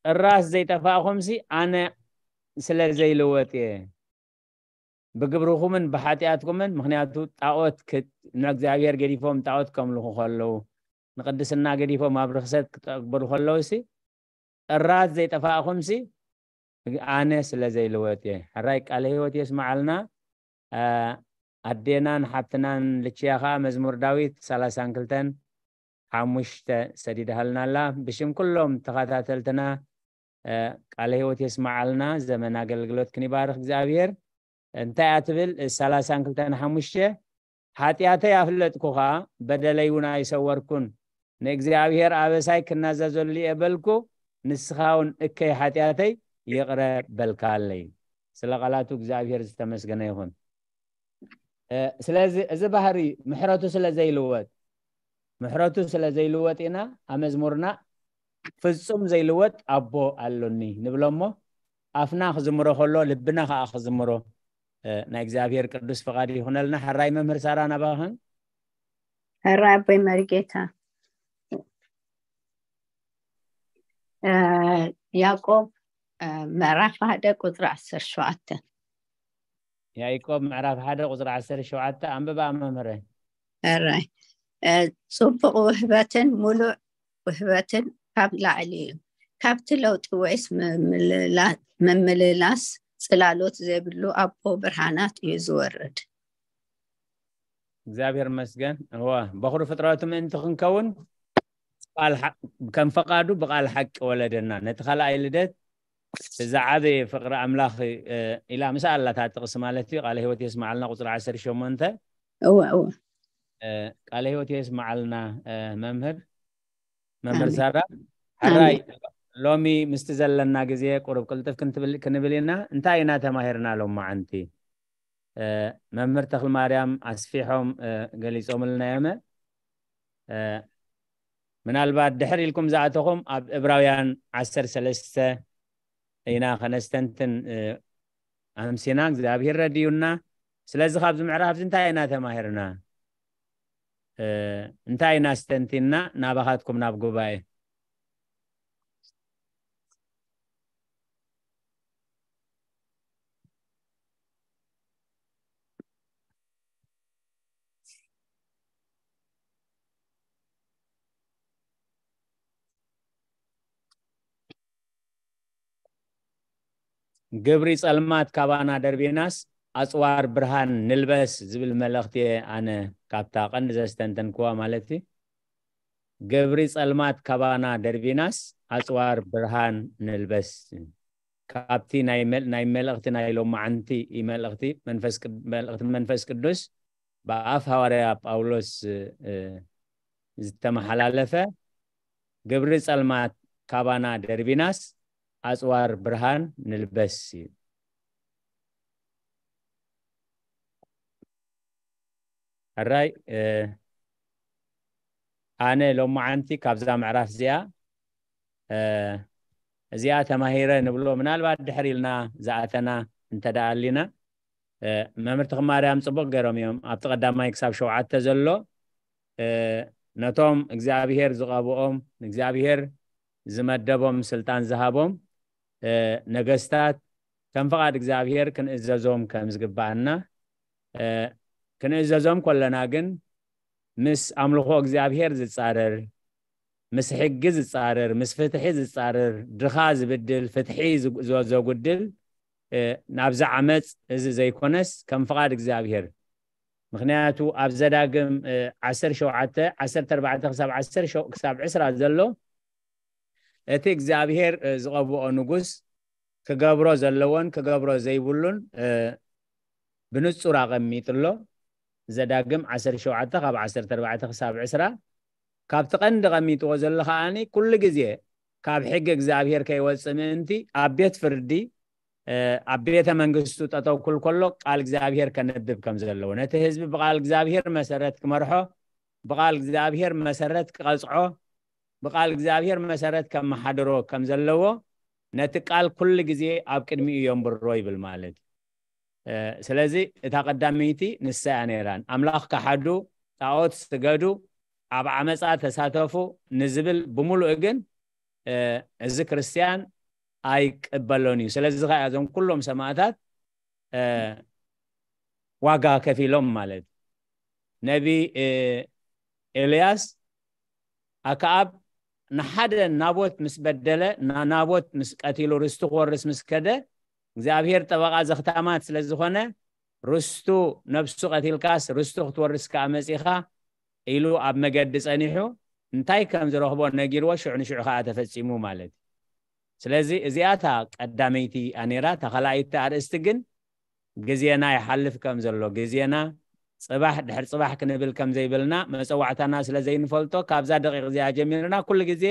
ጥራስ ዘይጠፋእኹምሲ ኣነ ስለ ዘይልወጥ እየ። ብግብርኹምን ብሓጢኣትኩምን፣ ምኽንያቱ ጣዖት ክት-፣ ንእግዚኣብሔር ገዲፎም ጣዖት ከምልኹ ከለዉ፣ ንቅድስና ገዲፎም ኣብ ርኽሰት ክጠግበሩ ከለዉሲ፣ ጥራዝ ዘይጠፋእኹምሲ፣ ኣነ ስለ ዘይልወጥ እየ። ሕራይ ቃለ ህይወት የስምዓልና። ኣ-፣ ኣዴናን ሓብትናን ልችያ ኸኣ መዝሙር ዳዊት ሰላሳን ክልተን ሓሙሽተ ሰዲዳሃልና ኣላ። ብሽም ኩሎም ተኸታተልትና፣ እ፣ ቃለ ህይወት የስምዓልና። ዘመን ኣገልግሎትክን ይባርኽ እግዚኣብሔር። እንታይ እያ ትብል? ሰላሳን ክልተን ሓሙሽተ፣ ሓጢኣተይ ኣፍለጥኩኻ፣ በደለይ እውን ኣይሰወርኩን። ንእግዚኣብሔር ኣበሳይ ክናዘዘሉ እየ በልኩ፣ ንስኻ እውን እከይ ሓጢኣተይ ይቕረ በልካለይ። ስለ ቃላቱ እግዚኣብሔር ዝተመስገነ ይኹን። እ፣ ስለዚ እዚ ባህሪ ምሕረቱ ስለ ዘይልወጥ፣ ምሕረቱ ስለ ዘይልወጥ ኢና ኣብ መዝሙርና ፍጹም ዘይልወጥ ኣቦ ኣሎኒ ንብሎ እሞ፣ ኣፍና ክዝምሮ ከሎ ልብና ከኣ ክዝምሮ፣ እ፣ ናይ እግዚኣብሔር ቅዱስ ፍቓድ ይኹነልና። ሕራይ መምህር ሳራ ናባኽን። ሕራይ ኣቦይ መርጌታ። እ፣ ያዕቆብ፣ እ፣ ምዕራፍ ሓደ ቁጽሪ ዓሰርተ ሸውዓተ። ያዕቆብ ምዕራፍ ሓደ ቁጽሪ ዓሰርተ ሸውዓተ ኣንብባ መምህረይ። ሕራይ። እ፣ ጽቡቕ ውህበትን ምሉእ ውህበትን ካብ ላዕሊ እዩ። ካብቲ ለውጢ ወይስ ምምልላ-፣ ምምልላስ ጽላሎት ዘይብሉ ኣቦ ብርሃናት እዩ ዝወርድ። እግዚኣብሔር ይመስገን። እወ፣ በኹሪ ፍጥረቱ ምእንቲ ክንከውን ቃል ሓ-፣ ከም ፈቃዱ ብቃል ሓቂ ወለደና። ነቲ ካልኣይ ልደት፣ እቲ ዝዓበየ ፍቅሪ ኣምላኽ፣ እ፣ ኢላ ምስ ኣላታ ጥቕሲ ማለት እዩ። ቃለ ህይወት የስምዓልና፣ ቁጽሪ ዓሰርተ ሸሞንተ። እወ፣ እወ። እ፣ ቃለ ህይወት የስምዓልና፣ እ፣ መምህር፣ መምህር ኣሜን። ሳራ። ሕራይ፣ ኣሜን። ሎሚ ምስቲ ዘለና ግዜ ቁሩብ ቅልጥፍ ክንትብል-፣ ክንብል ኢና። እንታይ ኢና ተማሂርና ሎማዓንቲ? እ፣ መምህር ተኽልማርያም ኣስፊሖም፣ እ፣ ገሊጾምልና እዮም። እ፣ ምናልባት ድሕር ኢልኩም ዝኣተኹም ኣብ ዕብራውያን ዓሰርተ ሰለስተ ኢና ከነስተንትን፣ እ፣ ኣምሲና፣ እግዚኣብሔር ረድዩና። ስለዚ ካብዚ ምዕራፍ እዚ እንታይ ኢና ተማሂርና? እ፣ እንታይ ኢና ኣስተንቲንና ናባኻትኩም ናብ ጉባኤ? ግብሪ ጸልማት ካባና ደርቢናስ ኣጽዋር ብርሃን ንልበስ ዝብል መልእኽቲ እየ ኣነ ካብታ ቀንዲ ዘስተንተንክዋ ማለት እዩ። ግብሪ ጸልማት ካባና ደርቢናስ ኣጽዋር ብርሃን ንልበስ። ካብቲ ናይ መል-፣ ናይ መልእኽቲ ናይ ሎማዓንቲ እዩ መልእኽቲ መንፈስ ቅድ-፣ መልእኽቲ መንፈስ ቅዱስ ብኣፍ ሃዋርያ ጳውሎስ፣ እ፣ ዝተመሓላለፈ፣ ግብሪ ጸልማት ካባና ደርቢናስ ኣጽዋር ብርሃን ንልበስ እዩ። ሕራይ፣ እ፣ ኣነ ሎማዓንቲ ካብዛ ምዕራፍ እዚኣ፣ እ፣ እዚኣ ተማሂረ ንብሎ፣ ምናልባት ድሕር ኢልና ዝኣተና እንተ ደኣ ኣሊና፣ እ፣ መምህር ተኽማርያም ጽቡቕ ገይሮም እዮም ኣብቲ ቀዳማይ ክሳብ ሸውዓተ ዘሎ፣ ነቶም እግዚኣብሔር ዝቐብኦም እግዚኣብሔር ዝመደቦም ስልጣን ዝሃቦም ነገስታት ከም ፍቓድ እግዚኣብሔር ክንእዘዞም ከም ዝግባኣና ክንእዘዞም ከለና ግን ምስ ኣምልኾ እግዚኣብሔር ዝጻረር ምስ ሕጊ ዝጻረር ምስ ፍትሒ ዝጻረር ድኻ ዝብድል ፍትሒ ዘጉድል ናብዚ ዓመፅ እዚ ዘይኮነስ ከም ፍቓድ እግዚኣብሔር ምክንያቱ ኣብ ዘዳግም ዓሰርተ ሸውዓተ ዓሰርተ ኣርባዕተ ክሳብ ዓሰርተ ክሳብ ዕስራ ዘሎ እቲ እግዚኣብሔር ዝቐብኦ ንጉስ ክገብሮ ዘለዎን ክገብሮ ዘይብሉን ብንጹር ኣቐሚጡ ኣሎ። ዘዳግም ዓሰርተ ሸውዓተ ካብ ዓሰርተ ኣርባዕተ ክሳብ ዕስራ ካብቲ ቀንዲ ቀሚጥዎ ዘሎ ከዓኒ ኩሉ ግዜ ካብ ሕጊ እግዚኣብሔር ከይወፅእ ምእንቲ ኣብ ቤት ፍርዲ ኣብ ቤተ መንግስቱ ጠጠው ክብል ከሎ ቃል እግዚኣብሔር ከነብብ ከም ዘለዎ ነቲ ህዝቢ ብቃል እግዚኣብሔር መሰረት ክመርሖ ብቃል እግዚኣብሔር መሰረት ክቐፅዖ ብቃል እግዚኣብሔር መሰረት ከመሓድሮ ከም ዘለዎ ነቲ ቃል ኩሉ ግዜ ኣብ ቅድሚኡ የንብሮ ይብል ማለት እዩ ስለዚ እታ ቀዳመይቲ ንሳ እያ ነይራን ኣምላኽ ከሓዱ ጣዖት ስገዱ ኣብ ዓመፃ ተሳተፉ ንዝብል ብምሉእ ግን እዚ ክርስትያን ኣይቅበሎን እዩ ስለዚ ከ እዞም ኩሎም ሰማእታት ዋጋ ከፊሎም ማለት ነቢ ኤልያስ ኣከኣብ ንሓደ ናቦት ምስ በደለ ናቦት ምስ ቀቲሉ ርስቱ ክወርስ ምስ ከደ እግዚኣብሔር ጠበቃ ዘኽታማት ስለ ዝኾነ ርስቱ ነብሱ ቀቲልካስ ርስቱ ክትወርስ ከዓ መፂኻ ኢሉ ኣብ መገዲ ጸኒሑ እንታይ ከም ዝረኽቦ ነጊርዎ ሽዑ ንሽዑ ከዓ ተፈጺሙ ማለት እዩ ስለዚ እዚኣታ ቀዳመይቲ ኣኔራ ተኸላይቲ ኣርእስቲ ግን ግዜና ይሓልፍ ከም ዘሎ ግዜና ጽባሕ ድሕር ጽባሕ ክንብል ከም ዘይብልና መጸዋዕታና ስለ ዘይንፈልጦ ካብዛ ደቂቕ እዚኣ ጀሚርና ኩሉ ግዜ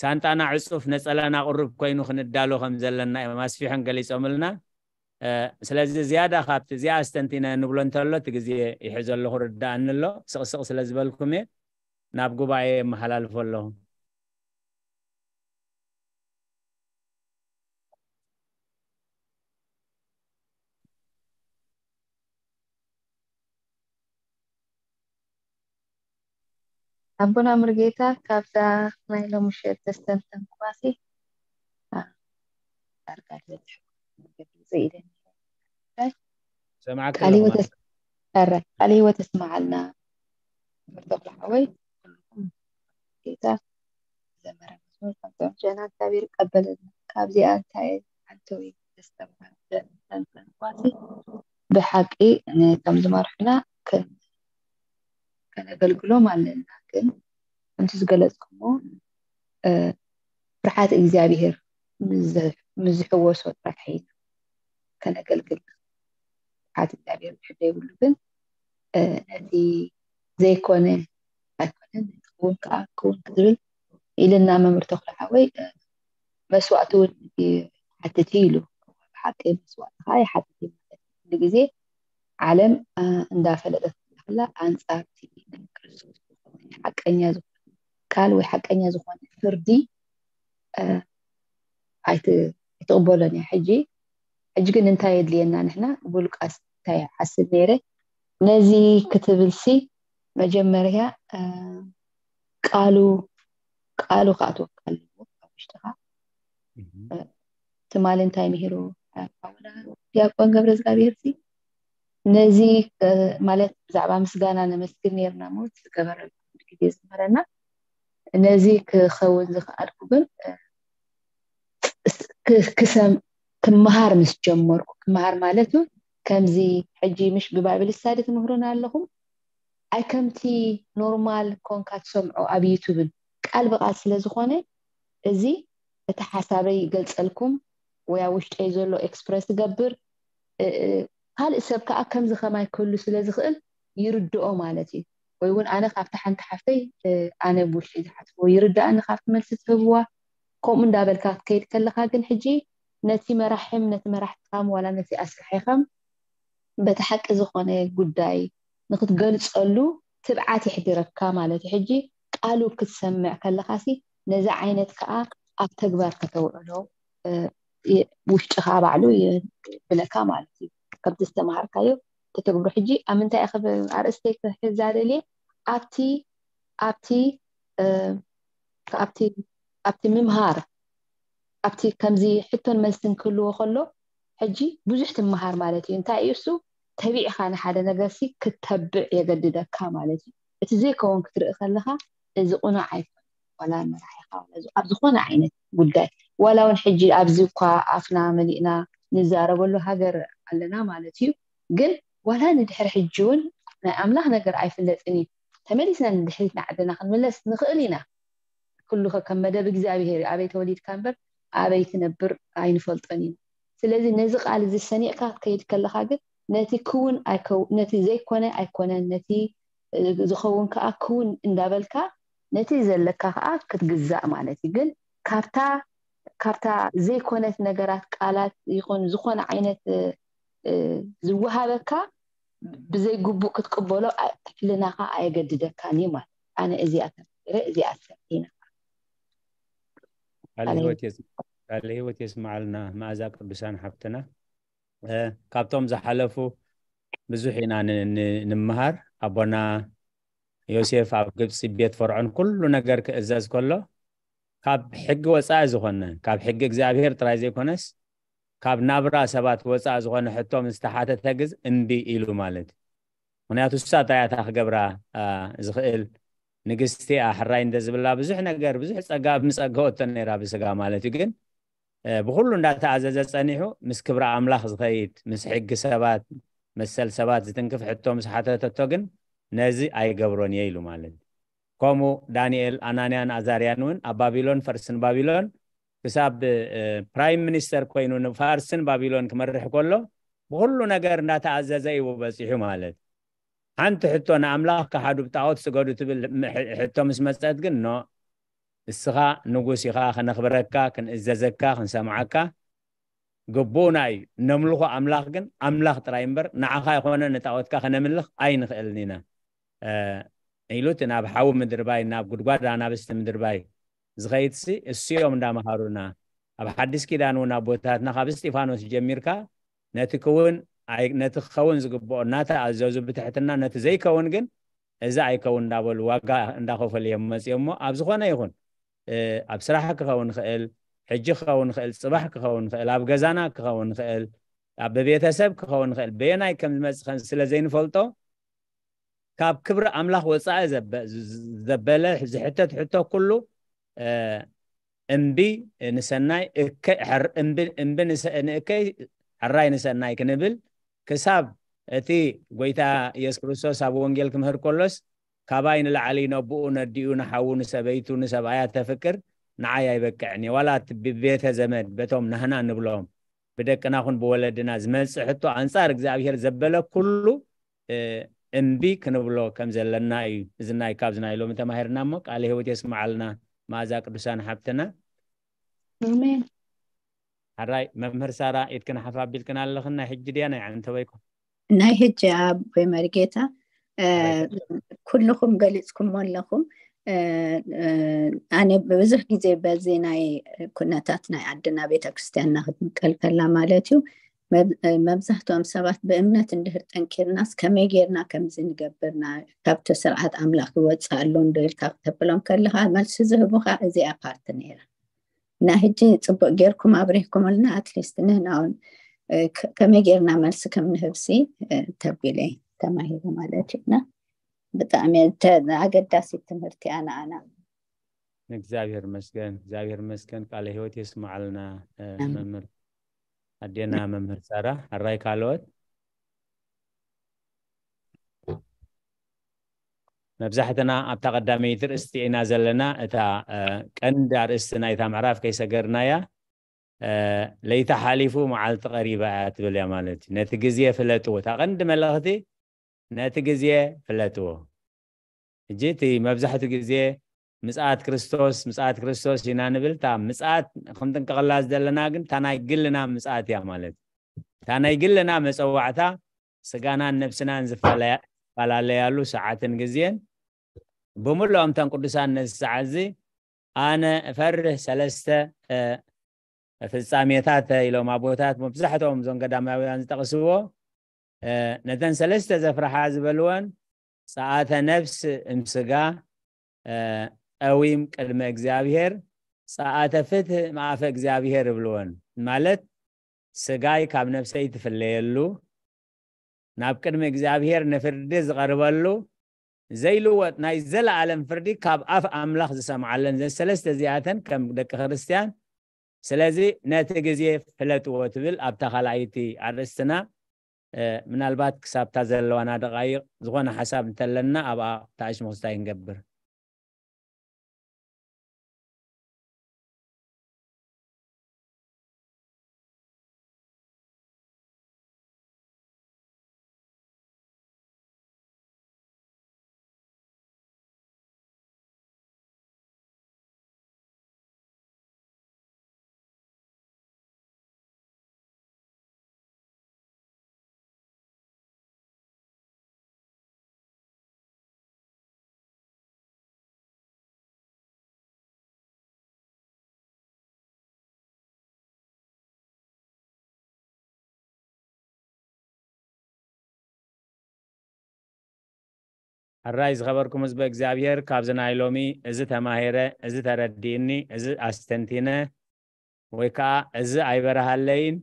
ሳንጣና ዕጹፍ ነጸላና ቅሩብ ኮይኑ ክንዳሎ ከም ዘለና እዮም ኣስፊሖም ገሊጾምልና ስለዚ ዝያዳ ካብቲ እዚኣ ኣስተንቲነ ንብሎ እንተሎ እቲ ግዜ ይሕዘ ኣለኹ ርዳኣኒ ኣሎ ስቕስቕ ስለ ዝበልኩም እየ ናብ ጉባኤ የመሓላልፎ ኣለኹ ኣቦና ሙሉጌታ ካብዛ ናይ ሎሚ ምሸት ተስተንተንኩዋሲ ዳርጋ ዝበዝሕ ክገልጽ ኢለ ቃል ህይወት ኣስምዓልና መምህር ተኽለ ሓወይ ጌታ ዘመረ መዝሙር ከምቶም ጀና እግዚኣብሔር ይቀበለልና ካብዚኣ እንታይ ሓንቲ ወይ ተስተምሃር ተንተንኳሲ ብሓቂ ከም ዝመርሑና ከነገልግሎም ኣለና ግን ከምቲ ዝገለፅኩሞ ፍርሓት እግዚኣብሔር ምስ ዝሕወሶ ጥራሕ ኢና ከነገልግል ፍርሓት እግዚኣብሔር ድሕር ዘይብሉ ግን ነቲ ዘይኮነ ኣይኮነን ክውን ከዓ ክውን ዝብል ኢልና መምህር ተኽለ ሓወይ መስዋእቲ እውን ይሓትት እዩ ኢሉ ብሓቂ መስዋእቲ ከዓ ይሓትት እዩ ማለት እዩ ኩሉ ግዜ ዓለም እንዳፈለጠት ከላ ኣንፃር እቲ ናይ ክርስቶስ ዝኾነ ሓቀኛ ዝኾነ ቃል ወይ ሓቀኛ ዝኾነ ፍርዲ ኣይትቕበሎን እያ ሕጂ ሕጂ ግን እንታይ የድልየና ንሕና ብሉቃስ እንታይ ሓስብ ነይረ ነዚ ክትብልሲ መጀመርያ ቃሉ ቃሉ ክኣትወካ ኣለዎ ኣብ ውሽጥኻ ትማሊ እንታይ ምሂሩ ሓውና ዲያቆን ገብረ እግዚኣብሔር ሲ ነዚ ማለት ብዛዕባ ምስጋና ነመስግን ነርና ሞ ዝገበረ ግዜ ዝምህረና ነዚ ክኸውን ዝኽኣልኩ ግን ክሰም ክመሃር ምስ ጀመርኩ ክመሃር ማለት ከምዚ ሕጂ ምሽ ብባይብል ስታዲ ትምህሩና ኣለኹም ኣይ ከምቲ ኖርማል ኮንካ ትሰምዖ ኣብ ዩቱብን ቃል ብቃል ስለ ዝኾነ እዚ እቲ ሓሳበይ ይገልፀልኩም ወይ ኣብ ውሽጠይ ዘሎ ኤክስፕረስ ይገብር ካልእ ሰብ ከዓ ከምዚ ከማይ ክህሉ ስለ ዝኽእል ይርድኦ ማለት እዩ ወይ እውን ኣነ ካብቲ ሓንቲ ሓፍተይ ኣነ ብውሽጠይ ዝሓስቦ ይርዳእኒ ካብቲ መልሲ ትህብዋ ከምኡ እንዳበልካ ክትከይድ ከለካ ግን ሕጂ ነቲ መራሕም ነቲ መራሕትኻም ዋላ ነቲ ኣስራሒኻም በቲ ሓቂ ዝኾነ ጉዳይ ንክትገልፀሉ ትብዓት የሕድረካ ማለት እዩ ሕጂ ቃሉ ክትሰምዕ ከለካሲ ነዚ ዓይነት ከዓ ኣብ ተግባር ከተውዕሎ ውሽጥኻ ባዕሉ ይብለካ ማለት እዩ ከምቲ ዝተምሃርካዮ እትገብሩ። ሕጂ ኣብ ምንታይ ኢኺ ኣርእስተይ ክሕዛ ደልየ? ኣብቲ ኣብቲ ኣብቲ ኣብቲ ምምሃር፣ ኣብቲ ከምዚ ሕቶን መልስን ክህልዎ ከሎ፣ ሕጂ ብዙሕ ትምሃር ማለት እዩ። እንታይ እዩ እሱ? ተቢዕካ ንሓደ ነገርሲ ክተብዕ የገድደካ ማለት እዩ። እቲ ዘይከውን ክትርኢ ከለኻ፣ እዚ ቁኑዕ ኣይኮነ። ዋላ መራሒኻ፣ ዋላ ኣብ ዝኾነ ዓይነት ጉዳይ፣ ዋላ እውን ሕጂ ኣብዚ እኳ ኣፍና መሊእና ንዛረበሉ ሃገር ኣለና ማለት እዩ። ግን ዋላ ንድሕር ሕጂ እውን ናይ ኣምላኽ ነገር ኣይፍለጥን እዩ። ተመሊስና ንድሕሪት ንዓድና ክንምለስ ንኽእል ኢና። ኩሉ ከም መደብ እግዚኣብሔር፣ ኣበይ ተወሊድካ እምበር ኣበይ ትነብር ኣይንፈልጦን ኢና። ስለዚ ነዚ ቃል እዚ ሰኒቕካ ክትከይድ ከለኻ ግን፣ ነቲ ክውን ኣይከው-፣ ነቲ ዘይኮነ ኣይኮነን፣ ነቲ ዝኸውን ከኣ ክውን እንዳበልካ፣ ነቲ ዘለካ ከኣ ክትግዛእ ማለት እዩ። ግን ካብታ ካብታ ዘይኮነት ነገራት፣ ቃላት ይኹን ዝኾነ ዓይነት ዝወሃበካ፣ ብዘይ ግቡእ ክትቅበሎ፣ ሕልናኻ ኣየገድደካን እዩ ማለት። ኣነ እዚኣ ተማሂረ፣ እዚኣ ሰሚዕና። ቃለ ህይወት የስምዓልና፣ መኣዛ ቅዱሳን ሓፍትና። ካብቶም ዝሓለፉ ብዙሕ ኢና ንምሃር። ኣቦና ዮሴፍ ኣብ ግብፂ ቤት ፈርዖን ኩሉ ነገር ክእዘዝ ከሎ፣ ካብ ሕጊ ወፃኢ ዝኾነ፣ ካብ ሕጊ እግዚኣብሔር ጥራይ ዘይኮነስ፣ ካብ ናብራ ሰባት ወፃኢ ዝኾነ ሕቶ ምስ ተሓተተ ግዝ እምቢ ኢሉ ማለት እዩ። ምክንያቱ እሳ ጥራይ እታ ክገብራ ዝኽእል ንግስቲ እያ። ሕራይ እንተ ዝብላ ብዙሕ ነገር፣ ብዙሕ ፀጋ ኣብ ምፀገወቶ ነይራ ብስጋ ማለት እዩ። ግን ብኩሉ እንዳተኣዘዘ ፀኒሑ፣ ምስ ክብሪ ኣምላኽ ዝኸይድ፣ ምስ ሕጊ ሰባት፣ መሰል ሰባት ዝትንክፍ ሕቶ ምስ ሓተተቶ ግን፣ ነዚ ኣይገብሮን እየ ኢሉ ማለት እዩ። ከምኡ ዳንኤል፣ ኣናንያን ኣዛርያን እውን ኣብ ባቢሎን፣ ፈርስን ባቢሎን፣ ክሳብ ፕራይም ሚኒስተር ኮይኑ ንፋርስን ባቢሎን ክመርሕ ከሎ፣ ብኩሉ ነገር እንዳተኣዘዘ እዩ በፂሑ ማለት። ሓንቲ ሕቶ፣ ንኣምላኽ ክሓዱ ብጣዖት ስገዱ ትብል ሕቶ ምስ መፀት ግን፣ ኖ፣ እስኻ ንጉስ ኢኻ፣ ከነኽብረካ፣ ክንእዘዘካ፣ ክንሰምዓካ ግቡእና እዩ። ነምልኾ ኣምላኽ ግን ኣምላኽ ጥራይ እምበር፣ ንዓኻ ይኾነ ንጣዖትካ ከነምልኽ ኣይንኽእልን ኢና ኢሉ፣ እቲ ናብ ሓዊ ምድርባይ፣ ናብ ጉድጓድ ኣናብስቲ ምድርባይ ዝኸይድሲ እሱዮም እንዳመሃሩና። ኣብ ሓድሽ ኪዳን እውን ኣቦታትና ካብ እስጢፋኖስ ጀሚርካ ነቲ ክውን፣ ነቲ ክኸውን ዝግብኦ እናተኣዘዙ ብትሕትና፣ ነቲ ዘይከውን ግን እዚ ኣይከውን እንዳበሉ ዋጋ እንዳኸፈሉ እዮም መፅዮም። እሞ ኣብ ዝኾነ ይኹን፣ ኣብ ስራሕ ክኸውን ይኽእል፣ ሕጂ ክኸውን ይኽእል፣ ፅባሕ ክኸውን ይኽእል፣ ኣብ ገዛና ክኸውን ይኽእል፣ ኣብ ቤተሰብ ክኸውን ይኽእል፣ በየናይ ከም ዝመፅእ ከም ስለ ዘይንፈልጦ፣ ካብ ክብሪ ኣምላኽ ወፃኢ ዘበለ ዝሕተት ሕቶ ኩሉ እምቢ ንሰናይ፣ እምቢ ንእከይ፣ ሕራይ ንሰናይ ክንብል፣ ክሳብ እቲ ጎይታ የሱስ ክርስቶስ ኣብ ወንጌል ክምህር ከሎስ፣ ካባይ ንላዕሊ ነቦኡ ነዲኡ ንሓዉ ንሰበይቱ ንሰብኣያ ተፍቅር ንዓይ ኣይበቅዕን እየ። ዋላ እቲ ብቤተ ዘመድ በቶም ናህና ንብሎም ብደቅና ኹን ብወለድና ዝመጽእ ሕቶ ኣንጻር እግዚኣብሔር ዘበለ ኩሉ እምቢ ክንብሎ ከም ዘለና እዩ። እዚ ናይ ካብዚ ናይ ሎሚ ተማሂርና እሞ ቃለ ህይወት የስምዓልና። መኣዛ ቅዱሳን ሓብትና። ኣሜን። ሓራይ መምህር ሳራ ኢድክን ሓፍ ኣቢልክን ኣለኽን፣ ናይ ሕጂ ድያ ናይ ዓንተበይኩም? ናይ ሕጂ ኣቦይ መሪጌታ፣ ኩልኹም ገሊፅኩሞ ኣለኹም። ኣነ ብዙሕ ግዜ በዚ ናይ ኩነታት ናይ ዓድና ቤተክርስትያንና ክትምቀል ከላ ማለት እዩ፣ መብዛሕትኦም ሰባት ብእምነት እንድህር ጠንኪርናስ ከመይ ጌርና ከምዚ ንገብርና፣ ካብቲ ስርዓት ኣምላኽ ይወፅእ ኣሎ እንዶ ኢልካ ክተብሎም ከለካ፣ መልሲ ዝህቡካ እዚኣ ፓርቲ ነይራ። እና ሕጂ ፅቡቅ ጌርኩም ኣብሪህኩምልና፣ ኣትሊስት ንህና እውን ከመይ ጌርና መልሲ ከም ንህብሲ ተቢለ ተማሂረ ማለት እዩ። እና ብጣዕሚ ኣገዳሲት ትምህርቲ እያ ንኣና። እግዚኣብሔር መስገን፣ እግዚኣብሔር መስገን፣ ቃለ ህይወት የስምዓልና መምህር ኣዴና መምህር ሳራ። ኣራይ ካልኦት? መብዛሕትና ኣብታ ቀዳመይቲ ርእስቲ ኢና ዘለና። እታ ቀንዲ ኣርእስቲ ናይታ ምዕራፍ ከይሰገርናያ፣ ለይቲ ሓሊፉ መዓልቲ ቀሪባ እያ ትብል እያ ማለት እዩ። ነቲ ግዜ ፍለጥዎ። እታ ቀንዲ መልእኽቲ፣ ነቲ ግዜ ፍለጥዎ። ሕጂ እቲ መብዛሕትኡ ግዜ ምጽኣት ክርስቶስ፣ ምጽኣት ክርስቶስ ኢና ንብል። እታ ምጽኣት ክንጥንቀቐላ ዘለና ግን እታ ናይ ግልና ምጽኣት እያ ማለት እዩ። እታ ናይ ግልና መጸዋዕታ ስጋናን ነብስናን ዝፈላለያሉ ሰዓትን ግዜን ብምልኦም እተን ቅዱሳን ነዚ ሰዓት እዚ ኣነ እፈርህ ሰለስተ ፍጻሜታት ኢሎም ኣቦታት መብዛሕትኦም እዞም ገዳማውያን ዝጠቕስዎ ነተን ሰለስተ ዘፍርሓ ዝበልወን ጸኣተ ነፍስ እምስጋ ቀዊም ቅድመ እግዚኣብሔር ጸኣተ ፍትህ ማእፈ እግዚኣብሔር እብልወን። ማለት ስጋይ ካብ ነፍሰይ ትፍለየሉ ናብ ቅድሚ እግዚኣብሔር ንፍርዲ ዝቐርበሉ ዘይልወጥ ናይ ዘለኣለም ፍርዲ ካብ ኣፍ ኣምላኽ ዝሰምዓለን ዘሰለስተ እዚኣተን ከም ደቂ ክርስትያን። ስለዚ ነቲ ግዜ ፍለጥዎ ትብል ኣብታ ካልኣይቲ ኣርእስትና። ምናልባት ክሳብታ ዘለዋና ደቃይቕ ዝኾነ ሓሳብ እንተለና ኣብኣ ተኣሽሙኽስታይ ክንገብር። ሕራይ ዝኸበርኩም ህዝበ እግዚኣብሔር፣ ካብዚ ናይ ሎሚ እዚ ተማሂረ፣ እዚ ተረዲእኒ፣ እዚ ኣስተንቲነ፣ ወይ ከዓ እዚ ኣይበረሃለይን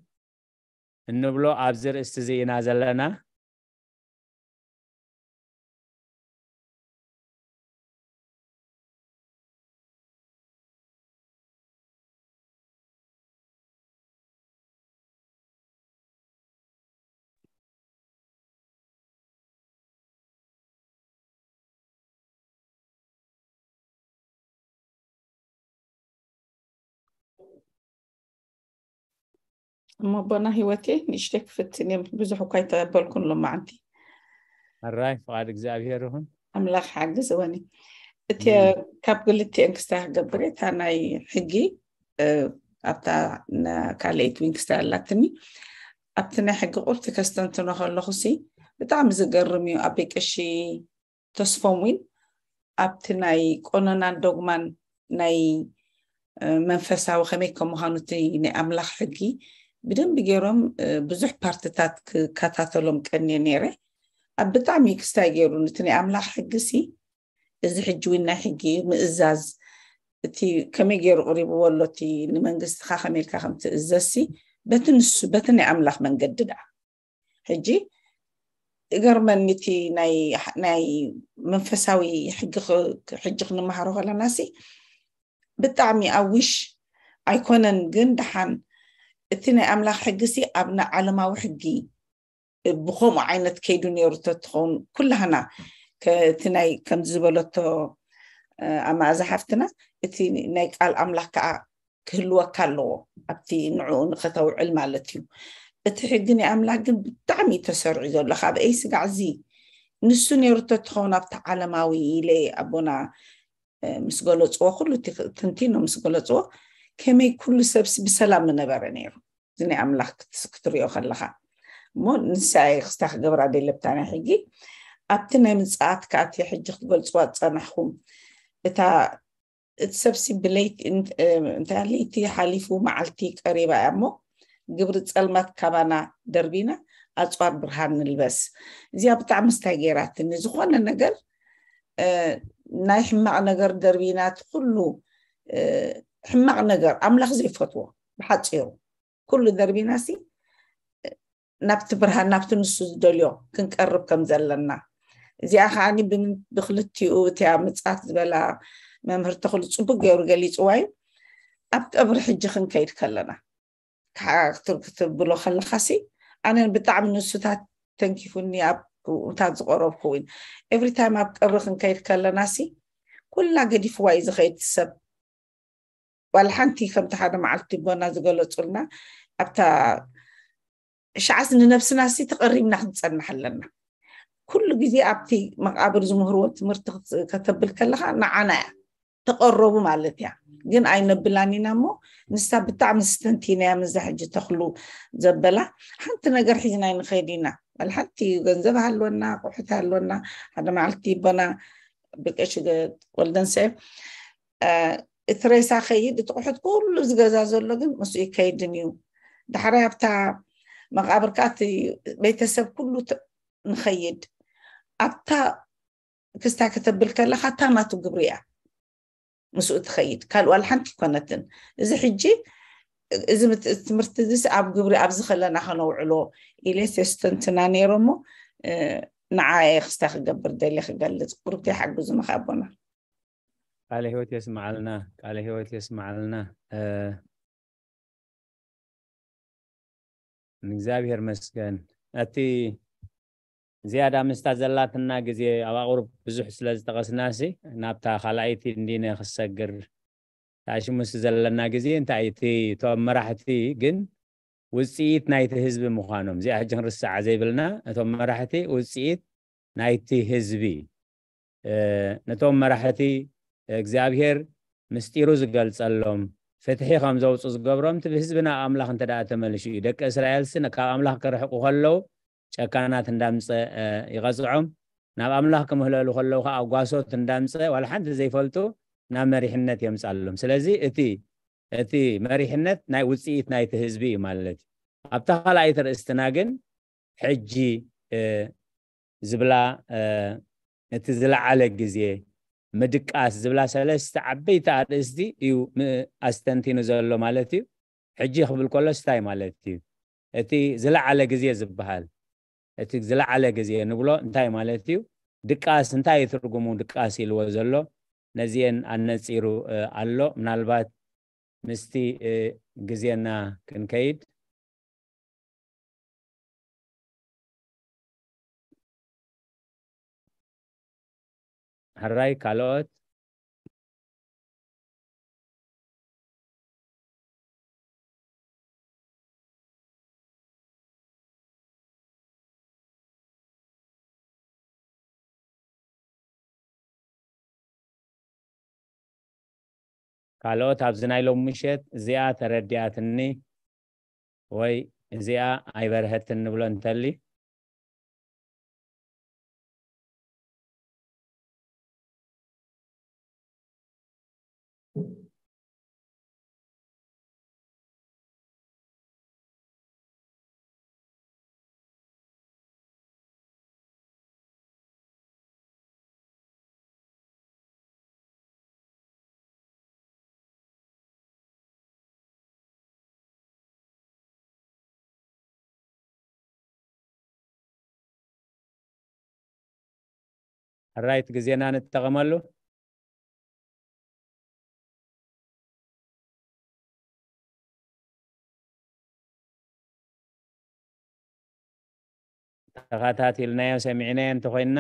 እንብሎ ኣብዚ ርእስቲ እዚ ኢና ዘለና። እሞ ኣቦና ህይወቴ ንእሽተይ ክፍትን እየ፣ ብዙሕ እኳ ኣይተቐበልኩን ሎማዓንቲ። ሕራይ ፍቓድ እግዚኣብሔር ይኹን። ኣምላኽ ሓግዝወኒ። እቲ ካብ ክልቲኤን ክስታይ ክገብር እየ። እታ ናይ ሕጊ ኣብታ ካልኣይቲ ዊንክስታይ ኣላትኒ። ኣብቲ ናይ ሕጊ ቁርቲ ከስተንትኖ ከለኹ ሲ ብጣዕሚ ዝገርም እዩ። ኣቤ ቀሺ ተስፎም ዊን ኣብቲ ናይ ቆኖናን ዶግማን ናይ መንፈሳዊ ከመይ ከም ምዃኑ እቲ ናይ ኣምላኽ ሕጊ ብደንቢ ገይሮም ብዙሕ ፓርትታት ክከታተሎም ቀንየ ነይረ። ኣብ ብጣዕሚ ክስታይ ገይሩ ነቲ ናይ ኣምላኽ ሕጊ ሲ እዚ ሕጂ እውን ናይ ሕጊ ምእዛዝ እቲ ከመይ ገይሩ ቅሪብዎ ኣሎ፣ እቲ ንመንግስትኻ ከመይ ኢልካ ከም ትእዘዝሲ በቲ ንሱ በቲ ናይ ኣምላኽ መንገዲ ደኣ። ሕጂ እገርመኒ እቲ ናይ ናይ መንፈሳዊ ሕጊ ኽ- ሕጂ ክንመሃሮ ከለናሲ ብጣዕሚ ኣዊሽ ኣይኮነን፣ ግን ደሓን እቲ ናይ ኣምላኽ ሕጊሲ ኣብ ናይ ዓለማዊ ሕጊ ብኸምኡ ዓይነት ከይዱ ነይሩ ተትኸውን ኩላህና ከ- እቲ ናይ ከምዚ ዝበለቶ ኣማእዛ ሓፍትና እቲ ናይ ቃል ኣምላኽ ከዓ ክህልወካ ኣለዎ ኣብቲ ንዕኡ ንኸተውዕል ማለት እዩ። እቲ ሕጊ ናይ ኣምላኽ ግን ብጣዕሚ እዩ ተሰርዑ ዘሎ ካብ ኤይ ስጋዕ እዚ ንሱ ነይሩ ተትኸውን ኣብቲ ዓለማዊ ኢለ ኣቦና ምስ ገለፅዎ ኩሉ ትንቲኖ ምስ ገለፅዎ ከመይ ኩሉ ሰብሲ ብሰላም ምነበረ ነይሩ። እዚ ናይ ኣምላኽ ክትሪኦ ከለኻ እሞ ንሳይ ክስታ ክገብራ ደለብታ ናይ ሕጊ ኣብቲ ናይ ምፅኣት ከኣቲ ሕጂ ክትገልፅዋ ዝፀናሕኩም እታ እቲ ሰብሲ ብለይቲ እንታይ ለይቲ ሓሊፉ መዓልቲ ቀሪባ እያ እሞ ግብሪ ፀልማት ካባና ደርቢና ኣፅዋር ብርሃን ንልበስ። እዚኣ ብጣዕሚ ስታይ ገይራትኒ። ዝኾነ ነገር ናይ ሕማቕ ነገር ደርቢና እቲ ኩሉ ሕማቕ ነገር ኣምላኽ ዘይፈትዎ ብሓፂሩ ኩሉ ደርቢና ሲ ናብቲ ብርሃን ናብቲ ንሱ ዝደልዮ ክንቀርብ ከም ዘለና እዚኣ ከዓኒ ብክልቲኡ እቲያ ምጻት ዝበላ መምህር ተኽሉ ጽቡቅ ገይሩ ገሊጽዋ እዩ። ኣብ ቀብሪ ሕጂ ክንከይድ ከለና ክትብሎ ከለካ ሲ ኣነ ብጣዕሚ ንሱታት ተንኪፉኒ ኣብ እታት ዝቀረብኩ እውን ኤቭሪ ታይም ኣብ ቀብሪ ክንከይድ ከለና ሲ ኩላ ገዲፍዋ እዩ ዝኸይድ ሰብ ዋላ ሓንቲ ከምቲ ሓደ መዓልቲ ቦና ዝገለጹልና ኣብታ እሽዓስ ንነብስና ሲ ተቐሪብና ክንጸንሕ ኣለና። ኩሉ ግዜ ኣብቲ መቃብር ዝምህርዎ ትምህርቲ ከተብል ከለኻ ንዓና እያ ተቐረቡ ማለት እያ። ግን ኣይነብላን ኢና እሞ ንሳ ብጣዕሚ ስተንቲናያ ምዛ ሕጂ ተኽሉ ዘበላ ሓንቲ ነገር ሒዝና ይንኸይድ ኢና። ዋላ ሓንቲ ገንዘብ ሃልወና ቁሑት ሃልወና ሓደ መዓልቲ ቦና ብቀሽ ወልደንሰ እቲ ሬሳ ከይድ እቲ ቁሑት ኩሉ ዝገዛ ዘሎ ግን ምስኡ ይከይድን እዩ። ዳሕራይ ኣብታ መቃብርካ እቲ ቤተሰብ ኩሉ ት- ንኸይድ ኣብታ ክስታይ ከተብል ከለኻ እታ ናቱ ግብሪ እያ ምስኡ ትኸይድ፣ ካልእ ዋላ ሓንቲ ኣይኮነትን። እዚ ሕጂ እዚ ምት- ትምህርቲ እዚስ ኣብ ግብሪ ኣብዚ ከለና ከነውዕሎ ኢለ የስተንትና ነይረ እሞ ንዓ ክስታይ ክገብር ደልየ ክገልፅ። ቁርብቲ ሓግዙ መኻቦና። ቃለ ህይወት የስምዓልና። ቃለ ህይወት የስምዓልና። ንእግዚኣብሔር መስገን። እቲ ዝያዳ ምስታ ዘላትና ግዜ ኣብ ኣቑሩብ ብዙሕ ስለ ዝጠቐስናሲ ናብታ ካልኣይቲ እንዲነ ክሰግር። ታሽሙስ ዘለና ግዜ እንታይ እቲ እቶም መራሕቲ ግን ውፅኢት ናይቲ ህዝቢ ምዃኖም እዚኣ ሕጂ ክንርስዓ ዘይብልና እቶም መራሕቲ ውፅኢት ናይቲ ህዝቢ ነቶም መራሕቲ እግዚኣብሔር ምስጢሩ ዝገልጸሎም ፍትሒ ከም ዘውፁ ዝገብሮም እቲ ብህዝቢ ናብ ኣምላኽ እንተ ደኣ ተመልሹ እዩ። ደቂ እስራኤልሲ ካብ ኣምላኽ ክርሕቁ ከለዉ ጨካናት እንዳምፀ ይቐፅዖም፣ ናብ ኣምላኽ ክምህለሉ ከለዉ ከዓ ጓሶት እንዳምፀ ዋላ ሓንቲ ዘይፈልጡ ናብ መሪሕነት የምፃሎም። ስለዚ እቲ እቲ መሪሕነት ናይ ውፅኢት ናይቲ ህዝቢ እዩ ማለት እዩ። ኣብታ ካልኣይቲ ርእስትና ግን ሕጂ ዝብላ እቲ ዝለዓለ ግዜ ምድቃስ ዝብላ ሰለስተ ዓበይቲ ኣርእስቲ እዩ ኣስተንቲኑ ዘሎ ማለት እዩ። ሕጂ ክብል ከሎስ እንታይ ማለት እዩ? እቲ ዝለዓለ ግዜ ዝበሃል እቲ ዝለዓለ ግዜ ንብሎ እንታይ ማለት እዩ? ድቃስ እንታይ እዩ ትርጉሙ? ድቃስ ኢልዎ ዘሎ ነዚአን ኣነፂሩ ኣሎ። ምናልባት ምስቲ ግዜና ክንከይድ ሕራይ ካልኦት ካልኦት ኣብዚ ናይ ሎም ምሸት እዚኣ ተረዲኣትኒ ወይ እዚኣ ኣይበርሀትን ንብሎ እንተሊ ሕራይት ግዜና ንጠቐመሉ። ተኸታቲልናዮ ሰሚዕናዮ እንተኾይንና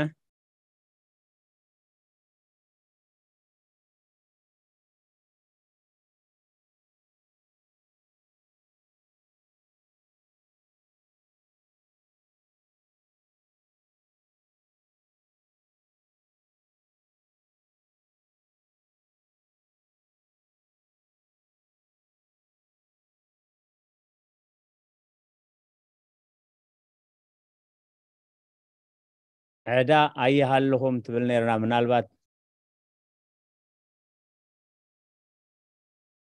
ዕዳ ኣይሃልኹም ትብል ነርና ምናልባት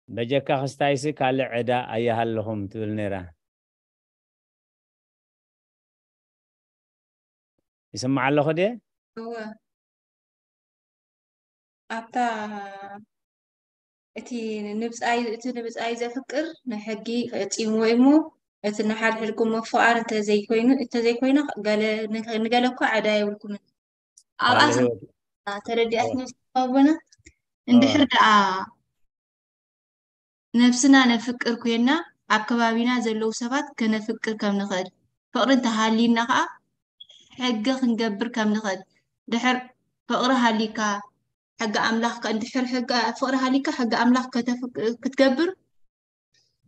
በጀካ ክስታይሲ ካልእ ዕዳ ኣይሃልኹም ትብል ነራ። ይስማዕ ኣለኹ ድየ? እወ። ኣብታ እቲ ንብጻይ እቲ ንብጻይ ዘፍቅር ንሕጊ ፈጺምዎ እሞ እቲ ንሓድሕድኩም ምፍቓር እንተዘይኮይኑ እንተዘይኮይኑ ገለ ንገለ እኳ ዕዳ የብልኩምን። ኣብኣ ተረዲኣትኒ ኣቦና እንድሕር ደኣ ነብስና ነፍቅር ኮይና ኣብ ከባቢና ዘለዉ ሰባት ከነፍቅር ከም ንኽእል ፍቕሪ እንተሃልዩና ከዓ ሕጊ ክንገብር ከም ንኽእል ድሕር ፍቕሪ ሃልዩካ ሕጊ ኣምላኽ እንድሕር ፍቕሪ ሃልዩካ ሕጊ ኣምላኽ ክትገብር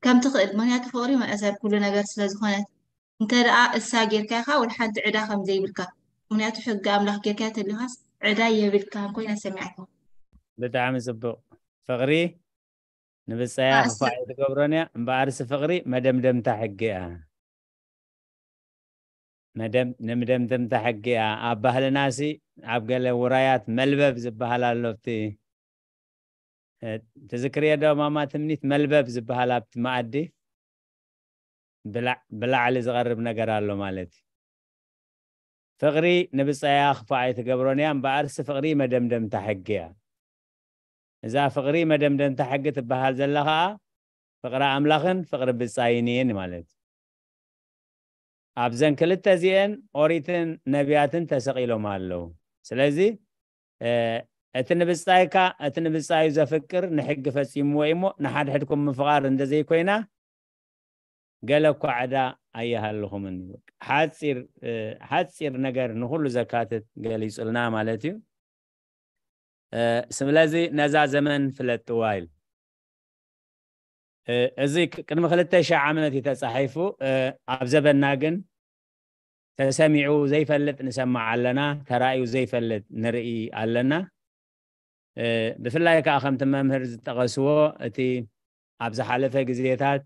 ከም ትኽእል ምክንያቱ ፍቕሪ መእሰር ኩሉ ነገር ስለ ዝኾነት እንተ ደኣ እሳ ጌርካ ኢኻ ወላ ሓንቲ ዕዳ ከም ዘይብልካ ምክንያቱ ሕጊ ኣምላኽ ጌርካ ተሊኻስ ዕዳ የብልካን ኮይና ሰሚዓትኒ። ብጣዕሚ ጽቡቕ። ፍቕሪ ንብጻያ ክፋእ ኣይትገብሮን እያ እምበኣርሲ ፍቕሪ መደምደምታ ሕጊ እያ። መደም ንመደምደምታ ሕጊ እያ። ኣብ ባህልናሲ ኣብ ገለ ውራያት መልበብ ዝበሃል ኣሎ ኣብቲ ትዝክርዮ ዶ ማማ ትምኒት መልበብ ዝበሃል ኣብቲ መኣዲ ብላዕ- ብላዕሊ ዝቐርብ ነገር ኣሎ ማለት እዩ። ፍቕሪ ንብጻያ ክፉእ ኣይትገብሮን እያ፣ እምበኣርሲ ፍቕሪ መደምደምታ ሕጊ እያ። እዛ ፍቕሪ መደምደምታ ሕጊ ትበሃል ዘላ ኸኣ ፍቕሪ ኣምላኽን ፍቕሪ ብጻይን እየን ማለት እዩ። ኣብዘን ክልተ እዚአን ኦሪትን ነቢያትን ተሰቒሎም ኣለዉ። ስለዚ እቲ ንብጻይካ እቲ ንብጻዩ ዘፍቅር ንሕጊ ፈጺምዎ እሞ ንሓድሕድኩም ምፍቓር እንተዘይኮይና ገለ እኳ ዕዳ ኣይሃልኹምን። ሓፂር ነገር ንኩሉ ዘካትት ገሊፁልና ማለት እዩ። ስለዚ ነዛ ዘመን ፍለጥዋ ኢሉ። እዚ ቅድሚ ክልተ ሺሕ ዓመት እዩ ተፃሒፉ። ኣብ ዘበና ግን ተሰሚዑ ዘይፈልጥ ንሰማዕ ኣለና፣ ተራእዩ ዘይፈልጥ ንርኢ ኣለና። ብፍላይ ከዓ ከምቲ መምህር ዝጠቐስዎ እቲ ኣብ ዝሓለፈ ግዜታት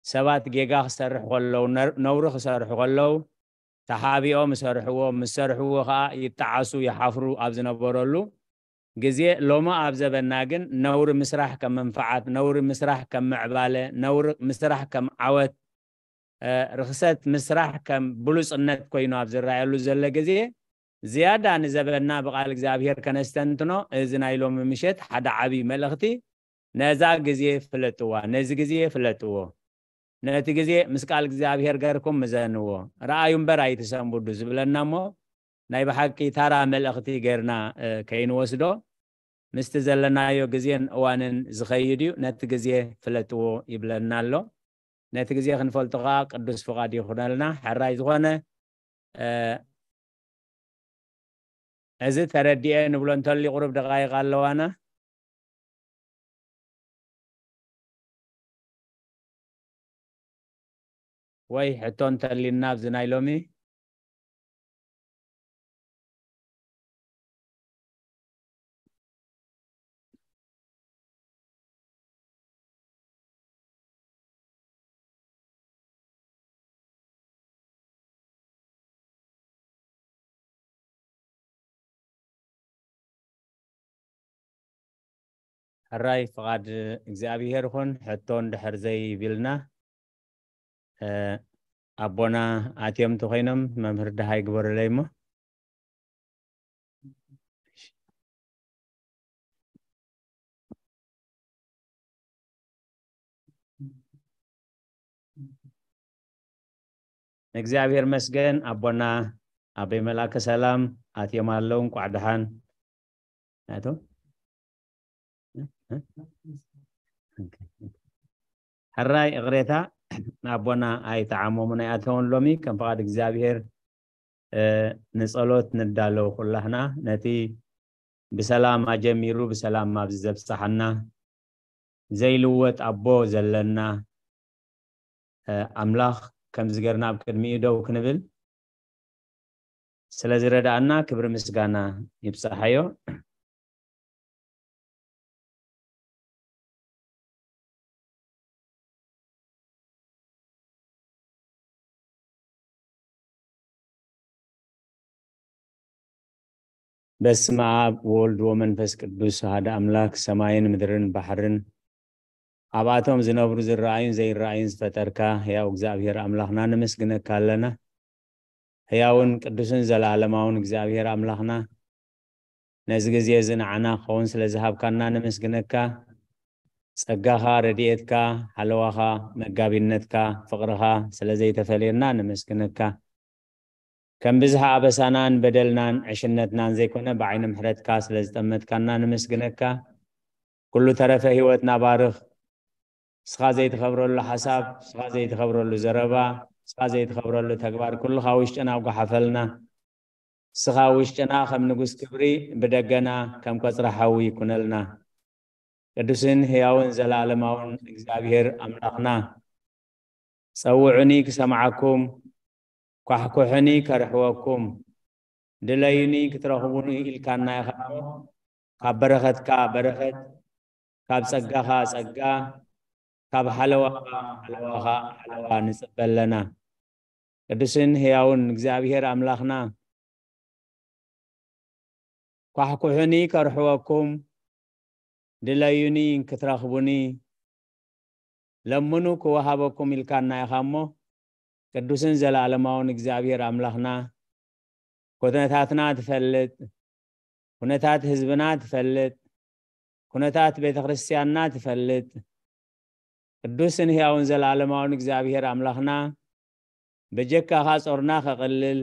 ሰባት ጌጋ ክሰርሑ ከለዉ፣ ነር- ነውሪ ክሰርሑ ከለዉ ተሓቢኦም ይሰርሕዎ፣ ምስ ሰርሕዎ ከዓ ይጠዓሱ፣ ይሓፍሩ ኣብ ዝነበረሉ ግዜ፣ ሎሚ ኣብ ዘበና ግን ነውሪ ምስራሕ ከም መንፈዓት፣ ነውሪ ምስራሕ ከም ምዕባለ፣ ነውሪ ምስራሕ ከም ዓወት፣ ርኽሰት ምስራሕ ከም ብሉጽነት ኮይኑ ኣብ ዝረኣየሉ ዘሎ ግዜ፣ ዝያዳ ንዘበና ብቓል እግዚኣብሔር ከነስተንትኖ፣ እዚ ናይ ሎሚ ምሸት ሓደ ዓብዪ መልእኽቲ፣ ነዛ ግዜ ፍለጥዋ፣ ነዚ ግዜ ፍለጥዎ፣ ነቲ ግዜ ምስ ቃል እግዚኣብሔር ገርኩም ምዘንዎ፣ ረኣዩ እምበር ኣይትሰንብዱ ዝብለና እሞ፣ ናይ ብሓቂ ታራ መልእኽቲ ገርና ከይንወስዶ፣ ምስቲ ዘለናዮ ግዜን እዋንን ዝኸይድ እዩ። ነቲ ግዜ ፍለጥዎ ይብለና ኣሎ። ነቲ ግዜ ክንፈልጦ ከዓ ቅዱስ ፍቓድ ይኹነልና። ሕራይ ዝኾነ እዚ ተረዲኤ ንብሎ እንተልዩ ቁሩብ ደቓይቕ ኣለዋና። ወይ ሕቶ እንተሊና ኣብዚ ናይ ሎሚ ሕራይ ፍቓድ እግዚኣብሔር ይኹን። ሕቶ እንድሕር ዘይብልና ኣቦና ኣትዮም እንተኾይኖም መምህር ደሃይ ግበሩለይ እሞ። እግዚኣብሔር መስገን ኣቦና ኣበይ መልኣከ ሰላም ኣትዮም ኣለዉ። እንቋዕ ደሓን ናቶም ሕራይ እቕሬታ ኣቦና ኣይተዓመሙን ኣይኣተውን። ሎሚ ከም ፍቓድ እግዚኣብሔር ንጸሎት ንዳለው ኩላህና ነቲ ብሰላም ኣጀሚሩ ብሰላም ኣብዚ ዘብጽሓና ዘይልወጥ ኣቦ ዘለና ኣምላኽ ከምዚ ገርና ኣብ ቅድሚኡ ደው ክንብል ስለ ዝረዳኣና ክብሪ ምስጋና ይብጻሓዮ። በስመ ኣብ ወወልድ ወመንፈስ ቅዱስ ኣሐደ ኣምላክ ሰማይን ምድርን ባሕርን ኣብኣቶም ዝነብሩ ዝረኣዩን ዘይረኣዩን ዝፈጠርካ ሕያው እግዚኣብሔር ኣምላኽና ነመስግነካ ኣለና። ሕያውን ቅዱስን ዘለዓለማውን እግዚኣብሔር ኣምላኽና ነዚ ግዜ እዚ ንዓና ክኸውን ስለ ዝሃብካና ነመስግነካ። ጸጋኻ፣ ረድኤትካ፣ ሓለዋኻ፣ መጋቢነትካ፣ ፍቕርኻ ስለ ዘይተፈለየና ነመስግነካ። ከም ብዝሒ ኣበሳናን በደልናን ዕሽነትናን ዘይኮነ ብዓይኒ ምሕረትካ ስለ ዝጠመትካና ነመስግነካ። ኩሉ ተረፈ ህይወትና ባርኽ። ንስኻ ዘይትኸብረሉ ሓሳብ፣ ንስኻ ዘይትኸብረሉ ዘረባ፣ ንስኻ ዘይትኸብረሉ ተግባር ኩሉ ካብ ውሽጥና ኣጓሓፈልና። ንስኻ ውሽጥና ከም ንጉስ ክብሪ፣ ብደገና ከም ቆጽራ ሓዊ ይኩነልና። ቅዱስን ሕያውን ዘለዓለማውን እግዚኣብሔር ኣምላኽና፣ ጸውዑኒ ክሰምዓኩም፣ ኳሕኩሑኒ ከርሕወኩም፣ ድለዩኒ ክትረኽቡኒ ኢልካና ኢኻ እሞ፣ ካብ በረኸትካ በረኸት፣ ካብ ጸጋኻ ጸጋ፣ ካብ ሓለዋኻ ሓለዋኻ ሓለዋ ንጽበ ኣለና። ቅዱስን ሕያውን እግዚኣብሔር ኣምላኽና፣ ኳሕኩሑኒ ከርሕወኩም፣ ድለዩኒ ክትረኽቡኒ፣ ለምኑ ክወሃበኩም ኢልካና ኢኻ እሞ፣ ቅዱስን ዘለዓለማውን እግዚኣብሔር ኣምላኽና፣ ኩነታትና ትፈልጥ፣ ኩነታት ህዝብና ትፈልጥ፣ ኩነታት ቤተ ክርስቲያንና ትፈልጥ፣ ቅዱስን ሕያውን ዘለዓለማውን እግዚኣብሔር ኣምላኽና፣ በጀካኻ ጾርና ከቕልል፣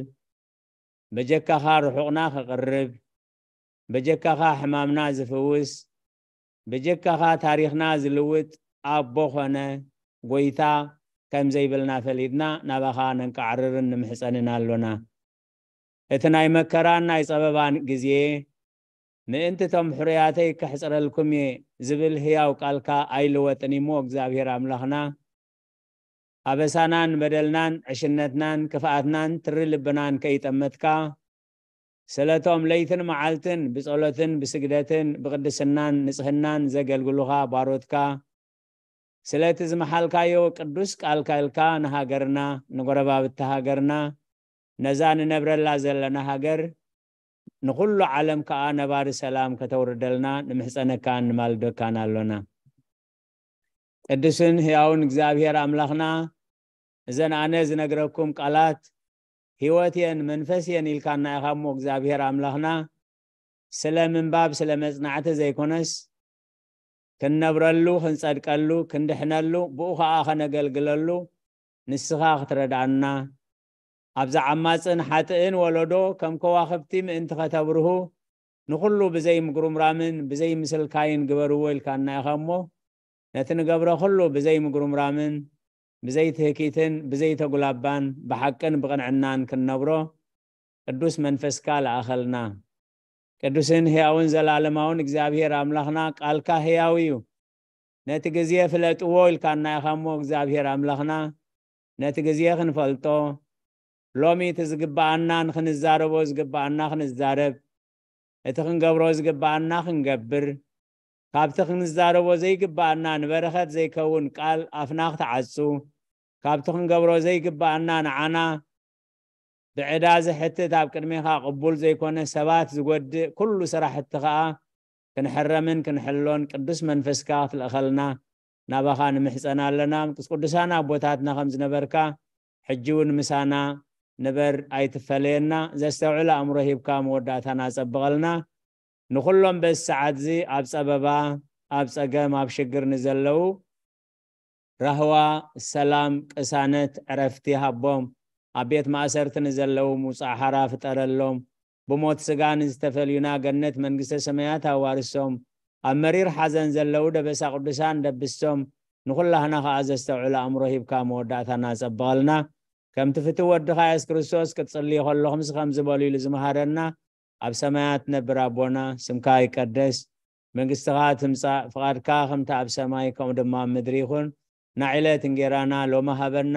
በጀካኻ ርሑቕና ከቕርብ፣ በጀካኻ ሕማምና ዝፍውስ፣ በጀካኻ ታሪኽና ዝልውጥ ኣቦ ኾነ ጎይታ ከም ዘይብልና ፈሊጥና ናባኻ ነንቃዕርርን ንምሕጸንን ኣሎና። እቲ ናይ መከራን ናይ ጸበባን ግዜ ምእንቲ እቶም ሕሩያተይ ከሕጽረልኩም እየ ዝብል ህያው ቃልካ ኣይልወጥን እሞ እግዚኣብሔር ኣምላኽና ኣበሳናን በደልናን ዕሽነትናን ክፍኣትናን ትሪ ልብናን ከይጠመትካ ስለቶም ለይትን መዓልትን ብጸሎትን ብስግደትን ብቅድስናን ንጽህናን ዘገልግሉኻ ባሮትካ ስለቲ ዝመሓልካዮ ቅዱስ ቃልካ ኢልካ ንሃገርና ንጎረባብቲ ሃገርና ነዛ ንነብረላ ዘለና ሃገር ንኹሉ ዓለም ከኣ ነባሪ ሰላም ከተውርደልና ንምሕጸነካን ንማልደካን ኣሎና። ቅዱስን ሕያውን እግዚኣብሔር ኣምላኽና እዘን ኣነ ዝነግረኩም ቃላት ሕይወት እየን መንፈስ እየን ኢልካና ኢኻ እሞ እግዚኣብሔር ኣምላኽና ስለ ምንባብ ስለ መጽናዕቲ ዘይኮነስ ክንነብረሉ ክንጸድቀሉ ክንድሕነሉ ብኡ ኸኣ ኸነገልግለሉ ንስኻ ክትረድኣና ኣብዛ ዓማጽን ሓጥእን ወለዶ ከም ከዋኽብቲ ምእንቲ ኸተብርሁ ንኹሉ ብዘይ ምጉርምራምን ብዘይ ምስልካይን ግበርዎ ኢልካና ኢኻ እሞ ነቲ ንገብሮ ኩሉ ብዘይ ምጉርምራምን ብዘይ ትህኪትን ብዘይ ተጉላባን ብሓቅን ብቕንዕናን ክንነብሮ ቅዱስ መንፈስካ ለኣኸልና። ቅዱስን ሕያውን ዘላለማውን እግዚኣብሔር ኣምላኽና ቃልካ ሕያው እዩ። ነቲ ግዜ ፍለጥዎ ኢልካና ኢኻ እሞ እግዚኣብሔር ኣምላኽና ነቲ ግዜ ክንፈልጦ ሎሚ እቲ ዝግብኣና ንኽንዛረቦ ዝግብኣና ክንዛረብ እቲ ክንገብሮ ዝግብኣና ክንገብር ካብቲ ክንዛረቦ ዘይግብኣና ንበረኸት ዘይከውን ቃል ኣፍና ክትዓጹ ካብቲ ክንገብሮ ዘይግብኣና ንዓና ብዕዳ ዝሕትት ኣብ ቅድሜኻ ቅቡል ዘይኮነ ሰባት ዝጎድእ ኩሉ ስራሕቲ ኸኣ ክንሕረምን ክንሕሎን ቅዱስ መንፈስካ ክትልእኸልና ናባኻ ንምሕጸን ኣለና። ምስ ቅዱሳን ኣቦታትና ከም ዝነበርካ ሕጂ እውን ምሳና ንበር ኣይትፈለየና። ዘስተውዕል ኣእምሮ ሂብካ መወዳእታና ጸብቐልና። ንኹሎም በዚ ሰዓት እዚ ኣብ ጸበባ፣ ኣብ ጸገም፣ ኣብ ሽግር ንዘለዉ ራህዋ፣ ሰላም፣ ቅሳነት፣ ዕረፍቲ ሃቦም። ኣብ ቤት ማእሰርቲ ንዘለዉ ምውጻእ ሓራ ፍጠረሎም። ብሞት ስጋ ንዝተፈልዩና ገነት መንግስተ ሰማያት ኣዋርሶም። ኣብ መሪር ሓዘን ዘለዉ ደበሳ ቅዱሳን ደብሶም። ንኹላህና ኸኣ ዘስተውዕል ኣእምሮ ሂብካ መወዳእታና ጸብቐልና። ከምቲ ፍትው ወድኻ የሱስ ክርስቶስ ክትጽልይ ከለኹምስ ከምዚ በሉ ኢሉ ዝመሃረና ኣብ ሰማያት ትነብር ኣቦና ስምካ ይቀደስ መንግስትኻ ትምጻእ ፍቓድካ ከምቲ ኣብ ሰማይ ከምኡ ድማ ኣብ ምድሪ ይኹን ናዕ ዕለት እንጌራና ሎሚ ሃበና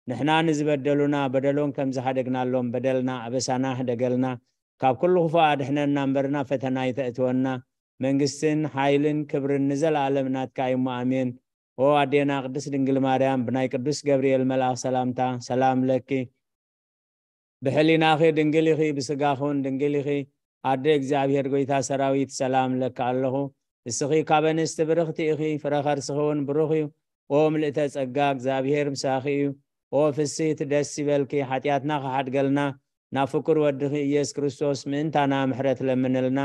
ንሕና ንዝበደሉና በደሎም ከም ዝሃደግናሎም በደልና ኣበሳና ህደገልና ካብ ኩሉ ክፉእ ኣድሕነና እምበርና ፈተና ይተእትወና መንግስትን ሓይልን ክብርን ንዘለኣለም ናትካ እዩ ኣሜን ኦ ኣዴና ቅድስት ድንግል ማርያም ብናይ ቅዱስ ገብርኤል መልኣኽ ሰላምታ ሰላም ለኪ ብሕሊናኺ ድንግል ኢኺ ብስጋኹን ድንግል ኢኺ ኣደ እግዚኣብሔር ጎይታ ሰራዊት ሰላም ለካ ኣለኹ እስኺ ካብ ኣንስቲ ብርኽቲ ኢኺ ፍረ ከርስኺ እውን ብሩኽ እዩ ኦ ምልእተ ጸጋ እግዚኣብሔር ምሳኺ እዩ ኦ ፍስህቲ ደስ ይበልኪ ሓጢኣትና ክሓድገልና ናብ ፍቁር ወድኺ ኢየሱስ ክርስቶስ ምእንታና ምሕረት ለምንልና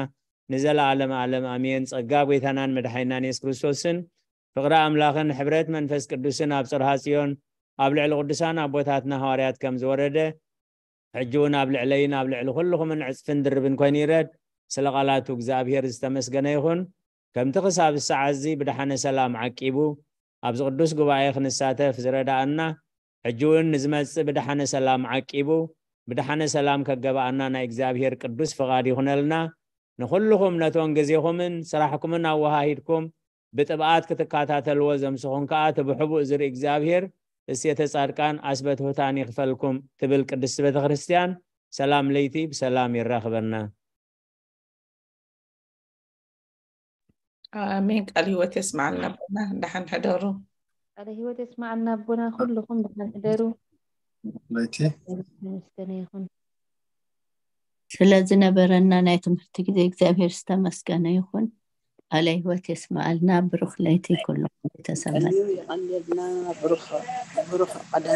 ንዘለዓለም ዓለም ኣሜን ጸጋ ጎይታናን መድሓይናን የሱስ ክርስቶስን ፍቕሪ ኣምላኽን ሕብረት መንፈስ ቅዱስን ኣብ ጽርሃ ጽዮን ኣብ ልዕሊ ቅዱሳን ኣቦታትና ሃዋርያት ከም ዝወረደ ሕጂ እውን ኣብ ልዕለይን ኣብ ልዕሊ ኩልኹምን ዕጽፍን ድርብን ኮይኑ ይረድ ስለ ቃላቱ እግዚኣብሔር ዝተመስገነ ይኹን ከምቲ ክሳብ ሰዓት እዚ ብደሓነ ሰላም ዓቂቡ ኣብዚ ቅዱስ ጉባኤ ክንሳተፍ ዝረዳኣና ሕጂ እውን ንዝመጽእ ብደሓነ ሰላም ዓቂቡ ብደሓነ ሰላም ከገባኣና ናይ እግዚኣብሔር ቅዱስ ፍቓድ ይኹነልና ንኹልኹም ነቶን ግዜኹምን ስራሕኩምን ኣወሃሂድኩም ብጥብኣት ክትከታተልዎ ዘምስኹም ከኣ እቲ ብሕቡእ ዝርኢ እግዚኣብሔር እሴተ ጻድቃን ኣስበ ትሑታን ይኽፈልኩም ትብል ቅድስቲ ቤተ ክርስቲያን ሰላም ለይቲ ብሰላም የራኽበና ኣሜን ቃል ህይወት የስማዓልና ኣቦና ደሓን ሕደሩ ቃለ ህይወት የስማዓልና ኣቦና ኩልኹም ደሓን ሕደሩ ለይቲ ተመስገነ ይኹን ስለ ዝነበረና ናይ ትምህርቲ ግዜ እግዚኣብሔር ዝተመስገነ ይኹን። ቃለ ህይወት የስምዓልና። ብሩኽ ለይቲ ኩልኹም ቤተሰብና። ቀልዩ የቐንየልና። ብሩኽ ብሩኽ ቀዳም